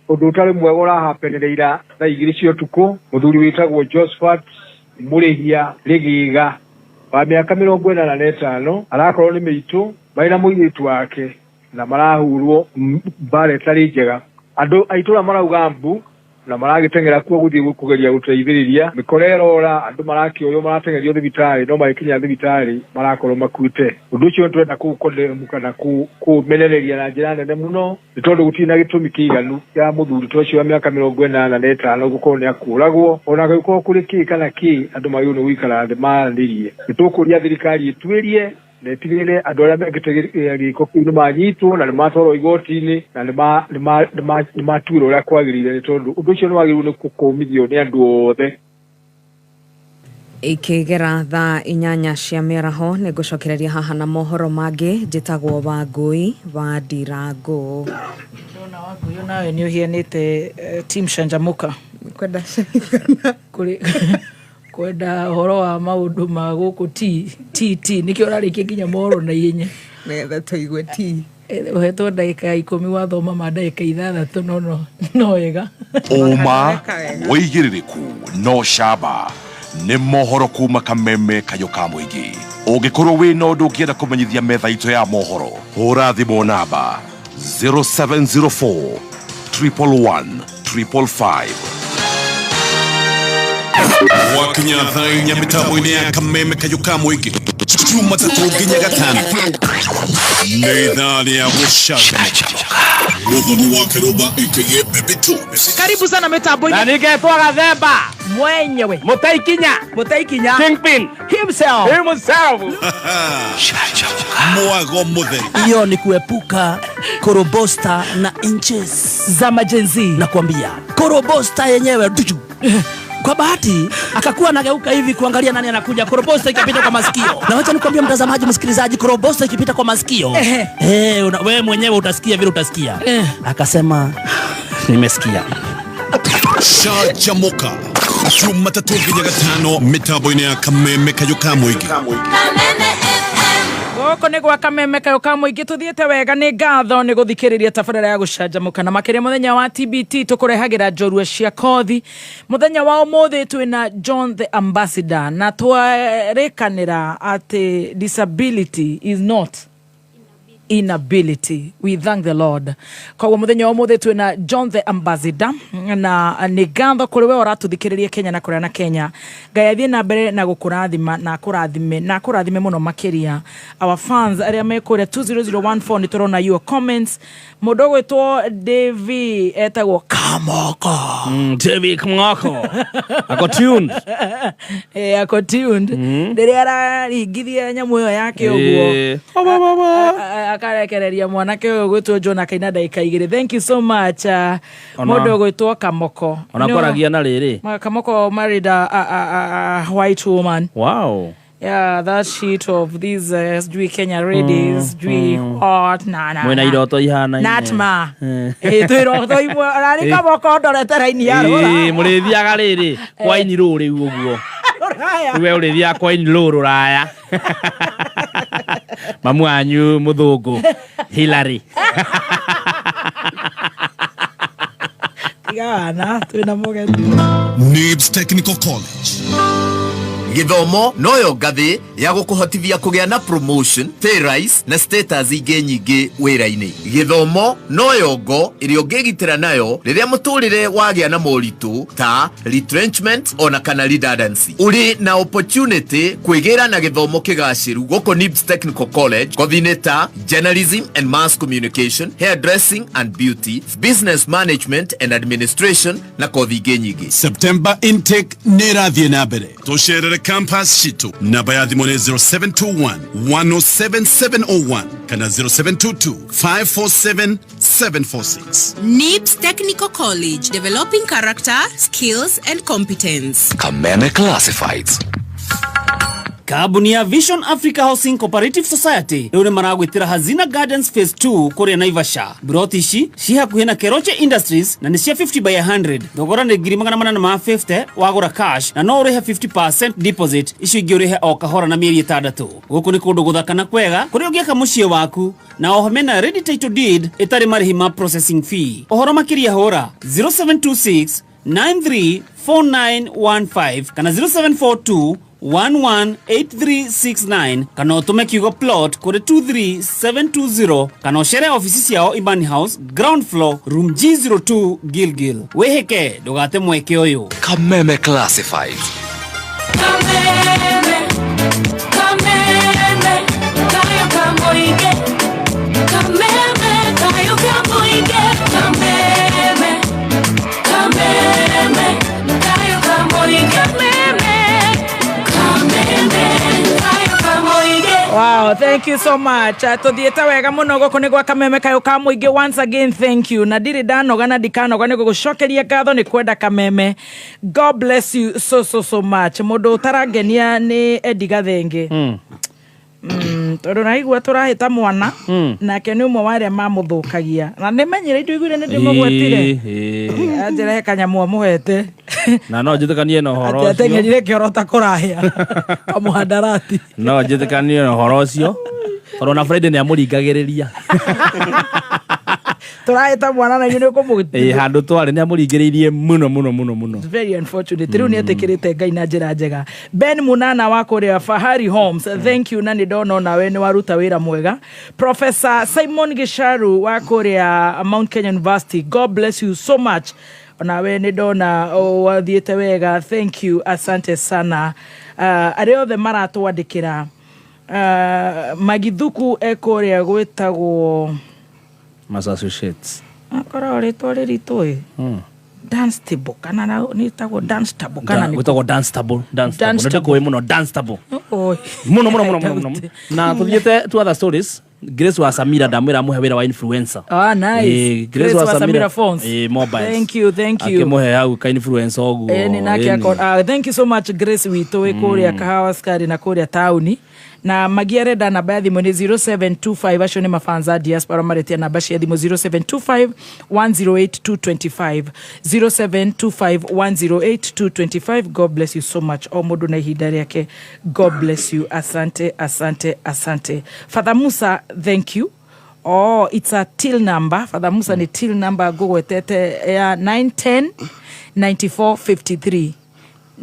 ũndũ ũtarĩ mwega ũrahapenere ira thaa 2 cia ũtukũ. Mũthuri wĩtagwo Josephat Mũrĩhia Rĩgĩga wa mĩaka 85 arakorwo nĩ mĩitũ marĩ na mũirĩtu wake na marahurwo mbara ĩtarĩ njega. Andũ a itũra marauga mbu na maragĩteng'era kuo gũthiĩ kũgeria gũteithĩrĩria. Mĩkora ĩrora, andũ marakĩoywo, marateng'erio thibitarĩ, no magĩkinya thibitarĩ marakorwo makuĩte. Ũndũ ũcio nĩtũrenda kũũkondemu kana kũũmenereria na njĩra nene mũno, nĩ tondũ gũtirĩ na gĩtũmi kĩiganu kĩa mũthuri ta ũcio wa mĩaka 85 gũkorwo nĩ akũragwo. Ona gũgĩkorwo kũrĩ kĩ kana kĩ, andũ magĩrĩirwo nĩ gũikara thĩ maranĩrie. Nĩ tũkũria thirikari ĩtuĩrie na ĩtigĩrĩre andũ arĩa mekĩte gĩko kĩu nĩ manyitwo na nĩ matwarwo igoti-inĩ na nĩ matuĩrwo ũrĩa kwagĩrĩire, nĩ tondũ ũndũ ũcio nĩ wagĩrĩirwo nĩ kũkũmithio nĩ andũ othe. Ikĩgera thaa 8 cia mĩaraho, nĩ ngũcokereria haha na mohoro mangĩ. Njĩtagwo Wangũi wa Ndirangũ. Ndona Wangũi nawe nĩ ũhianĩte team Canjamuka. Kwenda kũrĩ kwenda ũhoro wa maũndũ ma gũkũ t t t nĩkĩo ũrarĩkia nginya mohoro na ihenya nĩgetha tũigue t. Ũhetwo ndagĩka 10, wathoma ma ndagĩka 6, no wega. Ũma, wĩigĩrĩrĩku no camba nĩ mohoro kuma Kameme Kayũ ka Mũingĩ. Ũngĩkorwo wĩna ũndũ ũngĩenda kũmenyithia metha itũ ya mohoro, hũra thimũ namba 0704 111 555. Gwakinya thaa 4 mĩtambo-inĩ ya Kameme Kayũ ka Mũingĩ, Jumatatũ nginya Gatano, nĩ ithaa rĩa gũcanjamũka. Mũthoni wa Kĩrũmba aka Baby Two. Karibu sana mitambo-inĩ. Na ningetwo Gathemba mwenyewe. Mũtaikinya. Mũtaikinya. Kingpin himself. Himself. Mwago mũtheri. Hiyo ni kuepuka korobosta na inches za majenzi. Nakwambia korobosta yenyewe duju. Kwa bahati akakuwa anageuka hivi kuangalia nani anakuja, korobosta ikapita kwa masikio. Na wacha nikwambie mtazamaji, msikilizaji, korobosta ikipita kwa masikio, wewe mwenyewe utasikia vile utasikia. Akasema nimesikia. Canjamuka Jumatatũ nginya Gatano mĩtambo-inĩ ya Kameme Kayũ ka Mũingĩ. Gũkũ nĩ gwa Kameme Kayũ ka Mũingĩ. Tũthiĩte wega, nĩ ngatho nĩ gũthikĩrĩria tabarĩra ya gũcanjamũka, na makĩria mũthenya wa TBT tũkũrehagĩra njorua cia kothi. Mũthenya wa ũmũthĩ twĩna John the Ambassador, na twarĩkanĩra atĩ disability is not Inability. We thank the Lord. Koguo muthenya wa umuthi twina John the Ambassador, na nĩ ngatho kũrĩ we ũratũthikĩrĩria Kenya na kũrĩa na Kenya. Ngai athiĩ na mbere na gũkũrathima na akũrathime na akũrathime mũno makĩria. Our fans arĩa me kũrĩa 20014, nĩ tũrona your comments. Mũndũ ũgwĩtwo Davy, etagwo Kamoko. Davy Kamoko ako tuned. Eh, ako tuned. Rĩrĩa araringithia nyamũ ĩyo yake ũguo, akarekereria mwanake ũyũ gwĩtwo John akaina ndagĩka 2. Thank you so much, mũndũ ũgwĩtwo Kamoko. Ona kwaragia na rĩrĩ. Kamoko married a white woman. Yeah, that shit of these sijui Kenya ladies, sijui what, na na Mwĩna na. iroto ihanaine. Natma. Eh, twĩ iroto imwe ararĩ. Kamoko ndorete raini ya rũra. Mũrĩthiaga rĩrĩ kwaini rũ rĩu ũguo. Rũraya. Rĩu we ũrĩthiaga kwaini rũ rũraya, mamu wanyu mũthũngũ Hillary. Tigana twĩna mũgeni. NIBS Technical College. Gĩthomo noyo ngathĩ ya gũkũhotithia kũgĩa na promotion, pay rise na status ingĩ nyingĩ wĩra-inĩ. Gĩthomo noyo ngo ĩrĩa ũngĩgitĩra nayo rĩrĩa mũtũrĩre wagĩa na moritũ ta retrenchment ona kana redundancy. Ũrĩ na opportunity kwĩgĩra na gĩthomo kĩgacĩru gũkũ NIBS Technical College, kothi-inĩ ta journalism and mass communication, hairdressing and beauty, business management and administration na kothi ingĩ nyingĩ. September intake nĩ ĩrathiĩ na mbere. Tũcerere campus citũ. Namba ya thimũ nĩ 0721 107 701 kana 0722 547 746. NIBS Technical College, developing character, skills, and competence. Kameme Classifieds. Kambuni ya Vision Africa Housing Cooperative Society rĩu nĩ maragwĩtĩra Hazina Gardens Phase 2 kũrĩa Naivasha. Broti ici ci hakuhĩ na Keroche Industries na nĩ cia 50 by 100. Thogora nĩ 850,000 wagũra cash, na no ũrĩhe 50% deposit, icio ingĩ ũrĩhe o kahora na mĩeri 6. Gũkũ nĩ kũndũ gũthaka na kwega kũrĩa ũngĩaka mũciĩ waku, na oho mena ready title deed ĩtarĩ marĩhi ma processing fee. Ũhoro makĩria hũra 0726 934915 kana 0742 118369, kana ũtũme kiugo plot kũrĩ 23720, kana ũcere ofici ciao Imani House, ground floor, room G02, Gilgil. Wĩhĩke, ndũgate mweke ũyũ. Kameme Classifieds. Kameme, kameme, kayo kamoige. Kameme, kayo kamoige. Kameme, kameme, kayo kamoige. Kameme, kameme, kayo kamoige. Wow, thank you so much. Tuthiĩte wega mũno gũkũ nĩ gwa Kameme kayũ ka mũingĩ. Once again, thank you. Na ndirĩ ndanoga na ndikanoga nĩ gũgũcokeria ngatho nĩ kwenda Kameme. God bless you so so so much. Mũndũ ũtarangenia nĩ Eddie Gathenge. Tondũ naigua tũrahĩta mwana nake nĩ ũmwe wa arĩa mamũthũkagia, na nĩ menyire indo iguire nĩ ndĩmũgwetire. Anjĩra he kanyamũ amũhete. Na no njĩtĩkanie na ũhoro atĩ ũcio. Ateng'erire kĩoro ta kũrahĩa kamũhandarati. No njĩtĩkanie na ũhoro ũcio tondũ ona Friday nĩ amũringagĩrĩria. Tũrahĩta mwana na inyuĩ nĩ ũkũmũ Ĩ, handũ twarĩ nĩ amũringĩrĩirie mũno mũno mũno mũno. It's very unfortunate. Rĩu nĩ etĩkĩrĩte Ngai na njĩra njega. Ben Munana wa kũrĩa Fahari Homes, thank you, na nĩ ndona onawe nĩ waruta wĩra mwega. Professor Simon Gisharu wa kũrĩa Mount Kenya University, God bless you so much. Onawe nĩ ndona, oh, wathiĩte wega. Thank you, asante sana. Arĩa othe maratwandĩkĩra, Magithuku ekũrĩa gwĩtagwo Massachusetts. Akorwo rĩtwa rĩritũ ĩ Dunstable kana nĩ ĩtagwo Dunstable kana nĩ Gwĩtagwo Dunstable, Dunstable. Dunstable. Nĩ ndĩkũĩ mũno Dunstable. Oi. Mũno mũno mũno mũno mũno. Na tũthiĩte to other stories, Grace wa Samira ndamwĩra amũhe wĩra wa influencer. Ah, nice. Grace wa Samira Phones. Mobiles. Thank you, thank you. Akĩmũhe hau ka influencer ũguo. Ĩni nake ah, thank you so much Grace witũ wĩ kũrĩa Kahawa Sukari na kũrĩa taũni. Na magi arenda namba ya thimũ nĩ 0725, acio nĩ mafanza diaspora maretia namba cia thimũ, 0725 108 225, 0725 108 225. God bless you so much. O mũndũ na ihinda rĩake. God bless you. Asante, asante, asante. Father Musa, thank you. Oh, it's a till number. Father Musa, ni till number ngũgwetete ya 910 9453.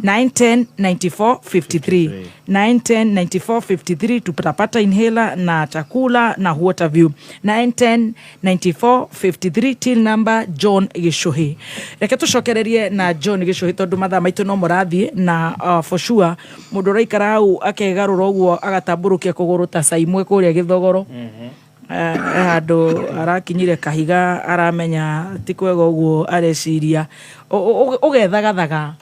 910 94 53, 910 94 53, tutapata inhaler na chakula na water view. 910 94 53, till number John Gicuhi. Reke tucokererie na John Gicuhi tondu mathaa maitu no mũrathiĩ na for sure mũndũ ũraikara hau akegarũra ũguo agatambũrũkia kũgũrũ ta caimwe kũrĩa gĩthogoro. Handũ arakinyire kahiga aramenya ti kwega ũguo areciria ũgethagathaga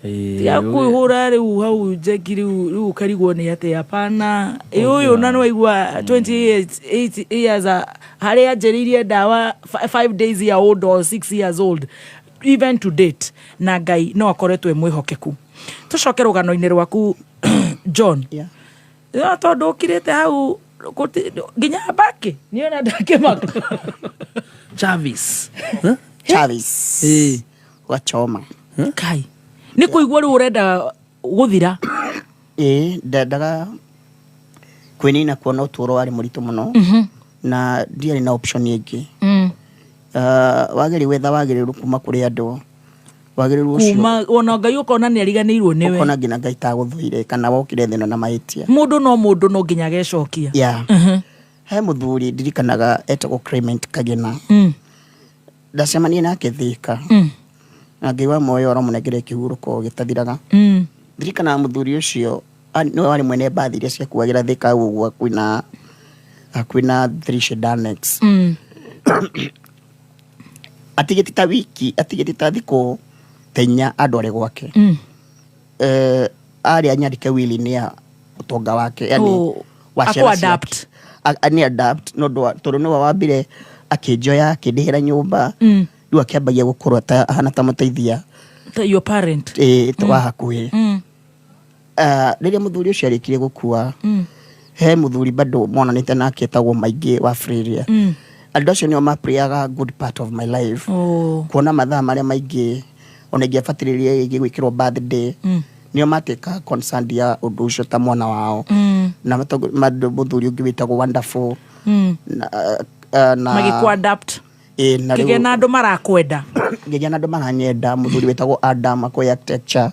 tiga kwĩhũra rĩu hau njeki rĩu rĩu ũkarigwo nĩ atĩ hapana. Ĩ ũyũ na nĩwaigua 28 years harĩa anjĩrĩirie ndawa 5 days year old or 6 years old even to date, na Ngai no akoretwo e mwĩhokeku. Tũcoke rũgano-inĩ rwaku, John. Yeah. No tondũ ũkirĩte hau nginya mbaki niona ndakĩmaka. Chavis. Chavis. Wachoma. Kai nĩ kũigua rĩu ũrenda gũthira. Ĩĩ, ndendaga kwĩnina kuona ũtũũro warĩ mũritũ mũno na ndiarĩ na option ĩngĩ. Wagĩrĩirwo gwetha wagĩrĩru kuma kũrĩ andũ, wagĩrĩru ũcio kuma ona Ngai ũkona nĩ ariganĩirwo nĩwe, ũkona nginya Ngai tagũthũire kana wokire thĩ ĩno na mahĩtia. Mũndũ no mũndũ no nginya agecokia. Yeah. He mũthuri ndirikanaga etagwo Clement Kagena. Ndacemanie nake Thĩka. Na Ngai wa muoyo aramũnengere kĩhurũko gĩtathiraga. Ndirikanaga mũthuri ũcio nĩwe warĩ mwene mbathi iria ciakuagĩra Thĩka hau ũguo hakuhĩ na Three Annex. Atigĩte ta wiki, atigĩte ta thikũ ta inya andware gwake. Arĩ anyandĩke will-inĩ ya ũtonga wake, yani Oh, wa ciana ciake. Akũ-adapt. Ani adapt no ndũ tondũ nĩwe wambire akĩnjoya akĩndĩhĩra nyũmba. Rĩu akĩambagia gũkorwo ta ahana ta mũteithia. Ta your parent. Ĩĩ, ta wa hakuhĩ. Rĩrĩa mũthuri ũcio arĩkirie gũkua, he mũthuri bado monanĩte nake etagwo Maingĩ wa Freria. Andũ acio nĩo maplayaga good part of my life. Kuona mathaa marĩa maingĩ ona ingĩabatĩrĩria rĩngĩ gwĩkĩrwo birthday, nĩo matĩka concerned ya ũndũ ũcio ta mwana wao. Na mũthuri ũngĩ wĩtagwo Wonderful. Na Magĩkũ adapt. Ĩĩ, na rĩu Kĩgĩa na andũ marakwenda. Ngĩgĩa na andũ maranyenda, mũthuri wĩtagwo Adam akoya architecture,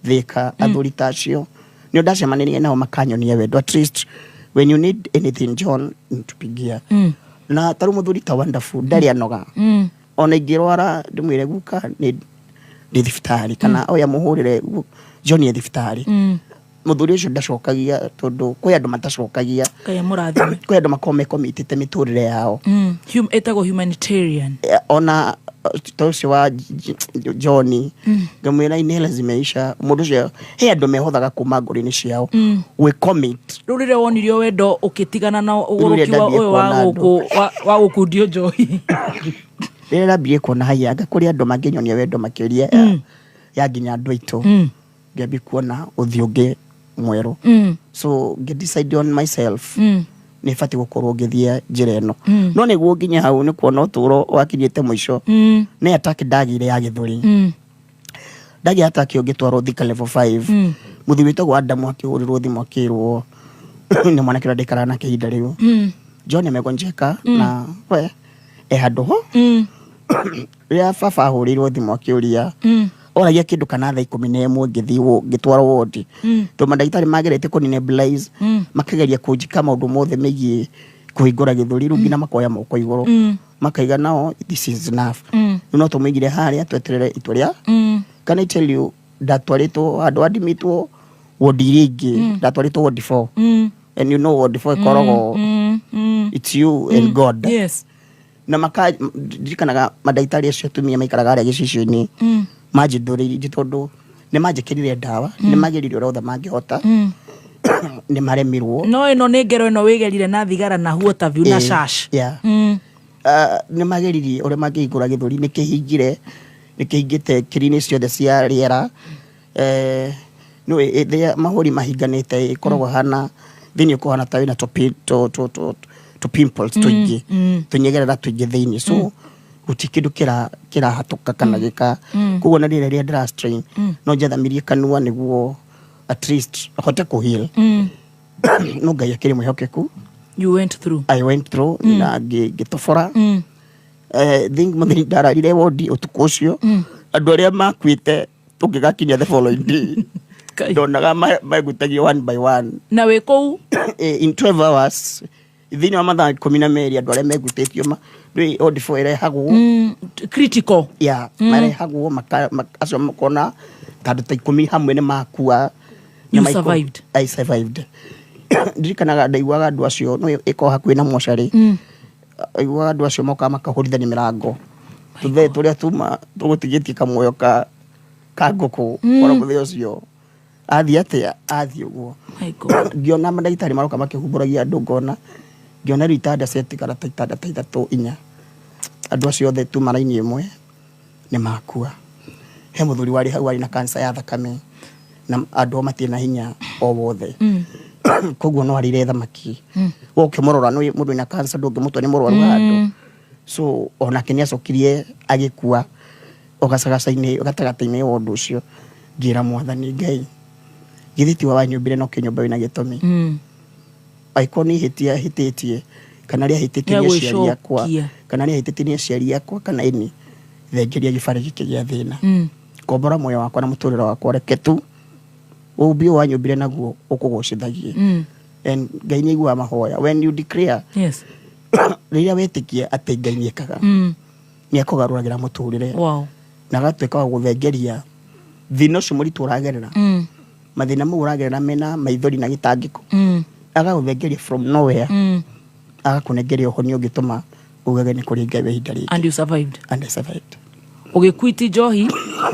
Thĩka, athuri ta acio. Nĩo ndacemanirie nao makanyonia wendo. At least when you need anything, John, nitupigia. Na tarĩu mũthuri ta Wonderful ndarĩ anoga. Ona ingĩrwara ndĩmwĩre guka nĩ ndĩ thibitarĩ kana oya mũhũrĩre John e thibitarĩ. Mũthuri ũcio ndacokagia tondũ kwĩ andũ matacokagia. Ngai amũrathime. Kwĩ andũ makoragwo mekomitĩte mĩtũrĩre yao. Ĩtagwo humanitarian. Ona ta ũcio wa John, ngamwĩra inhaler zimeisha. Mũndũ ũcio he andũ mehothaga kuma ngoro-inĩ ciao. We commit. Rĩu rĩrĩa wonirio wendo ũkĩtigana na Rĩu rĩrĩa ũgũrũki wa ndambirie ũyũ wa kuona andũ. gũkũ, wa gũkundio njohi. Rĩrĩa ndambirie kuona haya, anga kũrĩ andũ mangĩnyonia wendo makĩria ya nginya andũ aitũ. Ngĩambia kuona ũthiũ ũngĩ mwerũ. So ngĩ decide on myself. Nĩ batiĩ gũkorwo ngĩthiĩ njĩra ĩno. No nĩguo nginye hau nĩ kuona ũtũũro wakinyĩte mũico. Nĩ attack ndagĩire ya gĩthũri. Ndagĩa attack ĩyo ngĩtwarwo Thika level 5. Mũthuri wĩtagwo Adamu akĩhũrĩrwo thimũ akĩrwo nĩ mwanake ũrĩa ndaikaraga nake ihinda rĩu. John amegonjeka na we e handũ ho. Rĩrĩa baba ahũrĩirwo thimũ akĩũria, oragia kĩndũ kana thaa 11 ngĩthiĩ ngĩtwarwo wodi. Tondũ mandagĩtarĩ magerete kũni nebulize, makageria kũnjĩka maũndũ mothe megiĩ kũhingũra gĩthũri, rĩu nginya makoya moko igũrũ. Makaiga nao this is enough. Rĩu no tũmũigire harĩa tweterere itua rĩa. Can I tell you, ndatwarĩtwo handũ admitwo wodi iria ingĩ, ndatwarĩtwo wodi 4. And you know wodi 4 ĩkoragwo it's you and God. Na maka ndirikanaga mandagĩtarĩ acio atumia maikaraga harĩa gĩcicio-inĩ, manjĩthũrĩirie tondũ nĩ manjĩkĩrire ndawa, nĩ mageririe ũrĩa othe mangĩhota, nĩ maremirwo. No ĩno nĩ ngero ĩno wĩgerire na thigara na huota view na shash. Nĩ mageririe ũrĩa mangĩhingũra gĩthũri, nĩ kĩhingire, nĩ kĩhingĩte kĩri-inĩ ciothe cia rĩera. No, rĩrĩa mahũri mahinganĩte, ĩkoragwo hana, thĩinĩ ũkũhana ta wĩna tũ pimples tũingĩ, tũnyegerera tũingĩ thĩinĩ. So, gũtirĩ kĩndũ kĩrahatũka kana gĩka. Koguo na rĩrĩa rĩrĩa ndĩra strain, no njathamirie kanua nĩguo at least hote kũ heal. No Ngai akĩrĩ mwĩhokeku. You went through. I went through, na ngĩtobora. Think mũthenya ndararire wodi ũtukũ ũcio. Andũ arĩa makuĩte Tũngĩgakinya the following day, ndonaga megutagio one by one. Na wĩ kũu? In 12 hours, thĩinĩ wa mathaa 12, andũ arĩa megutĩtio ndũĩ ward 4 ĩrehagwo critical. Yeah. Marehagwo acio makona ta andũ ta 10 hamwe nĩ makua. You survived. I survived. Ndirikanaga ndaiguaga andũ acio no ĩkorwo hakuhĩ na mocarĩ, aiguaga andũ acio mokaga makahũrithania mĩrango, tũthee tũrĩa tuma tũgũtigĩtie kamuoyo ka ngũkũ. Kora mũthenya ũcio athiĩ atĩa, athiĩ ũguo. My God. Ngĩona mandagĩtarĩ maroka makĩhumbũragia andũ, ngona ngĩona rĩu itanda ciatigara ta itanda ta ithatũ inya, andũ acio othe tuma raini ĩmwe nĩ makua. He mũthuri warĩ hau warĩ na cancer ya thakame, na andũ matirĩ na hinya o wothe, koguo no arĩire thamaki. We ũkĩmũrora nĩ mũndũ wĩna cancer, ndũngĩmũtua nĩ mũrwaru handũ. So onake nĩ acokirie agĩkua o gacagaca-inĩ gatagatĩ-inĩ wa ũndũ ũcio. Ngĩra Mwathani Ngai, githĩ tiwe wanyũmbire no kĩnyũmba wĩna gĩtũmi? Angĩkorwo nĩ ihĩtia hĩtĩtie kana rĩa hĩtĩtie nĩ aciari akwa, Nĩagwĩcokia. kana rĩa hĩtĩtie nĩ aciari akwa kana ĩni, thengeria gĩbarĩ gĩkĩ gĩa thĩna, kombora muoyo wakwa na mũtũrĩre wakwa, reke tu ũmbi ũyũ wanyũmbire naguo ũkũgocithagie. And Ngai nĩ aiguaga mahoya when you declare, rĩrĩa wetĩkia atĩ Ngai nĩ ekaga, nĩ akũgarũragĩra mũtũrĩre na agatuĩka wa gũthengeria thĩna ũcio mũritũ ũragerera, mathĩna mau ũragerera mena maithori na gĩtangĩko, agagũthengeria from nowhere, agakũnengeria ũhonio ũngĩtũma ugage nĩ kũrĩ Ngai wa ihinda rĩngĩ. And you survived. And I survived. Ũgĩkwiti njohi?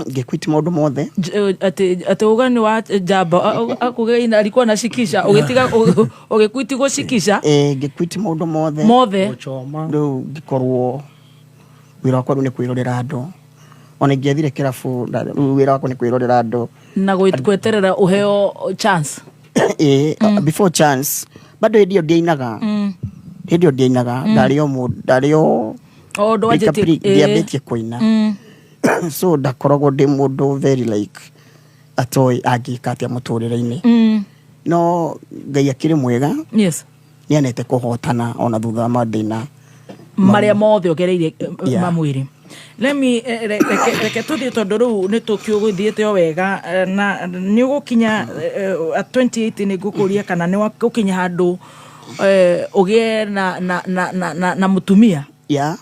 Ngĩkwiti maũndũ mothe. Atĩ uga nĩ wa njamba akuga alikuwa na shikisha, ũgĩtiga ũgĩkwiti gũcikisha? Eh, ngĩkwiti maũndũ mothe. Mothe. Rĩu ngĩkorwo wĩra wakwa rĩu nĩ kwĩrorera andũ, ona ingĩathire kĩrabu, rĩu wĩra wakwa nĩ kwĩrorera andũ. Na gweterera ũheo chance. Eh, before chance bado hĩndĩ ĩyo ndiainaga, hĩndĩ ĩyo ndiainaga. Ndarĩ o mũndũ, ndarĩ o O ndwanjĩtie- ndiambĩtie kũina. So ndakoragwo ndĩ mũndũ very like atoĩ angĩka atĩa mũtũrĩre-inĩ. No Ngai akĩrĩ mwega. Nĩ anete kũhotana ona thutha wa mathĩna marĩa mothe ũgereire Yeah. ma mwĩrĩ. Let me reke tũthiĩ, tondũ rĩu nĩ tũkĩũgũthiĩte o wega, na nĩ ũgũkinya at 28, nĩ ngũkũria kana nĩ ũgũkinya handũ ũgĩe na mũtumia. Yeah.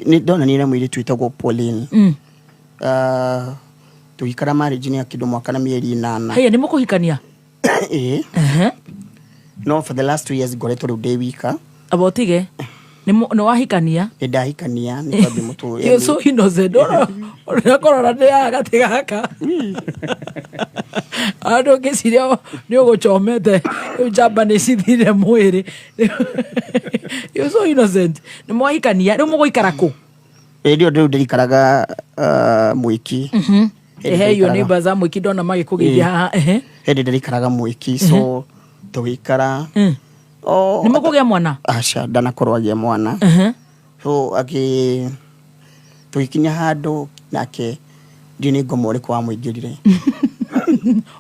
Nĩ ndonanire na mũirĩtu wĩtagwo Pauline. Tũgĩikara marriage nĩ kĩndũ mwaka na mĩeri 8. Haya, nĩ mũkũhikania? Ĩĩ. No for the last 2 years ngoretwo rĩu ndĩ wika. Aba ũtige nĩ wahikania? Nĩ ndahikania, nĩ kwambia mũtũrĩre. You're so innocent. Ũrakorora nĩ ya gatĩ gaka andũ ngĩciria nĩ ũgũchomete, rĩu njamba nĩ cithire mwĩrĩ. You're so innocent. Nĩ mwahikania, rĩu mũgũikara kũ? Hĩndĩ ĩyo rĩu ndĩrikaraga Mwĩki. Hĩndĩ Ehe, iyo ndĩrikaraga- nĩ mbaza Mwĩki, ndona magĩkũgeithia haha, ehe. Hĩndĩ ndĩrikaraga Mwĩki, so tũgĩikara o Nĩ mũkũgĩa mwana? Aca, ndanakorwo agĩa mwana. So akĩ tũgĩkinya handũ nake ndiũ nĩ ngoma ũrĩkũ wamũingĩrire.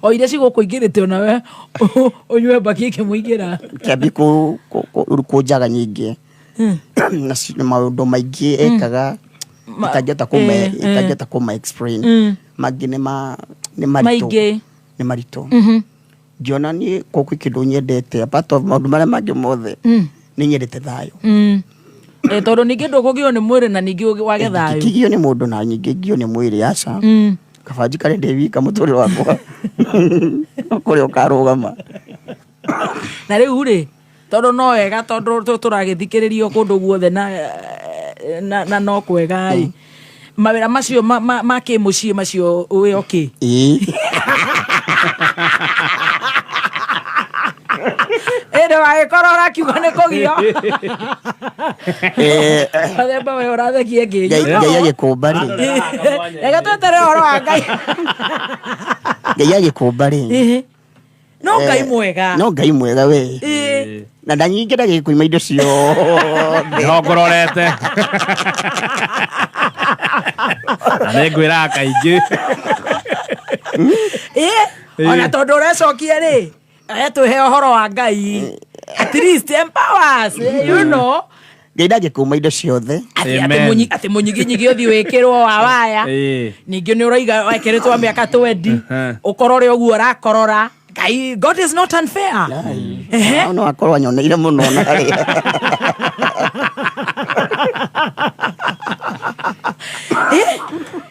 O iria cigũkũingĩrĩte onawe ũnyue mbaki ikĩmũingĩra. Kĩambi kũnjaga nyingĩ na maũndũ maingĩ ekaga itangĩhota kũma itangĩhota kũma explain. Mangĩ nĩ maritũ. Maingĩ. Nĩ maritũ. Ngĩona niĩ ko kwĩ kĩndũ nyendete apart of maũndũ marĩa mangĩ mothe, nĩ nyendete thayũ. Tondũ ningĩ ndũkũgio nĩ mwĩrĩ na ningĩ wage thayũ. Kigio nĩ mũndũ na nyingĩ ngio nĩ mwĩrĩ, aca. Kaba njikare ndĩ wika mũtũrĩre wakwa kũrĩa ũkarũgama. Na rĩu rĩ, tondũ no wega, tondũ tũragĩthikĩrĩrio kũndũ guothe na no kwega rĩ, mawĩra macio ma kĩmũciĩ macio wĩ okay? Ĩĩ. Ĩndĩ wagĩkorwo ũrakiuga nĩ kũgio. Mathemba we ũrathekia Ngai Ngai agĩkũmba rĩ, Reke tweterere ũhoro wa Ngai. Ngai agĩkũmba rĩ, No Ngai mwega. No Ngai mwega we. Na ndanyingĩ ndagĩkũima indo ciothe. Nĩho ngũrorete na nĩ ngwĩraga kaingĩ. Ona tondũ ũrecokia rĩ, etũhe ũhoro wa Ngai, at least empowers, you know. Ngai ndangĩkũma indo ciothe. Atĩ mũnyiginyigi ũthiĩ wĩkĩrwo wa waya. Ningĩ nĩ ũroiga wekeretwo mĩaka 20 ũkorore ũguo ũrakorora. Ngai, God is not unfair. Ehe. No akorwo anyoneire mũno na harĩa.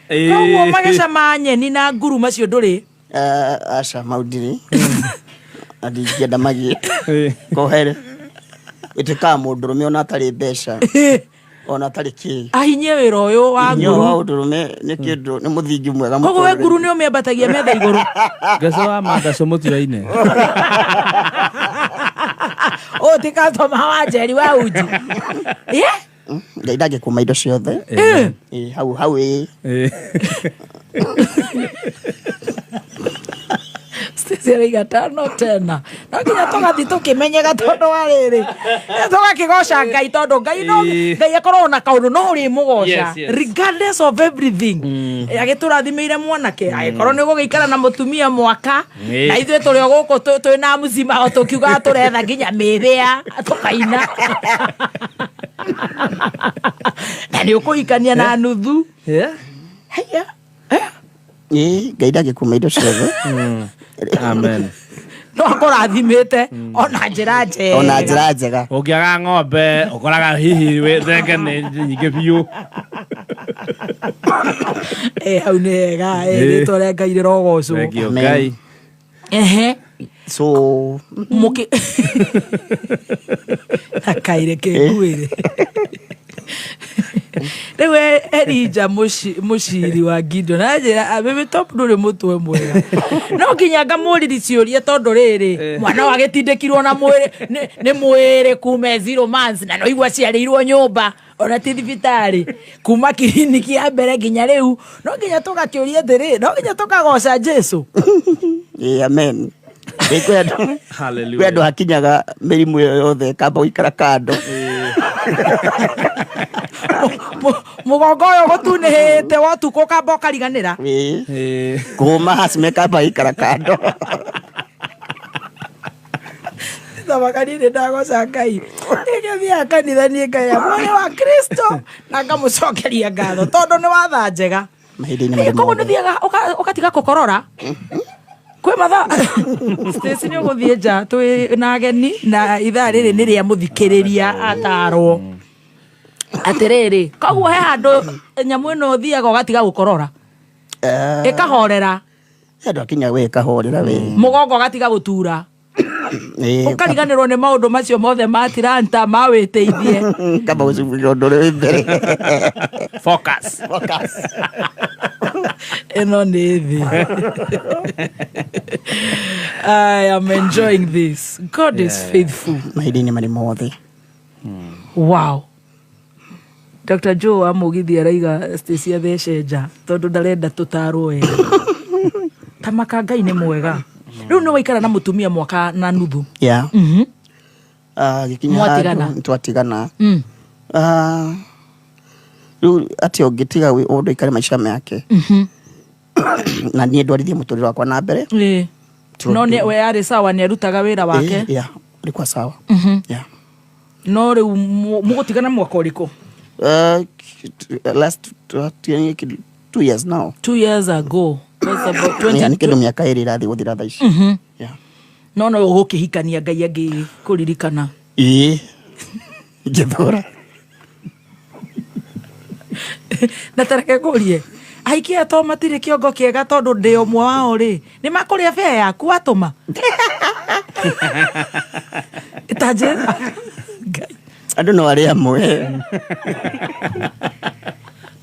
Koguo mageca ma nyeni na nguru macio ndũrĩ? Aca, mau ndirĩ na ndingĩenda magĩe kohere ĩtĩkaga mũndũrũme ona atarĩ mbeca, ona atarĩ kĩ. Ahinyie wĩra ũyũ wa Hinya wa nguru. ũndũrũme nĩ kĩndũ, nĩ mũthingi mwega Koguo we mũtũrĩre. nguru nĩ ũmĩambatagia metha igũrũ? Ngece wa mandaco mũtiraine. Ũyũ ti customer wa Njeri wa uji. Yeah? Ngai ndangĩkũma indo ciothe. Ĩ, hau hau ĩ. Stacy araiga tano tena no nginya tũgathiĩ tũkĩmenyaga tondũ wa rĩrĩ tũgakĩgoca Ngai tondũ Ngai no Ngai akoragwo na kaũndũ no ũrĩmũgoca. Regardless of everything. Agĩtũrathimĩire mwanake agĩkorwo nĩ ũgũgĩikara na mũtumia mwaka na ithuĩ tũrĩ o gũkũ twĩ na mzima o tũkiugaga tũretha nginya mĩthĩa tũkaina na nĩ ũkũhikania na nuthu. Haiya. Ĩ, Ngai ndangĩkũma indo ciothe. Amen. No akũrathimĩte ona njĩra njega. Ona njĩra njega. Ũngĩaga ng'ombe ũkoraga hihi thenge nĩ nyingĩ biũ. Hau nĩ hega. Rĩtwa rĩa Ngai rĩrogocwo. Thank you, Ngai. Ehe. So mũkĩ akaire kĩnguĩrĩ rĩu Elija mũciri wa Gideon anjĩra mimi top ndũrĩ mũtwe mwega no nginya ngamũriri ciũria tondũ rĩrĩ mwana wagĩtindĩkirwo na mwĩrĩ nĩ mwĩrĩ kuma 0 months na no igua aciarĩirwo nyũmba ona ti thibitarĩ kuma kiriniki ya mbere nginya rĩu no nginya tũgakĩũria atĩrĩ no nginya tũkagoca Jesu. Ĩ, amen. Ĩ, kwĩ andũ Hallelujah. kwĩ andũ hakinyaga mĩrimũ ĩyo yothe ĩkamba gũikara kando. Mũgongo ũyũ gũtunĩhĩte wotukũ ũkamba ũkariganĩra. Ĩ, kũma hacime kamba gũikara kando. Thamaka niĩ nĩ ndagoca Ngai nĩgĩthiaga kanitha niĩ ngaya mwĩrĩ wa Kristo na ngamũcokeria ngatho tondũ nĩ watha njega. Mahinda-inĩ Ĩ, marĩ koguo mothe. nĩthiaga ũgatiga gũkorora kwĩ mathaa. Stacy nĩ ũgũthiĩ nja twĩ na ageni na ithaa rĩrĩ nĩ rĩa mũthikĩrĩria atarwo atĩrĩrĩ koguo he handũ nyamũ ĩno ũthiaga ũgatiga gũkorora ĩkahorera. He andũ hakinyaga we ĩkahorera we. Mũgongo ũgatiga gũtura. Ĩ, ũkariganĩrwo nĩ maũndũ macio mothe ma tiranta ma wĩteithie. Kamba gũcuburia ũndũ ũrĩa wĩ mbere. Focus. Focus. Ĩno nĩ thĩ. I am enjoying this. God is faithful. Mahinda-inĩ marĩ mothe. Wow. Dr. Joe wa Mũgithi araiga Stacy athece nja tondũ ndarenda tũtarwo wega. Tamaka Ngai nĩ mwega. Rĩu nĩ waikara na mũtumia mwaka na nuthu. Yeah. Gĩkinya Mwatigana? handũ twatigana. Rĩu atĩ ũngĩtiga ũndũ aikare maica make na niĩ ndwarithie mũtũrĩre wakwa na mbere. Tondũ- No nĩ we arĩ sawa nĩ arutaga wĩra wake. Ĩ, yeah, ũrĩkwa sawa. Yeah. No rĩu mũgũtigana mwaka ũrĩkũ? Last 2 years now. 2 years ago. That's about 20. Yeah, nĩ kĩndũ mĩaka 2 ĩrathiĩ gũthira thaa ici. Yeah. No ũgũkĩhikania Ngai angĩkũririkana. Ĩĩ, ngĩthũra. Na tareke ngũrie ahikia to matirĩ kĩongo kĩega tondũ ndĩ ũmwe wao rĩ nĩ makũrĩa bĩa yaku watũma ta njĩra. Andũ no arĩa amwe.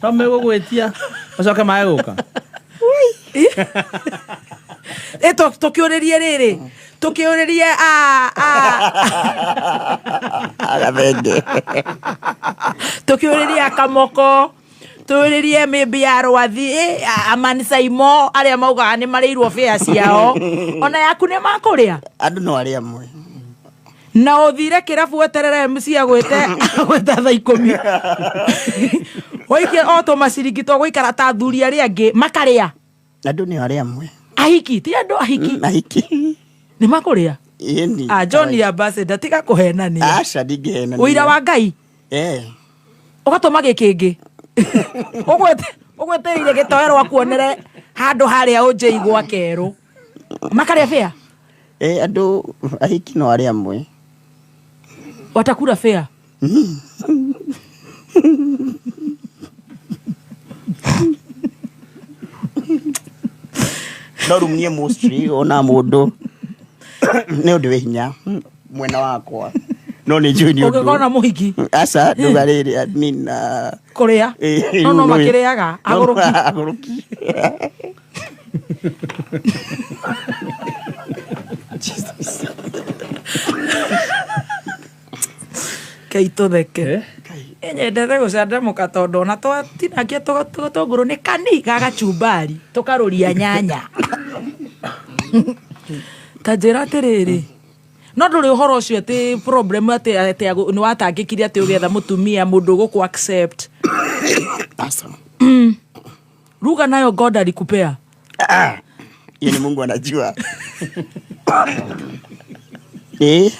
No megũgwĩtia macoke mae gũka. Ĩ tũkĩũrĩrie rĩrĩ tũkĩũrĩrie Agathenge. Tũkĩũrĩrie akamoko tũrĩrie maybe ya rwathi amani saimo arĩa maugaga nĩ marĩirwo bĩa ciao ona yaku nĩ makũrĩa. Andũ no arĩa amwe. Na ũthire kĩrabu weterere MC agwĩte thaa 10 waikie o tũmaciringi twa gũikara ta athuri arĩa angĩ makarĩa. Andũ nĩ arĩa amwe. Ahiki ti andũ ahiki. Ahiki nĩ makũrĩa. Ĩni. Ah, John Ambassador tiga kũhenania. Aca, ndingĩhenania. Ũira wa Ngai. Eh. Ũgatũma gĩkĩngĩ ũgwetereire gĩtoero akuonere handũ harĩa ũnjĩi gwa kerũ makarĩa bĩa. Eh, andũ ahiki no arĩa amwe. Watakura bĩa. No rĩu niĩ mostly ona mũndũ nĩ ũndũ wĩ hinya mwena wakwa, no nĩ njũĩ nĩ ũndũ Ũngĩkona mũhiki aca nduga rĩrĩ, I mean, kũrĩa no makĩrĩaga agũrũki. Agũrũki. Jesus. Kei tũtheke. Nyendete gũcanjamũka tondũ ona twatinangia tũtũngũrũ nĩ kani ga gachumbari tũkarũria nyanya. Ta njĩra atĩrĩrĩ, no ndũrĩ ũhoro ũcio atĩ problem atĩ atĩ nĩ watangĩkire atĩ ũgĩetha mũtumia mũndũ ũgũkũ accept? Aca. Ruga nayo God alikupea. Ah, hiyo ni Mungu anajua. Eh.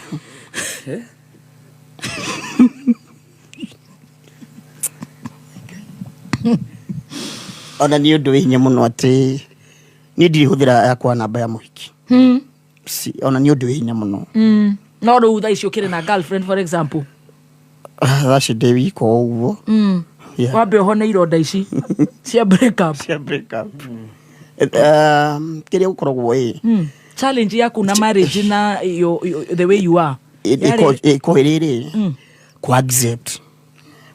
Ona nĩ ũndũ wĩ hinya mũno atĩ niĩ ndirĩ hũthĩra yakwa namba ya mũhiki. Ona nĩ ũndũ wĩ hinya mũno. No rĩu thaa ici ũkĩrĩ na girlfriend, for example? Thaa ici ndĩ wika o ũguo. Yeah. Wambe ũhone ironda ici cia break up. Cia break up. Kĩrĩa gũkoragwo ĩ Challenge yaku na marriage na the way you are. Ĩko rĩrĩ ku accept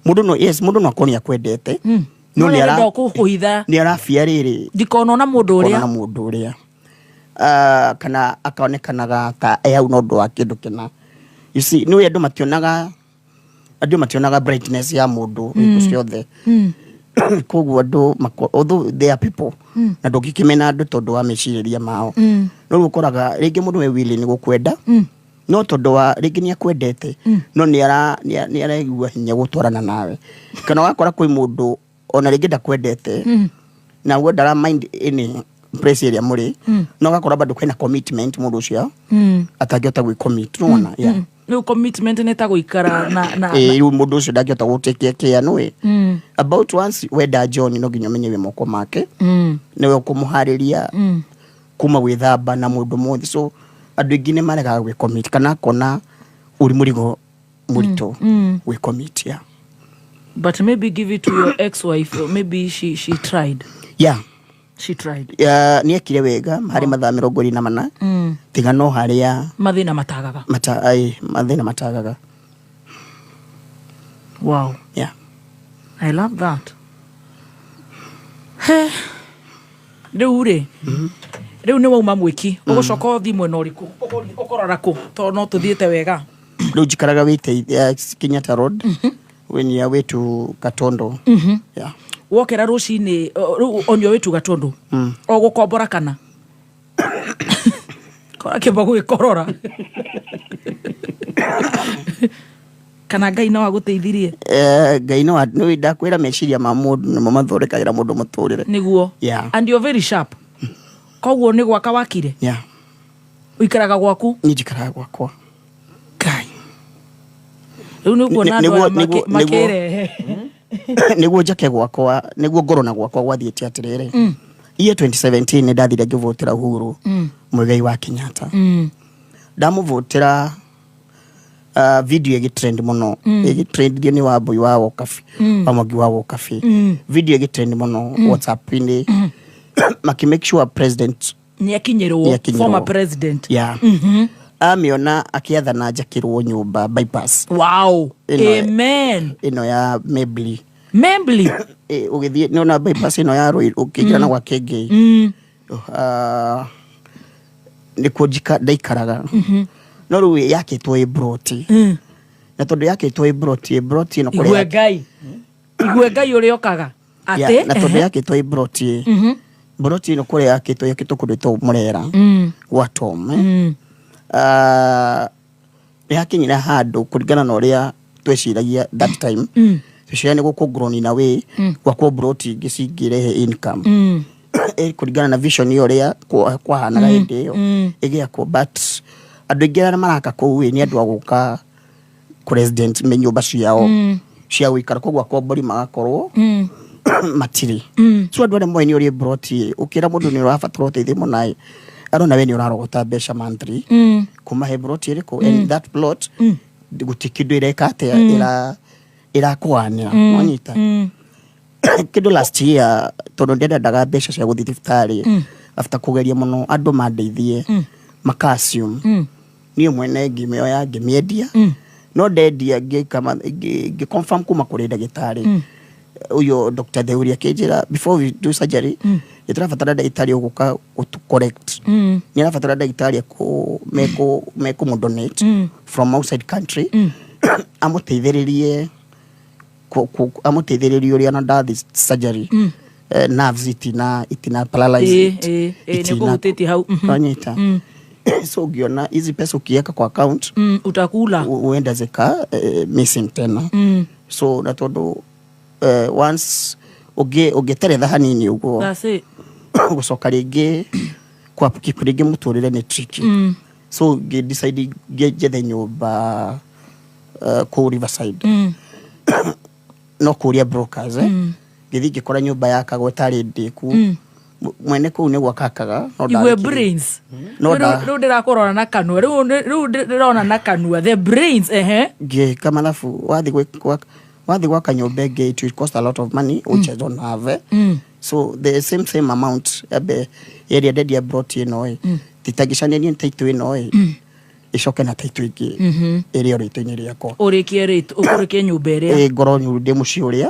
mũndũ no, yes, mũndũ no akorwo nĩ akwendete no No nĩ ara nĩarenda kũhitha. Nĩ arabia rĩrĩ ndikonwo na mũndũ kuona na ũrĩa mũndũ ũrĩa. Ah, kana akaonekanaga ta e hau na ũndũ wa kĩndũ kĩna. You see, nĩ andũ mationaga brightness ya mũndũ hingo ciothe. Koguo andũ although they are people na ndũngĩkĩmena andũ tondũ wa mecirĩria mao, no rĩu ũkoraga rĩngĩ mũndũ we willing gũkwenda, no tondũ wa rĩngĩ nĩ akwendete no nĩ araigua hinya gũtwarana nawe, kana ũgakora kwĩ mũndũ ona rĩngĩ ndakwendete na we ndara mind any place ĩrĩa mũrĩ, no ũgakora bado kwĩna commitment mũndũ ũcio atangĩhota gwĩ commit, nĩwona? Yeah. Rĩu commitment nĩ ta gũikara na Ĩ, rĩu mũndũ ũcio ndangĩhota gũtĩkia kĩa nĩwe about once wenda John, no nginya ũmenye wĩ moko make, nĩwe ũkũmũharĩria kuma gwĩthamba na mũndũ mothe. So andũ aingĩ nĩ maregaga gwĩ commit kana akona ũrĩ mũrigo mũritũ gwĩ commit, yeah. But maybe give it to your ex-wife, maybe she tried. Yeah. She tried. Yeah, nĩ ekire wega harĩ mathaa 24, tiga no harĩa mathĩna matagaga. Mata, ai, mathĩna matagaga. Wow. Yeah. I love that. He. Rĩu rĩ, rĩu nĩ wauma mwĩki, ũgũcoka ũthiĩ mwena ũrĩkũ? Ũkũrora kũ tondũ no tũthiĩte wega? Rĩu njikaraga wĩte Kenyatta Road, when you are way to Katondo. Yeah. Wokera rũcinĩ rĩu on your way to Gatundu, o gũkombora kana kora kĩmba gũgĩkorora kana Ngai no agũteithirie? Eh, Ngai no nĩ ndakwĩra meciria ma mũndũ nĩmo mathondekagĩra mũndũ mũtũrĩre. Nĩguo. Yeah. And you're very sharp, koguo nĩ gwaka wakire? Yeah. Ũikaraga gwaku? Niĩ njikaraga gwakwa. Rĩu nĩ ũkuona andũ aya makĩrehe. Nĩguo njake gwakwa, nĩguo ngorwo na gwakwa, gwathiĩte atĩrĩrĩ, iye 2017 nĩ ndathire ngĩvotera Uhuru Muigai wa Kenyatta. Ndamũvotera, video ĩgĩtrend mũno. Ĩgĩtrendirio nĩ Wambui wa Wokabi, wa Mwangi wa Wokabi. Video ĩgĩtrend mũno WhatsApp-inĩ, maki make sure president nĩ akinyĩrwo. Nĩakinyĩrwo. Former president. Yeah. Amĩona akĩathana njakĩrwo nyũmba bypass. Wow. Ĩno- Amen. Ĩno ya Membli. Membli. Ũgĩthiĩ nĩona bypass ĩno ya Ruiru ũkĩingĩra na gwa Kĩngĩ, nĩkuo ndaikaraga, no rĩu yakĩtwo ĩ broti, na tondũ yakĩtwo ĩ broti ĩno kũrĩa Igue Ngai, igue Ngai ũrĩa ũkaga Ya, atĩ na tondũ yakĩtwo ĩ broti, broti ĩno kũrĩa yakĩtwo kũndũ ĩtagwo Mũrera gwa Tom, eh. Ah, nĩ hakinyire handũ kũringana na ũrĩa tweciragia that time, tweciragia nĩ gũkũ grown in a way, gwakwo broti ingĩ cingĩrehe income. Kũringana na vision ĩyo ũrĩa kwahanaga hĩndĩ ĩyo ĩgĩakwo, but andũ aingĩ arĩa maraka kũu ĩ, nĩ andũ a gũka president me nyũmba ciao. Cia gũikara, koguo akombori magakorwo matirĩ. So andũ arĩa moĩ nĩ ũrĩ broti, ũkĩra mũndũ nĩ ũrabatara ũteithio mũna ĩ, arona we nĩ ũrarogota mbeca monthly kuma he broti ĩrĩkũ, and that plot gũtirĩ kĩndũ ĩreka atĩa, ĩrakũanĩra. Wanyita? Kĩndũ last year, tondũ ndĩrendaga mbeca cia gũthiĩ thibitarĩ, after kũgeria mũno andũ mandeithie, maka assume niĩ mwene ngĩmĩoya ngĩmĩendia. No ndendia, ngĩ confirm kuma kũrĩ ndagĩtarĩ ũyũ Dr. Theuri, akĩnjĩra before we do surgery nĩ tũrabatara ndagĩtarĩ ũgũka gũtũ correct. Nĩ arabatara ndagĩtarĩ mekũmũ donate from outside country, amũteithĩrĩrie amũteithĩrĩrie ũrĩa na ndathi surgery. Nerves itina paralyze. Ĩ nĩ kũhutĩtie hau. Wanyita? So ukiona hizi pesa ukiweka kwa account, Utakula. Uenda zika missing tena. So na tondu once ũngĩteretha hanini ũguo, That's it. gũcoka rĩngĩ kwa keep rĩngĩ mũtũrĩre nĩ tricky. So ngĩ decide njethe nyũmba kũu Riverside. No kũria brokers, ngĩthiĩ ngĩkora nyũmba yakagwo ĩtarĩ ndĩku. Mwene kũu nĩ gwaka akaga no Igwe ndarĩkirie. Brains. No Rĩu ndĩrakũrora na kanua, rĩu ndĩrona na kanua the brains, ehe. Ngĩka mathabu, wathiĩ gwaka nyũmba ĩngĩ, it will cost a lot of money which I don't have, eh. So the same amount ambe ĩrĩa ndendia broti ĩno ĩ, titangĩcanĩrie title ĩno ĩ, ĩcoke na title ĩngĩ ĩrĩa rĩtwa-inĩ rĩakwa. Ũrĩkie rĩtũ, ũrĩkie nyũmba ĩrĩa. Ĩ, ngorwo ndĩ mũciĩ ũrĩa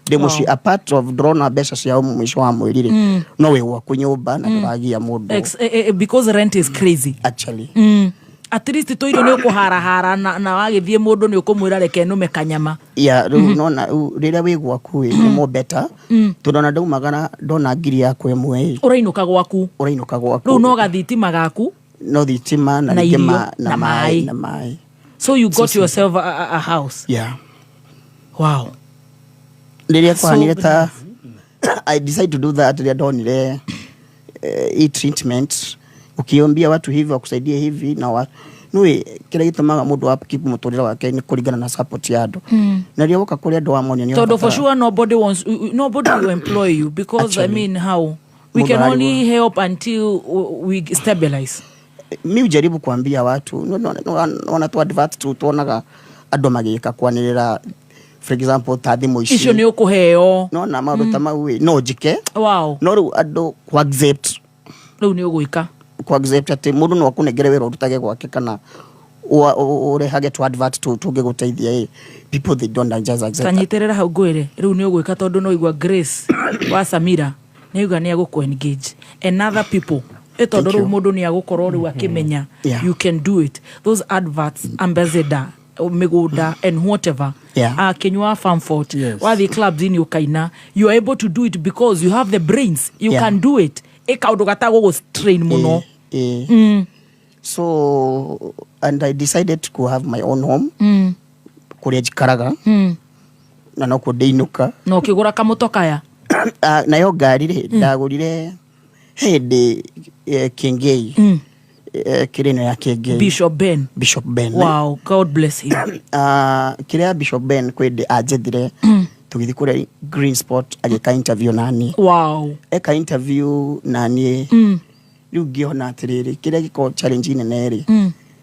ndĩ mũciĩ, apart of ndĩrona mbeca cia mũico wa mweri rĩ, no wĩ gwaku nyũmba na ndũragia mũndũ. Because rent is crazy. Actually. At least tũirio nĩ ũkũharahara na wagĩthiĩ mũndũ nĩ ũkũmwĩra reke nũme kanyama. Ya, rĩu nona rĩu rĩrĩa wĩ gwaku ĩ, nĩ more better, tondũ ona ndaumagara ndona ngiri yakwa ĩmwe ĩ, Ũrainũka gwaku. Ũrainũka gwaku. Rĩu no gathitima gaku. No thitima na Na rĩngĩ irio, na na maĩ maĩ. Na maĩ. So you got yourself a house. Yeah. Wow. Rĩrĩa So kwahanire ta I decide to do that, rĩrĩa ndonire hii treatment, ukiambia watu hivi wakusaidie hivi na nĩũĩ kĩrĩa gĩtũmaga mũndũ wa keep mũtũrĩre wake nĩ kũringana na support ya andũ, na rĩrĩa woka kũrĩ andũ wamonia nĩ Todo, for ũrabatara- sure nobody wants, nobody will employ you because, I Actually. mean, how we Mundu can ararigwo. only help until we stabilize. Mi ujaribu kuambia watu, no, tu advert tu tuonaga andũ magĩka kwanĩrĩra, for example ta thimũ ici. Icio nĩ ũkũheo. Nona maũndũ ta mau ĩ, no njĩke. No rĩu andũ ku accept. Rĩu nĩ ũgwĩka. Ku accept atĩ mũndũ no akũnengere wĩra ũrutage gwake kana ũrehage tu advert tu tũngĩgũteithia ĩ, people, they don't just accept that. Tanyitĩrĩra hau ngwĩre, rĩu nĩ ũgwĩka tondũ no igua Grace wa Samira nĩ auga nĩ agũkũ engage and other people ĩ, tondũ Thank rĩu you. mũndũ nĩ agũkorwo rĩu akĩmenya you can do it. Those adverts, ambassador mĩgũnda and whatever, Kinyua Famfort, wathiĩ clubs inĩ ũkaina, you are able to do it because you have the brains, you can do it. Ĩ kaũndũ gatagũgũ strain mũno. So and I decided to have my own home kũrĩa njikaraga na nokuo ndĩinũka. Na ũkĩgũra kamũtokaya. Ah, nayo ngari rĩ, ndagũrire hĩndĩ Kĩngei, kĩrĩa ĩno ya Kĩngei. Bishop Ben. Bishop Ben. Wow, God bless him. Ah, kĩrĩa ya Bishop Ben kwĩ ndĩ anjethire, tũgĩthiĩ kũrĩa Green Spot, agĩka interview nani. Eka interview naniĩ. Rĩu ngĩona atĩrĩrĩ, kĩrĩa gĩkoragwo challenge nene rĩ,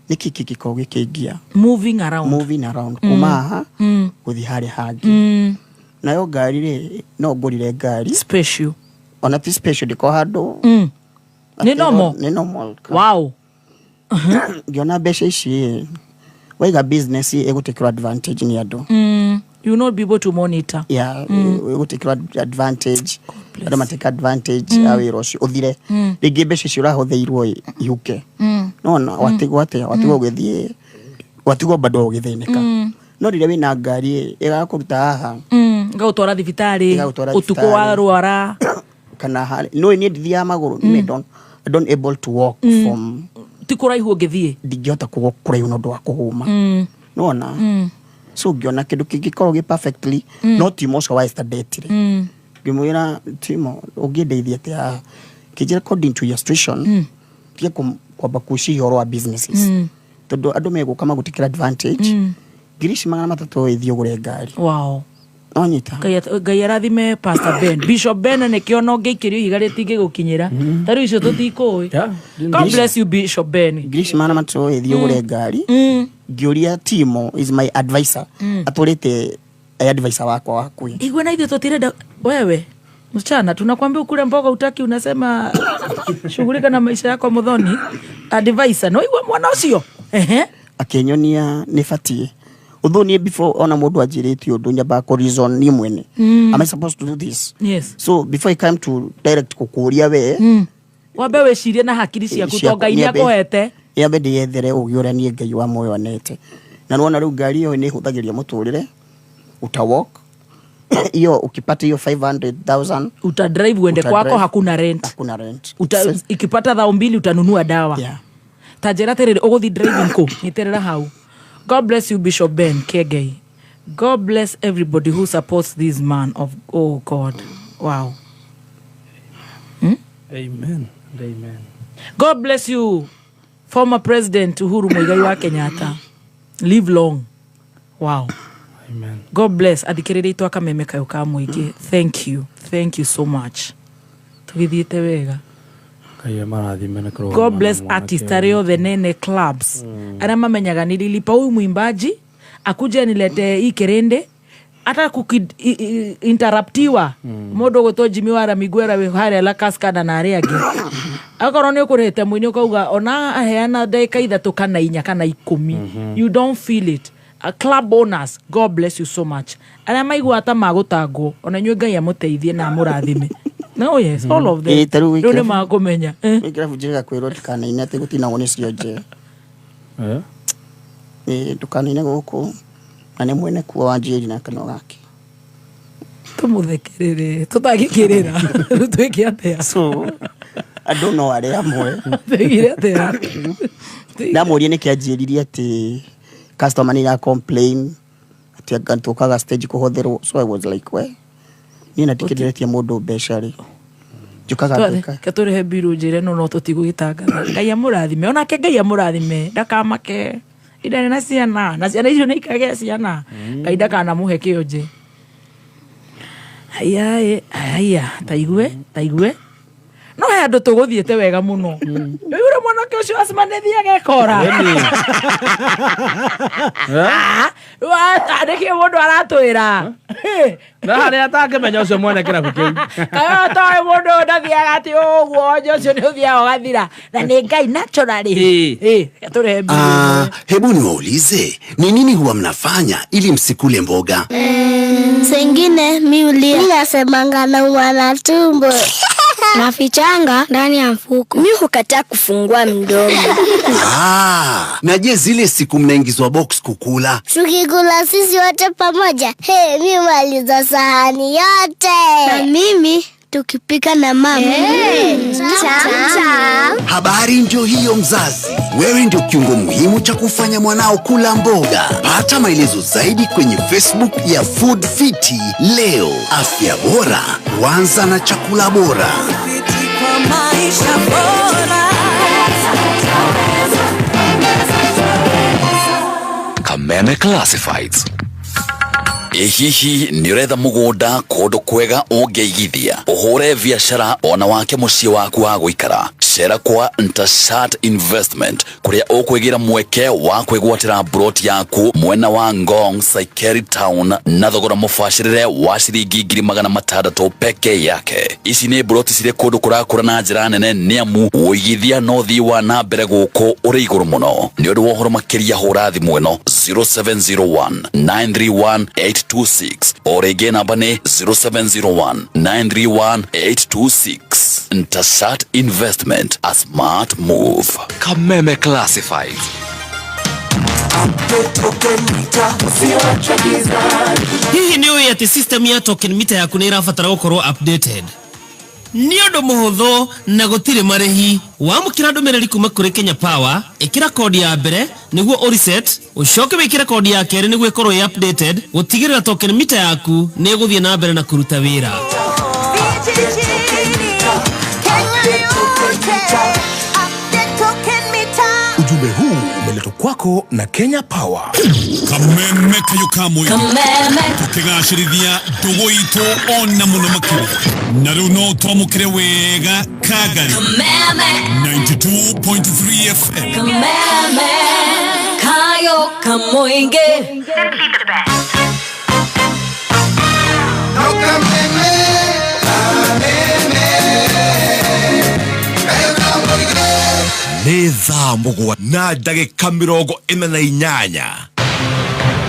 nĩkĩ kĩngĩkorwo gĩkĩngia Moving around. Moving around kuma haha gũthiĩ harĩa hangĩ. Nayo ngari rĩ, no ngũrire ngari special. Ona ti special, ndĩko handũ. Nĩ normal? Nĩ normal. Ngĩona mbeca ici ĩ, waiga business ĩgũtĩkĩrwo advantage nĩ andũ. You will not be able to monitor. Yeah, ĩgũtĩkĩrwo advantage, andũ matake advantage ya wĩra ũcio ũthire. Rĩngĩ mbeca icio ũrahũthĩirwo ĩ, ihuke. Nona watigwo atĩa? Watigwo ũgĩthiĩ, watigwo bado ũgĩthĩnĩka. No rĩrĩa wĩna ngari ĩ, ĩgakũruta haha, Ngagũtwara thibitarĩ. Ĩgagũtwara Ũtukũ thibitarĩ. warwara. Kana harĩ no niĩ ndithiaga magũrũ. I don't able to walk from Ti kũraihu ũngĩthiĩ. Ndingĩhota kũgwo kũraihu na ũndũ wa kũhũma. Nona so ngĩona kĩndũ kĩngĩkorwo gĩ perfectly no Timo ũcio wa Esther ndetire. Ngĩmwĩra, "Timo, ũngĩndeithia atĩa haha?" Kĩnjĩra, "According to your situation, tige kwamba gwĩciria ũhoro wa businesses, tondũ andũ megũka magũtĩkĩra advantage." Ngiri ici 300 ĩthiĩ ũgũre ngari. Wow. Nonyita. Ngai arathime Pastor Ben, Bishop Ben, nĩkĩo no ngĩikĩrio ihiga rĩtingĩgũkinyĩra ta rĩu icio tũtikũĩ. God bless you, Bishop Ben. Ngiri ici 300 ĩthiĩ ũgũre ngari. Ngĩũria Timo is my advisor, atũrĩte advisor wakwa wa hakuhĩ. Igwe na ithuĩ tũtirenda wewe msichana, tunakwambia ukule mboga utaki, unasema shughulika na maisha yako. Muthoni advisor no igwe mwana ũcio. Ehe. Akĩnyonia nĩ batiĩ although niĩ before ona mũndũ anjĩrĩte ũndũ nyambaga kũ reason niĩ mwene. Am I supposed to do this? Yes. So before I come to direct gũkũria we, wambe wĩcirie na hakiri ciaku to Ngai nĩ akũhete. Nyambe ndĩyethere ũgĩ ũrĩa niĩ Ngai wa muoyo anete, na nĩwona rĩu ngari ĩyo nĩ ĩhũthagĩria mũtũrĩre, uta walk hiyo ukipata hiyo 500,000. Uta drive uende Uta kwako. Drive. Hakuna rent. Hakuna rent. Ikipata 2000 utanunua dawa. Yeah. Ta njĩra atĩrĩrĩ, ũgũthi driving kũ nyitĩrĩra hau. God bless you, Bishop Ben Kegei. God bless everybody who supports this man of, oh God, wow. Amen and amen. God bless you, former President Uhuru Muigai wa Kenyatta. Live long. Wow. Amen. God bless athikĩrĩria itũ akameme kayũ ka mũingĩ. Thank you, thank you so much. Tũgĩthiĩte wega. Ngai amarathime na kũrũgama God na bless mwanake artist ũyũ. arĩa othe nene clubs, arĩa mamenyaga nililipa huyu mwimbaji akuje nilete hii kerende hata kuki-interruptiwa mũndũ ũgwĩtwo Jimmy Wara Miguera wĩ harĩa La Cascada na arĩa angĩ. Akorwo nĩ ũkũrĩhĩte mũini ũkauga ona aheana ndagĩka 3 kana 4 kana 10, you don't feel it. Club owners, God bless you so much. Arĩa maiguaga ta magũtangwo, ona inyuĩ Ngai amũteithie na amũrathime. No, yes, all of them. Ĩ, ta rĩu rĩu nĩ makũmenya. Wĩ kĩrabu njĩrĩga kwĩrwo ndikanaine atĩ gũtinagwo nĩ cionje. Eh? Ĩ, ndũkanaine gũkũ na nĩ mwene kuo wanjĩri na kanua gake. Tũmũthekerere tũtangĩkĩrĩra rĩu twĩke atĩa? So andũ no arĩa amwe. Twĩkire atĩa? Ndamũria nĩkĩ anjĩririe atĩ customer nĩ ira complain atĩ anga tũkaga stage kũhũthĩrwo. So I was like, we niĩ na ndikĩndĩretie mũndũ mbeca rĩ, njũkaga ngeka. Ke tũrĩhe mbiru njĩre no tũtigũgĩtangatha. Ngai amũrathime onake, Ngai amũrathime, ndakamake idarĩ na ciana na ciana icio nĩ ikagĩa ciana. Ngai ndakanamũhe kĩonje. Haya haya, taigue taigue no he andũ tũgũthiĩte wega mũno. Rĩu ũrĩa mwanake ũcio acimanĩthiaga ekora nĩkĩ mũndũ aratwĩra? Na harĩa atangĩmenya ũcio mwene kĩrabu kĩu. Kayo toĩ mũndũ ũyũ ndathiaga atĩ ũguo onje ũcio nĩ ũthiaga ũgathira na nĩ Ngai naturally. Ĩ, tũrehe mbiru. Ah, hebu niwaulize, ni nini huwa mnafanya ili msikule mboga? Sengine mi ulia, mi nasemanga naumwa na tumbo, nafichanga ndani ya mfuko. Mi hukataa kufungua mdomo. Ah, na je zile siku mnaingizwa box kukula? Tukikula sisi wote pamoja, hey, mi maliza sahani yote. Na mimi tukipika na mama. Hey, tam, tam. Habari ndio hiyo mzazi. Wewe ndio kiungo muhimu cha kufanya mwanao kula mboga. Pata maelezo zaidi kwenye Facebook ya Food Fiti leo. Afya bora huanza na chakula bora. Kwa maisha bora. Kameme Classifieds. Ĩ hihi nĩ ũretha mũgũnda kũndũ kwega ũngĩigithia ũhũre biacara ona wake mũciĩ waku wa gũikara? Cera kwa Ntashat Investment kũrĩa ũkwĩgĩra mweke wa kwĩgwatĩra broti yaku mwena wa Ngong Saikeri Town na thogora mũbacĩrĩre wa ciringi 600,000 peke yake. Ici nĩ broti cirĩ kũndũ kũrakũra na njĩra nene nĩ amu ũigithia no thiĩ wa na mbere gũkũ ũrĩ igũrũ mũno. Nĩ ũndũ wa ũhoro makĩria hũra thimũ ĩno 0701 931 826 o rĩngĩ namba nĩ 0701 931 826. Ntashat Investment, a smart move. Kameme Classifieds. Hihi nĩ ũĩ atĩ system ya token meter yaku nĩ ĩrabatara gũkorwo updated? Nĩ ũndũ mũhũthũ na gũtirĩ marĩhi. Wamũkĩra ndũmĩrĩri kuma kũrĩ Kenya Power, ĩkĩra kodi ya mbere nĩguo ũreset, ũcoke wĩkĩre kodi ya kerĩ nĩguo ĩkorwo ĩ updated, gũtigĩrĩra token meter yaku nĩ ĩgũthiĩ na mbere na kũruta wĩra. Ujumbe huu umeletwa kwako Kwako na Kenya Power. Kameme kayo kamwe. Kameme. Tukigacĩrithia ndũgũ itũ ona mũno makĩria na rĩu no twamũkĩre wega Kagari. Kameme. 92.3 FM. Kameme kayo kamoinge. Nĩ thaa mũgwa na ndagĩka 48.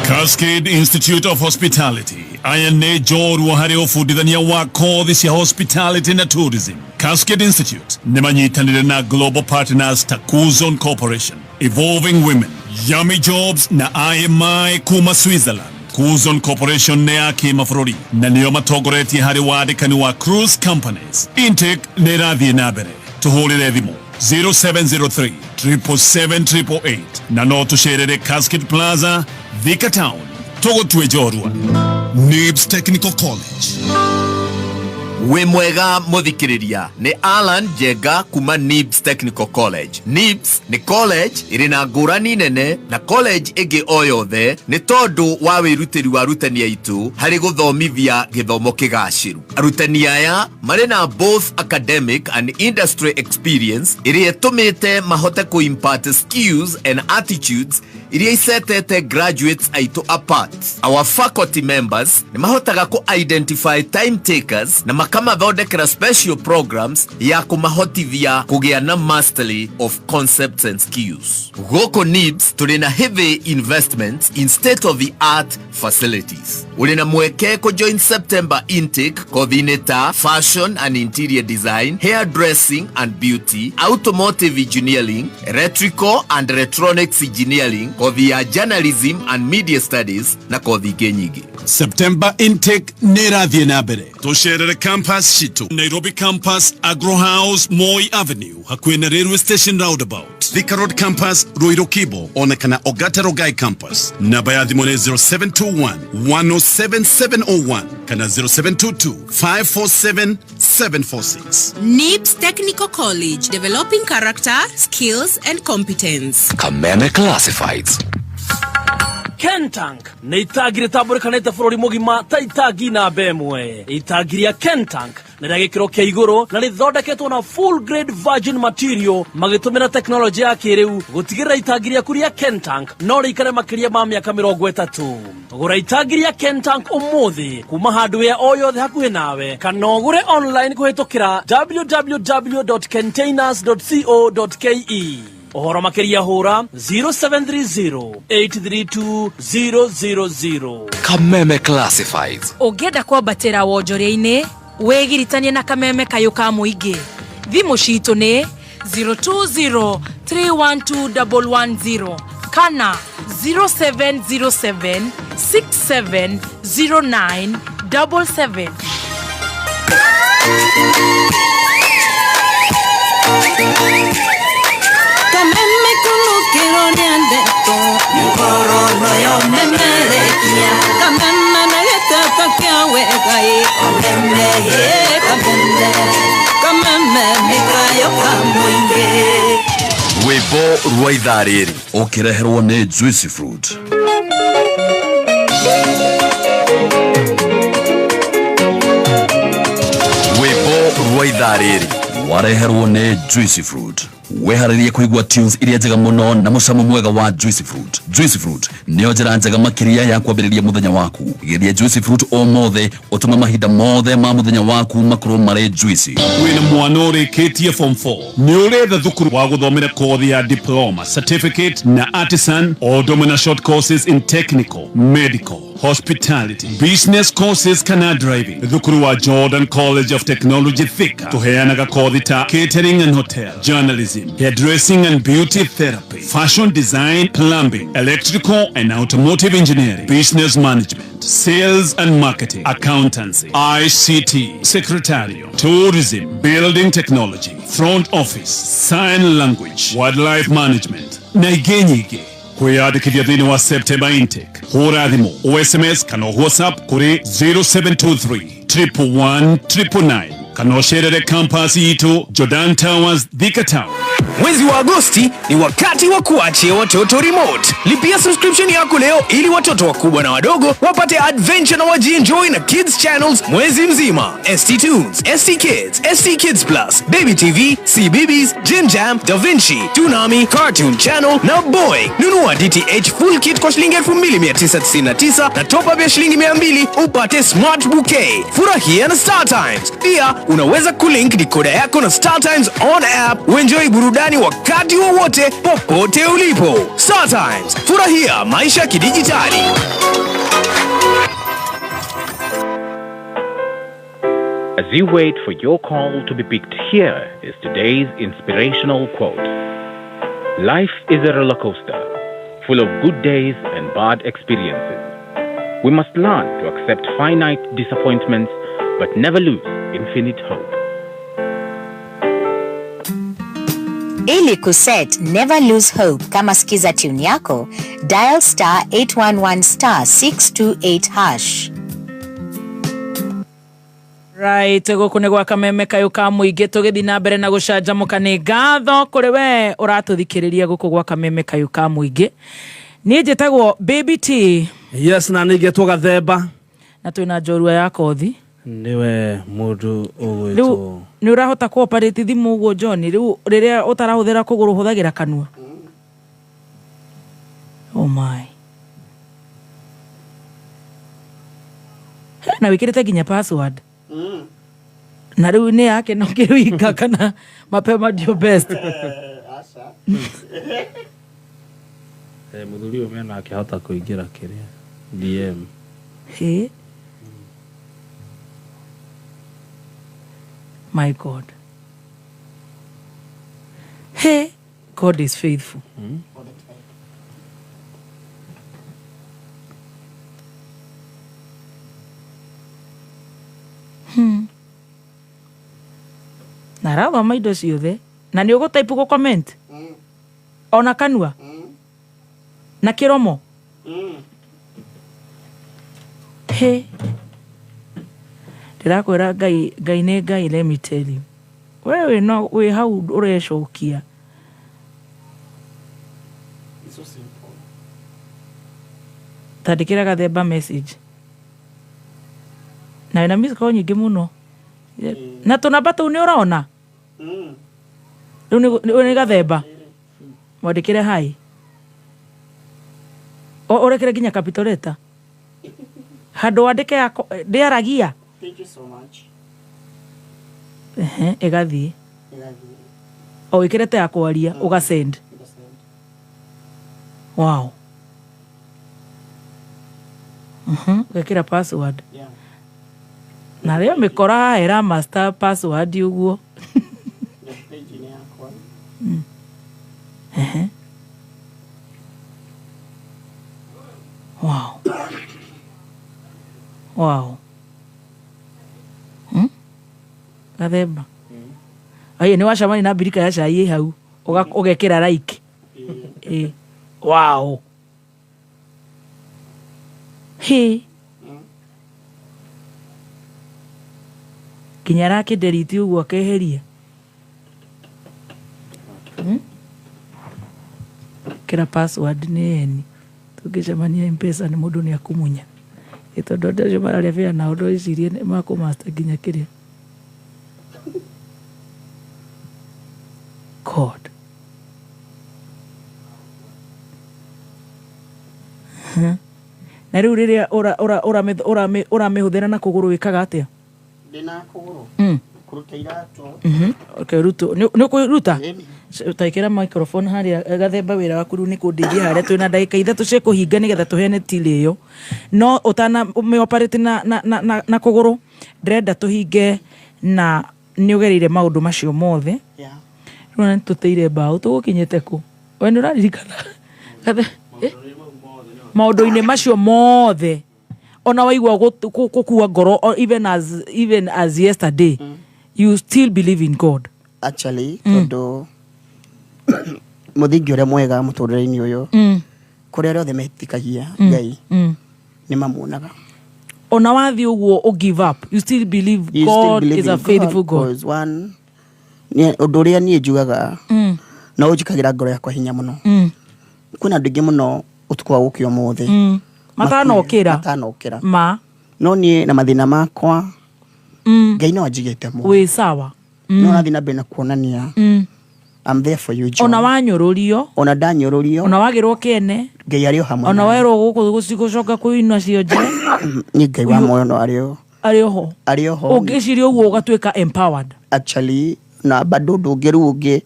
Cascade Institute of Hospitality aya nĩ njorua harĩ ũbundithania wa kothi cia hospitality na tourism. Cascade Institute nĩ manyitanĩire na Global Partners Takuzon Corporation, Evolving Women, Yummy Jobs na IMI kuma Switzerland. Kuzon Corporation nĩ ya kĩmabũrũri na nĩo matongoretie harĩ wandĩkani wa cruise companies. Intake nĩ ĩrathiĩ na mbere. Tũhũrĩre thimũ 0703 777 na no tũcerere Cascade Plaza, Thika Town. Tũgũtue njorua. Nibs Technical College. Wĩ mwega mũthikĩrĩria, nĩ Alan Njenga kuma Nibs Technical College. Nibs nĩ college ĩrĩ na ngũrani nene na college ĩngĩ o yothe nĩ tondũ wa wĩrutĩri wa arutani aitũ harĩ gũthomithia gĩthomo kĩgacĩru. Arutani aya marĩ na both academic and industry experience ĩrĩa ĩtũmĩte mahote kũ-impart skills and attitudes iria icetete graduates aitũ apart. Our faculty members nĩ mahotaga kũ-identify time takers na makamathondekera special programs ya kũmahotithia kũgĩa na mastery of concepts and skills. Gũkũ Nibs tũrĩ na heavy investments in state of the art facilities. Ũrĩ na mweke kũjoin September intake kothi-inĩ ta fashion and interior design, hairdressing and beauty, automotive engineering, electrical and electronics engineering, kothi ya journalism and media studies na kothi ingĩ nyingĩ. September intake nĩ ĩrathiĩ na mbere. Tũcerere campus citũ Nairobi campus, Agro House, Moi Avenue, hakuhĩ na railway station roundabout, Thika Road campus, Ruiru Kibo, ona kana Ogata Rogai campus. Namba ya thimũ nĩ 0721 107701 kana 0722 547 746. NIBS Technical College, developing character, skills and competence. Kameme Classifieds. Kentank nĩ itangi rĩtambũrĩkanĩte bũrũri mũgima ta itangi namba ĩmwe. Itangi rĩa Kentank nĩ rĩa gĩkĩro kĩa igũrũ na rĩthondeketwo na full grade virgin material magĩtũmĩra tekinoronjĩ ya kĩrĩu gũtigĩrĩra itangi rĩaku rĩa Kentank no rĩikare makĩria ma mĩaka 30. Gũra itangi rĩa Kentank ũmũthĩ kuma hardware o yothe hakuhĩ nawe kana ũgũre online kũhĩtũkĩra www.containers.co.ke. Ũhoro makĩria hũra 0730 832 000. Kameme Classifieds. Ũngĩenda kwambatĩra wonjoria-inĩ wĩgiritanie na kameme kayũ ka mũingĩ. Thimũ citũ nĩ 020 312 110 kana 0707 6709 77. Kameme kunukĩrwo nĩ ndeto nĩngororo yomemerekia kameme na gĩtata kĩa wega ĩ kameme ĩ kameme kameme nĩ kayo ka mũingĩ. Rwĩmbo rwa ithaa rĩrĩ ũkĩreherwo nĩ Juicy Fruit. Rwĩmbo rwa ithaa rĩrĩ wareherwo nĩ Juicy Fruit. Weharĩrie kũigua tunes iria njega mũno na mũcamo mwega wa Juicy Fruit. Juicy Fruit nĩyo njĩra njega makĩria ya kwambĩrĩria mũthenya waku. Geria Juicy Fruit ũmũthĩ ũtũme mahinda mothe ma mũthenya waku makorwo marĩ juicy. Wĩna mwana ũrĩkĩtie form 4, nĩ ũretha thukuru wa gũthomera kothi ya diploma, certificate na artisan, o ũndũ ũmwe na short courses in technical, medical, hospitality, business courses kana driving. Thukuru wa Jordan College of Technology Thika tũheanaga kothi ta catering and hotel, journalism, hairdressing and beauty therapy, fashion design, plumbing, electrical and automotive engineering, business management, sales and marketing, accountancy, ICT, secretarial, tourism, building technology, front office, sign language, wildlife management na ingĩ nyingĩ. Kwĩyandĩkithia thĩinĩ wa September intake, hũra thimũ o SMS kana WhatsApp kũrĩ 0723 111 999. Kana ũcerere campus itũ Jordan Towers, Thika Town. Mwezi wa Agosti ni wakati wa kuachia watoto remote. Lipia subscription yako leo ili watoto wakubwa na wadogo wapate adventure na wajienjoy na kids channels mwezi mzima. ST Tunes, ST Kids, ST Kids Plus, Baby TV, CBeebies, Jim Jam, Da Vinci, Toonami, Cartoon Channel na Boy. Nunua DTH full kit kwa shilingi 2999 na top up ya shilingi 200 upate smart bouquet. Furahia na Star Times. Pia unaweza kulink decoder yako na Star Times on app uenjoy burudani wakati wowote popote ulipo. Star Times, furahia maisha kidijitali. As you wait for your call to be picked, here is today's inspirational quote. Life is a roller coaster, full of good days and bad experiences. We must learn to accept finite disappointments, but never lose infinite hope. Ili kuset Never Lose Hope kama skiza tune yako, dial star 811 star 628 hash. Right, gũkũ nĩ gwa Kameme kayũ ka mũingĩ tũgĩthiĩ na mbere na gũcanjamũka. Nĩ ngatho kũrĩ we ũratũthikĩrĩria gũkũ gwa Kameme kayũ ka mũingĩ. Niĩ njĩtagwo Baby T. Yes, na ningĩ Gathemba. Na twĩna njorua ya kothi. Niwe mũndũ Rĩu ũgwĩtwo nĩ ũrahota kũoparĩti thimũ ũguo John? Rĩu rĩrĩa ũtarahũthĩra kũgũrũ ũhũthagĩra kanua? Oh my. Na wĩkĩrĩte nginya password. Na rĩu nĩ yake no kĩwinga kana mapema ndio best. Mũthuri ũyũ mena akĩhota kũingĩra kĩrĩa DM. Hey. My God. Hey, God is faithful. Na arathoma indo ciothe na nĩ ũgũtaipu gũ comment ona kanua na kĩromo. Hey. Ndĩrakwĩra Ngai, Ngai nĩ Ngai, let me tell you. Wewe no wĩ hau ũrecokia. Tandĩkĩra Gathemba message. Na wĩna miss call nyingĩ mũno. Na tũnamba tũu nĩ ũrona? Rĩu nĩ Gathemba. Mwandĩkĩre hi. Ũrekere nginya capital letter. Handũ wandĩke yako ndĩaragia. Thank you so much. Ehe, ĩgathiĩ. O wĩkĩrĩte ya kwaria, ũgasend. Wow. Ũgekĩra password. Na rĩo mĩkora haha ĩra master password ũguo. Ehe. Wow. Wow. Gathemba. Ai nĩ wacemania na mbirika ya cai ĩ hau ũgekĩra like. Wow. He. Nginya arakĩnderiti ũguo akeheria. Kĩra password nĩ eni. Tũngĩcemania M-Pesa nĩ mũndũ nĩ akũmunya. Tondũ andũ acio mararĩa bĩa nao ndwĩcirie nĩ makũmaster nginya kĩrĩa. God. Na rĩu rĩrĩa ũramĩhũthĩra na kũgũrũ wĩkaga atĩa? Ndĩna kũgũrũ. Kũruta iratũ. Okay, ruto. Nĩ ũkwĩruta? Taikĩra microphone harĩa Gathemba, wĩra waku rĩu nĩ kũndeithia harĩa twĩna ndagĩka 3 cia kũhinga nĩgetha tũheane till ĩyo. No ũtana mĩoperate na kũgũrũ, ndĩrenda tũhinge na nĩ ũgereire maũndũ macio mothe. Rĩu ona nĩtũteire mbaũ, tũgũkinyĩte kũ? We nĩ ũraririkana? Maũndũ-inĩ macio mothe ona waigua gũkua ngoro, even as yesterday, you still believe in God. Actually, tondũ mũthingi ũrĩa mwega mũtũrĩre-inĩ ũyũ, kũrĩa arĩa othe metĩkagia Ngai nĩ mamuonaga. Ona wathiĩ ũguo ũ give up, you still believe You still God believe is a in faithful God. 'Cause one, ũndũ ũrĩa niĩ njugaga no ũnjĩkagĩra ngoro yakwa hinya mũno, kwĩna andũ aingĩ mũno ũtukũ wa gũkĩa ũmũthĩ Matanokĩra. Matanokĩra. Ma. No niĩ na mathĩna makwa, Ngai no anjigĩte muoyo. Wĩ sawa. No arathiĩ na mbere na kuonania, I'm there for you, John. Ona wanyũrũrio. Ona ndanyũrũrio. Ona wagĩrwo kĩene. Ngai arĩ o hamwe Ona na werwo gũkũ gũcoka kũinwa cionje. Niĩ Ngai wa muoyo no arĩ o Arĩ oho. Arĩ oho. Ũngĩciria ũguo ũgatuĩka empowered. Actually, na bado ũndũ ũngĩ rĩu ũngĩ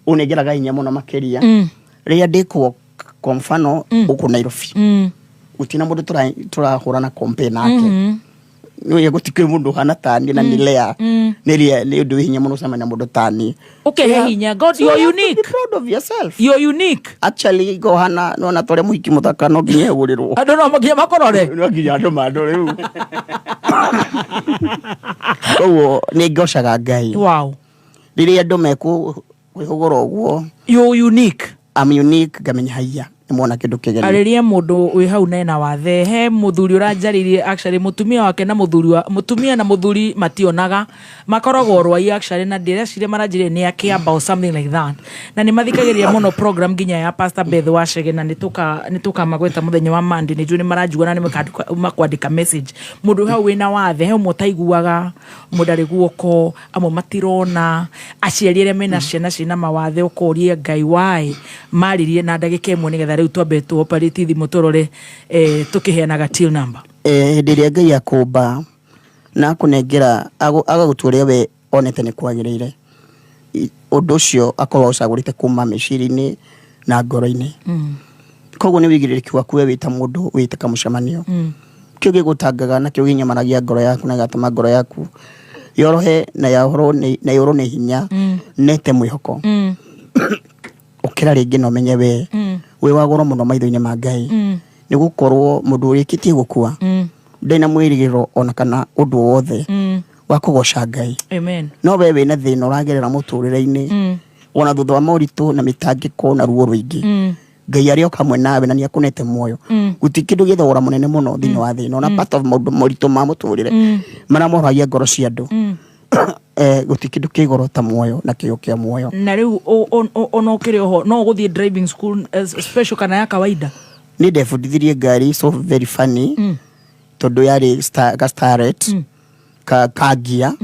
ũnengeraga hinya mũno makĩria, rĩrĩa ndĩkwo kwa mfano gũkũ Nairobi, gũtirĩ na mũndũ tũrahũrana compare nake. Nĩũĩ gũtikĩrĩ mũndũ ũhana tani na nĩ rare. Nĩ rare, nĩ ũndũ wĩ hinya mũno gũcemania na mũndũ tani. Ũkehe Yeah. hinya. God, So you're you have to be unique. proud of yourself. You're unique. Actually, ngohana nona tore mũhiki mũthaka no nginya egũrĩrwo. Andũ no nginya makũrore. No nginya andũ mandore rĩu. Koguo nĩ ngocaga Ngai. Wow. Rĩrĩa andũ mekwĩhũgũra ũguo. You're unique. I'm unique, ngamenya haiya nĩ mona kĩndũ kĩgeni. Arĩria mũndũ wĩ hau nena wathe, he mũthuri ũranjarĩirie, actually mũtumia wake na mũthuri wa mũtumia na mũthuri mationaga, makoragwo rwai actually, na ndĩreciria maranjĩrire nĩ akĩamba or something like that, na nĩ mathikagĩrĩria mũno program nginya ya Pastor Beth Wachege, na nĩ tũkamagweta mũthenya wa Monday. Nĩ njũĩ nĩ maranjigua na nĩ makwandĩka message. Mũndũ wĩ hau wĩna wathe, he ũmwe ũtaiguaga, ũmwe ndarĩ guoko, amwe matirona, aciari arĩa mena ciana ciĩna mawathe, ũkoria Ngai why maririe na ndagĩka ĩmwe nĩgetha rĩu twambe tũ operate thimũ tũrore, tũkĩheanaga till number. Hĩndĩ ĩrĩa Ngai akũmba na akũnengera agagũtua ũrĩa we onete nĩ kwagĩrĩire, ũndũ ũcio akorwo ũcagũrĩte kuma meciria-inĩ na ngoro-inĩ. Koguo nĩ wĩigĩrĩrĩki waku we wĩ ta mũndũ wĩtĩka mũcemanio. Kĩu gĩgũtangaga na kĩu gĩnyamaragia ngoro yaku na gĩgatũma ngoro yaku yorohe na yahorwo nĩ, na yũrwo nĩ hinya, nete mwĩhoko. Ũkĩra rĩngĩ na ũmenye we wĩ wa goro mũno maitho-inĩ ma Ngai. Nĩ gũkorwo mũndũ ũrĩkĩtie gũkua ndarĩ na mwĩrĩgĩrĩro ona kana ũndũ wothe wa kũgoca Ngai. Amen. No we wĩna thĩna ũragerera mũtũrĩre-inĩ, ona thutha wa moritũ na mĩtangĩko na ruo rũingĩ, Ngai arĩ o hamwe nawe na nĩ akũnete muoyo. Gũtirĩ kĩndũ gĩ thogora mũnene mũno thĩinĩ wa thĩ ĩno, ona part of maũndũ moritũ ma mũtũrĩre marĩa moragia ngoro cia andũ. Gũtirĩ kĩndũ kĩ goro ta muoyo na kĩo kĩa muoyo. Na rĩu ona ũkĩrĩ oho no ũgũthiĩ driving school, special kana ya kawaida? Niĩ ndebundithirie ngari, so very funny, tondũ yarĩ ka starlet, ka gear.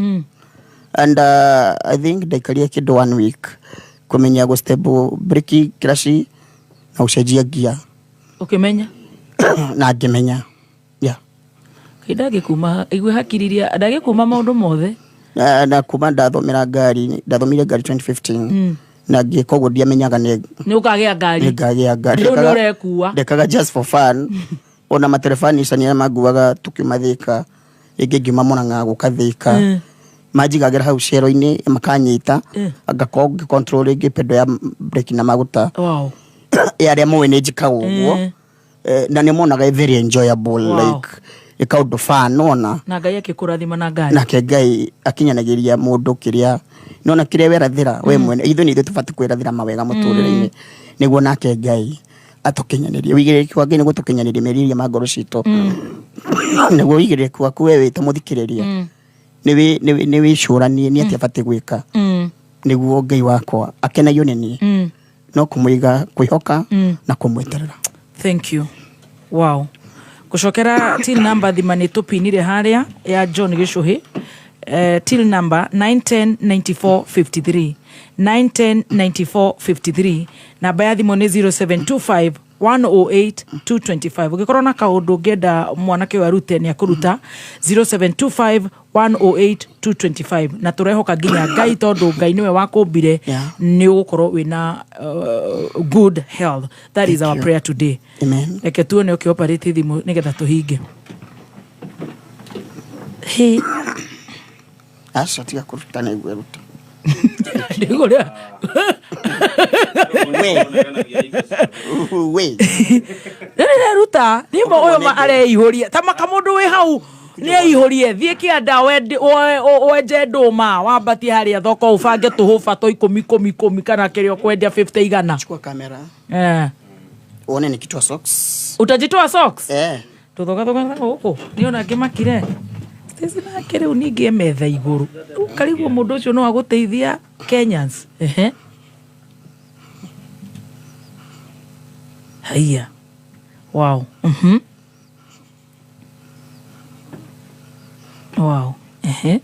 And I think ndaikarire kĩndũ one week kũmenya gũ step breki, clutch na gũcenjia gear. Ũkĩmenya? Na ngĩmenya. Yeah. Ngai ndangĩkuma, igue hakiriria, ndangĩkuma maũndũ mothe. Na kuma ndathomera ngari, ndathomire ngari 2015. Na ngĩka ũguo ndiamenyaga nĩ Nĩ ũkagĩa ngari. Nĩ ngagĩa ngari. Rĩu nĩ ũrekua. Ndekaga just for fun. Ona matereba Nissan arĩa manguaga tũkiuma Thika, rĩngĩ ngiuma Murang'a gũka Thika. Manjigagĩra hau cero-inĩ makanyita, ngakorwo ngĩ control rĩngĩ pedal ya breki na maguta. Wow. Arĩa moĩ nĩ njĩkaga ũguo. Na nĩ monaga very enjoyable, like nĩ kaũndũ fun, nĩwona. Na Ngai akĩkũrathima na ngari. Nake Ngai akinyanagĩria mũndũ kĩrĩa nĩwona kĩrĩa werathĩra we mwene. Ithuĩ nĩ ithuĩ tũbatiĩ kwĩrathĩra mawega mũtũrĩre-inĩ, nĩguo nake Ngai atũkinyanĩrie. Wĩigĩrĩrĩki wa Ngai nĩguo tũkinyanĩrie merirĩria ma ngoro citũ. Nĩguo wĩigĩrĩrĩki waku we wĩ ta mũthikĩrĩria, nĩ wĩcũranie nĩ atĩa batiĩ gwĩka nĩguo Ngai wakwa akenagio nĩ niĩ. No kũmũiga, kwĩhoka na kũmweterera. Thank you. Wow. Gũcokera till number thima nĩ tũpinire harĩa ya John Gĩcũhĩ. Till number 9109453. 9109453. Namba ya thimũ nĩ 0725 108 225. Ũngĩkorwo na kaũndũ ũngĩenda mwanake ũyũ arute nĩ akũruta 0725 108 225. Na tũrehoka nginya Ngai tondũ Ngai nĩwe wakũmbire, nĩ ũgũkorwo wĩna good health. That is Thank our you. prayer today. Amen. Reke tuone ũkĩoperate thimũ nĩgetha tũhinge. Hey. Aca tiga kũruta nĩ ngwĩruta. Ndigũrĩa. We. We. Rĩrĩ reruta, nĩ ma ũyũ ma areihũria. Ta maka mũndũ wĩ hau nĩ aihũrie. Thiĩ kĩanda wenje ndũma, wambatie harĩa thoko ũbange tũhũba twa ikũmi, ikũmi, ikũmi, kana kĩrĩa ũkwendia 50 igana. Chukua kamera. Uone nikitoa socks. Utajitoa socks? Tũthogathoga gũkũ nĩ ona ngĩmakire Stacy nake rĩu ningĩ e metha igũrũ. Rĩu karigwo mũndũ ũcio no agũteithia Kenyans. Ehe. Haiya. Wow. Wow. Ehe.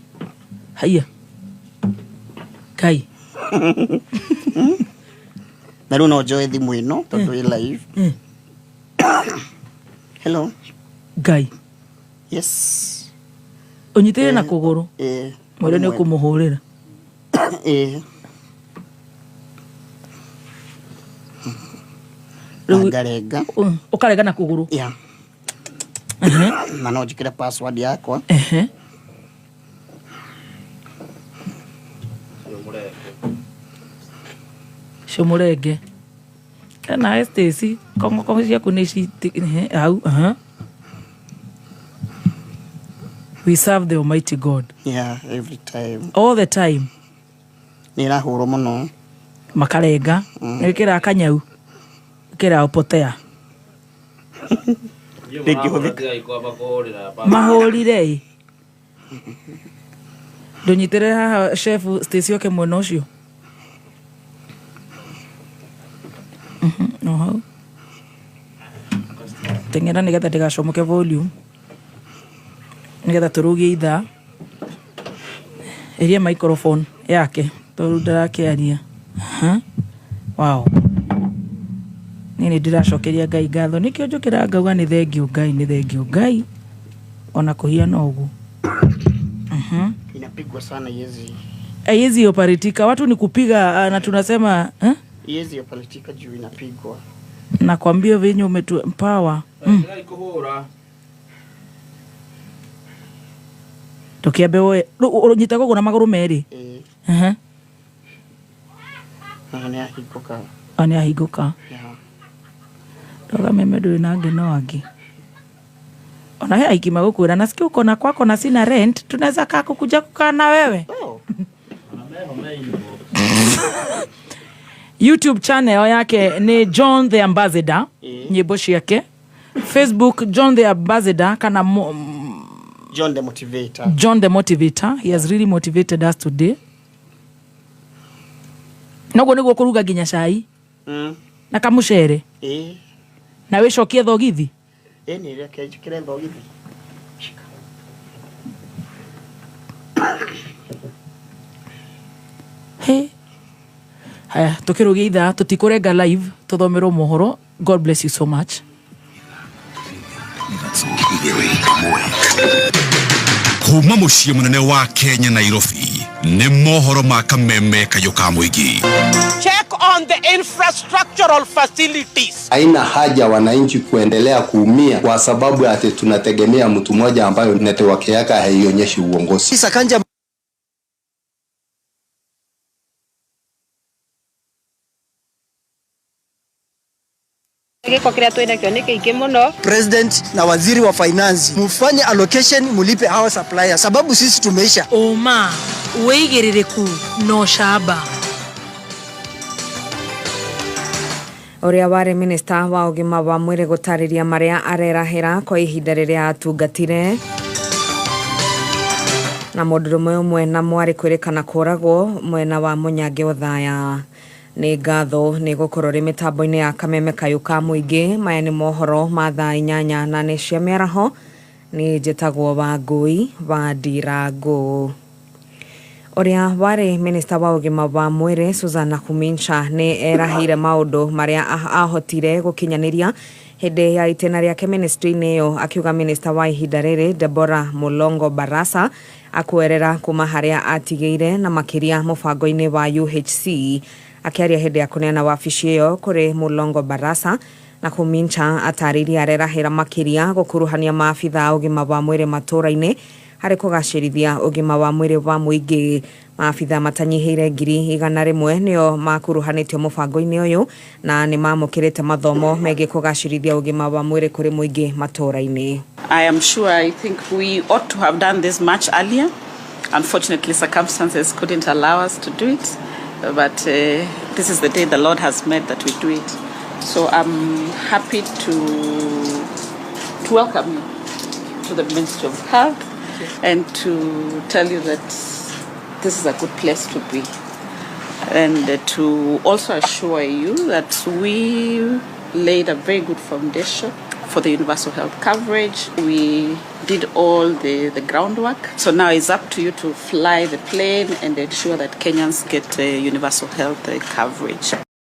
Haiya. Kai. Na rĩu no njoe thimũ ĩno tondũ ĩ live. Hello. Ngai. Yes. Ũnyitĩrĩre na kũgũrũ. Eh. Mwĩre nĩ ũkũmũhũrĩra. Eh. Rĩu- Ngarenga. Ũkarenga na kũgũrũ. Yeah. Na no njĩkĩre password yakwa. Ehe. Cũmũrenge. Nawe Stacy, kongoko ciaku nĩ hau. Aha. We serve the Almighty God. Yeah, every time. All the time. Nĩ ĩrahũrwo mũno. Makarenga. Nĩ kanyau. Kĩra ũpotea. Mahũrire ĩ. Ndũnyitĩrĩre haha chef Stacy oke mwena ũcio. No hau. Teng'era nĩgetha ndĩgacomoke volume. Nĩgetha tũrũgie ithaa. Ĩria microphone yake tondũ ndarakĩaria. Aha. Wow. Niĩ nĩ ndĩracokeria Ngai ngatho nĩkĩo njũkĩraga ngauga nĩ thengiũ Ngai, nĩ thengiũ Ngai ona kũhiana ũguo. Inapigwa sana yezi. Hizi operatika watu ni kupiga na tunasema eh? Yezi operatika juu inapigwa. Nakwambia venye umetu empower. Tukiambe woe ũnyita koguo na magũrũ merĩ. Ehe. Na nĩ ahingũka. Nĩ ahingũka. Ndoga meme ndũrĩ na angĩ no angĩ. Ona he aiki magũkwĩra nasikia uko na kwako na sina rent, tunaweza kaa kukuja kukaa na wewe. YouTube channel yake ni John the Ambassador, nyimbo ciake. Facebook John the Ambassador kana John the Motivator. John the Motivator. He has really motivated us today. Noguo niguo kuruga nginya cai. Na kamucere. Na wicokie thogithi. Ni reke njikire thogithi. He. Haya, tukirugia ithaa tutikurenga live tuthomerwo mohoro. God bless you so much. Kuma muciĩ mũnene wa Kenya Nairobi nĩ mohoro ma kameme kayũ ka mũingĩ. Check on the infrastructural facilities. Haina haja wananchi kuendelea kuumia kwa sababu ati tunategemea mtu mmoja ambayo network yake haionyeshi uongozi. Sakanja gĩko kĩrĩa twĩnakĩo nĩ kĩingĩ mũno. President na waziri wa finance mufanye allocation, mulipe hawa supplier sababu sisi tumeisha. Ũma wĩigĩrĩrĩku no camba. Ũrĩa warĩ minista wa ũgima wa mwĩrĩ gũtarĩria marĩa arerahĩra kwa ihinda rĩrĩa atungatire. Na mũndũrũme ũmwe na mwarĩ kwĩrĩkana kũragwo mwena wa Mũnyange Othaya. Nĩ ngatho nĩ gũkorwo rĩ mĩtambo-inĩ ya kameme kayũ ka mũingĩ. Maya nĩ mohoro ma thaa 8 na nĩ cia mĩaraho. Nĩ njĩtagwo Wangũi wa Ndirangũ. Ũrĩa warĩ minista wa ũgima wa mwĩrĩ Susan Nakhumicha nĩ erahĩire maũndũ marĩa ahotire gũkinyanĩria hĩndĩ ya itĩna rĩake ministry-inĩ ĩyo, akiuga minista wa ihinda rĩrĩ Deborah Mulongo Barasa akwerera kuma harĩa atigĩire na makĩria mũbango-inĩ wa UHC. Akiaria hĩndĩ ya kũneana wabici ĩyo kũrĩ Mulongo Barasa, Nakhumicha atarĩirie arerahĩra makĩria gũkuruhania maabitha a ũgima wa mwĩrĩ matũũra-inĩ harĩ kũgacĩrithia ũgima wa mwĩrĩ wa mũingĩ. Maabitha matanyihĩire 100,000 nĩo makuruhanĩtio mũbango-inĩ ũyũ na nĩ mamũkĩrĩte mathomo megiĩ kũgacĩrithia ũgima wa mwĩrĩ kũrĩ mũingĩ matũũra-inĩ. I am sure, I think we ought to have done this much earlier. Unfortunately, circumstances couldn't allow us to do it, but this is the day the Lord has made that we do it. So I'm happy to To welcome you to the Ministry of Health and to tell you that this is a good place to be, and to also assure you that we laid a very good foundation for the universal health coverage. We did all the groundwork. So now it's up to you to fly the plane and ensure that Kenyans get universal health coverage.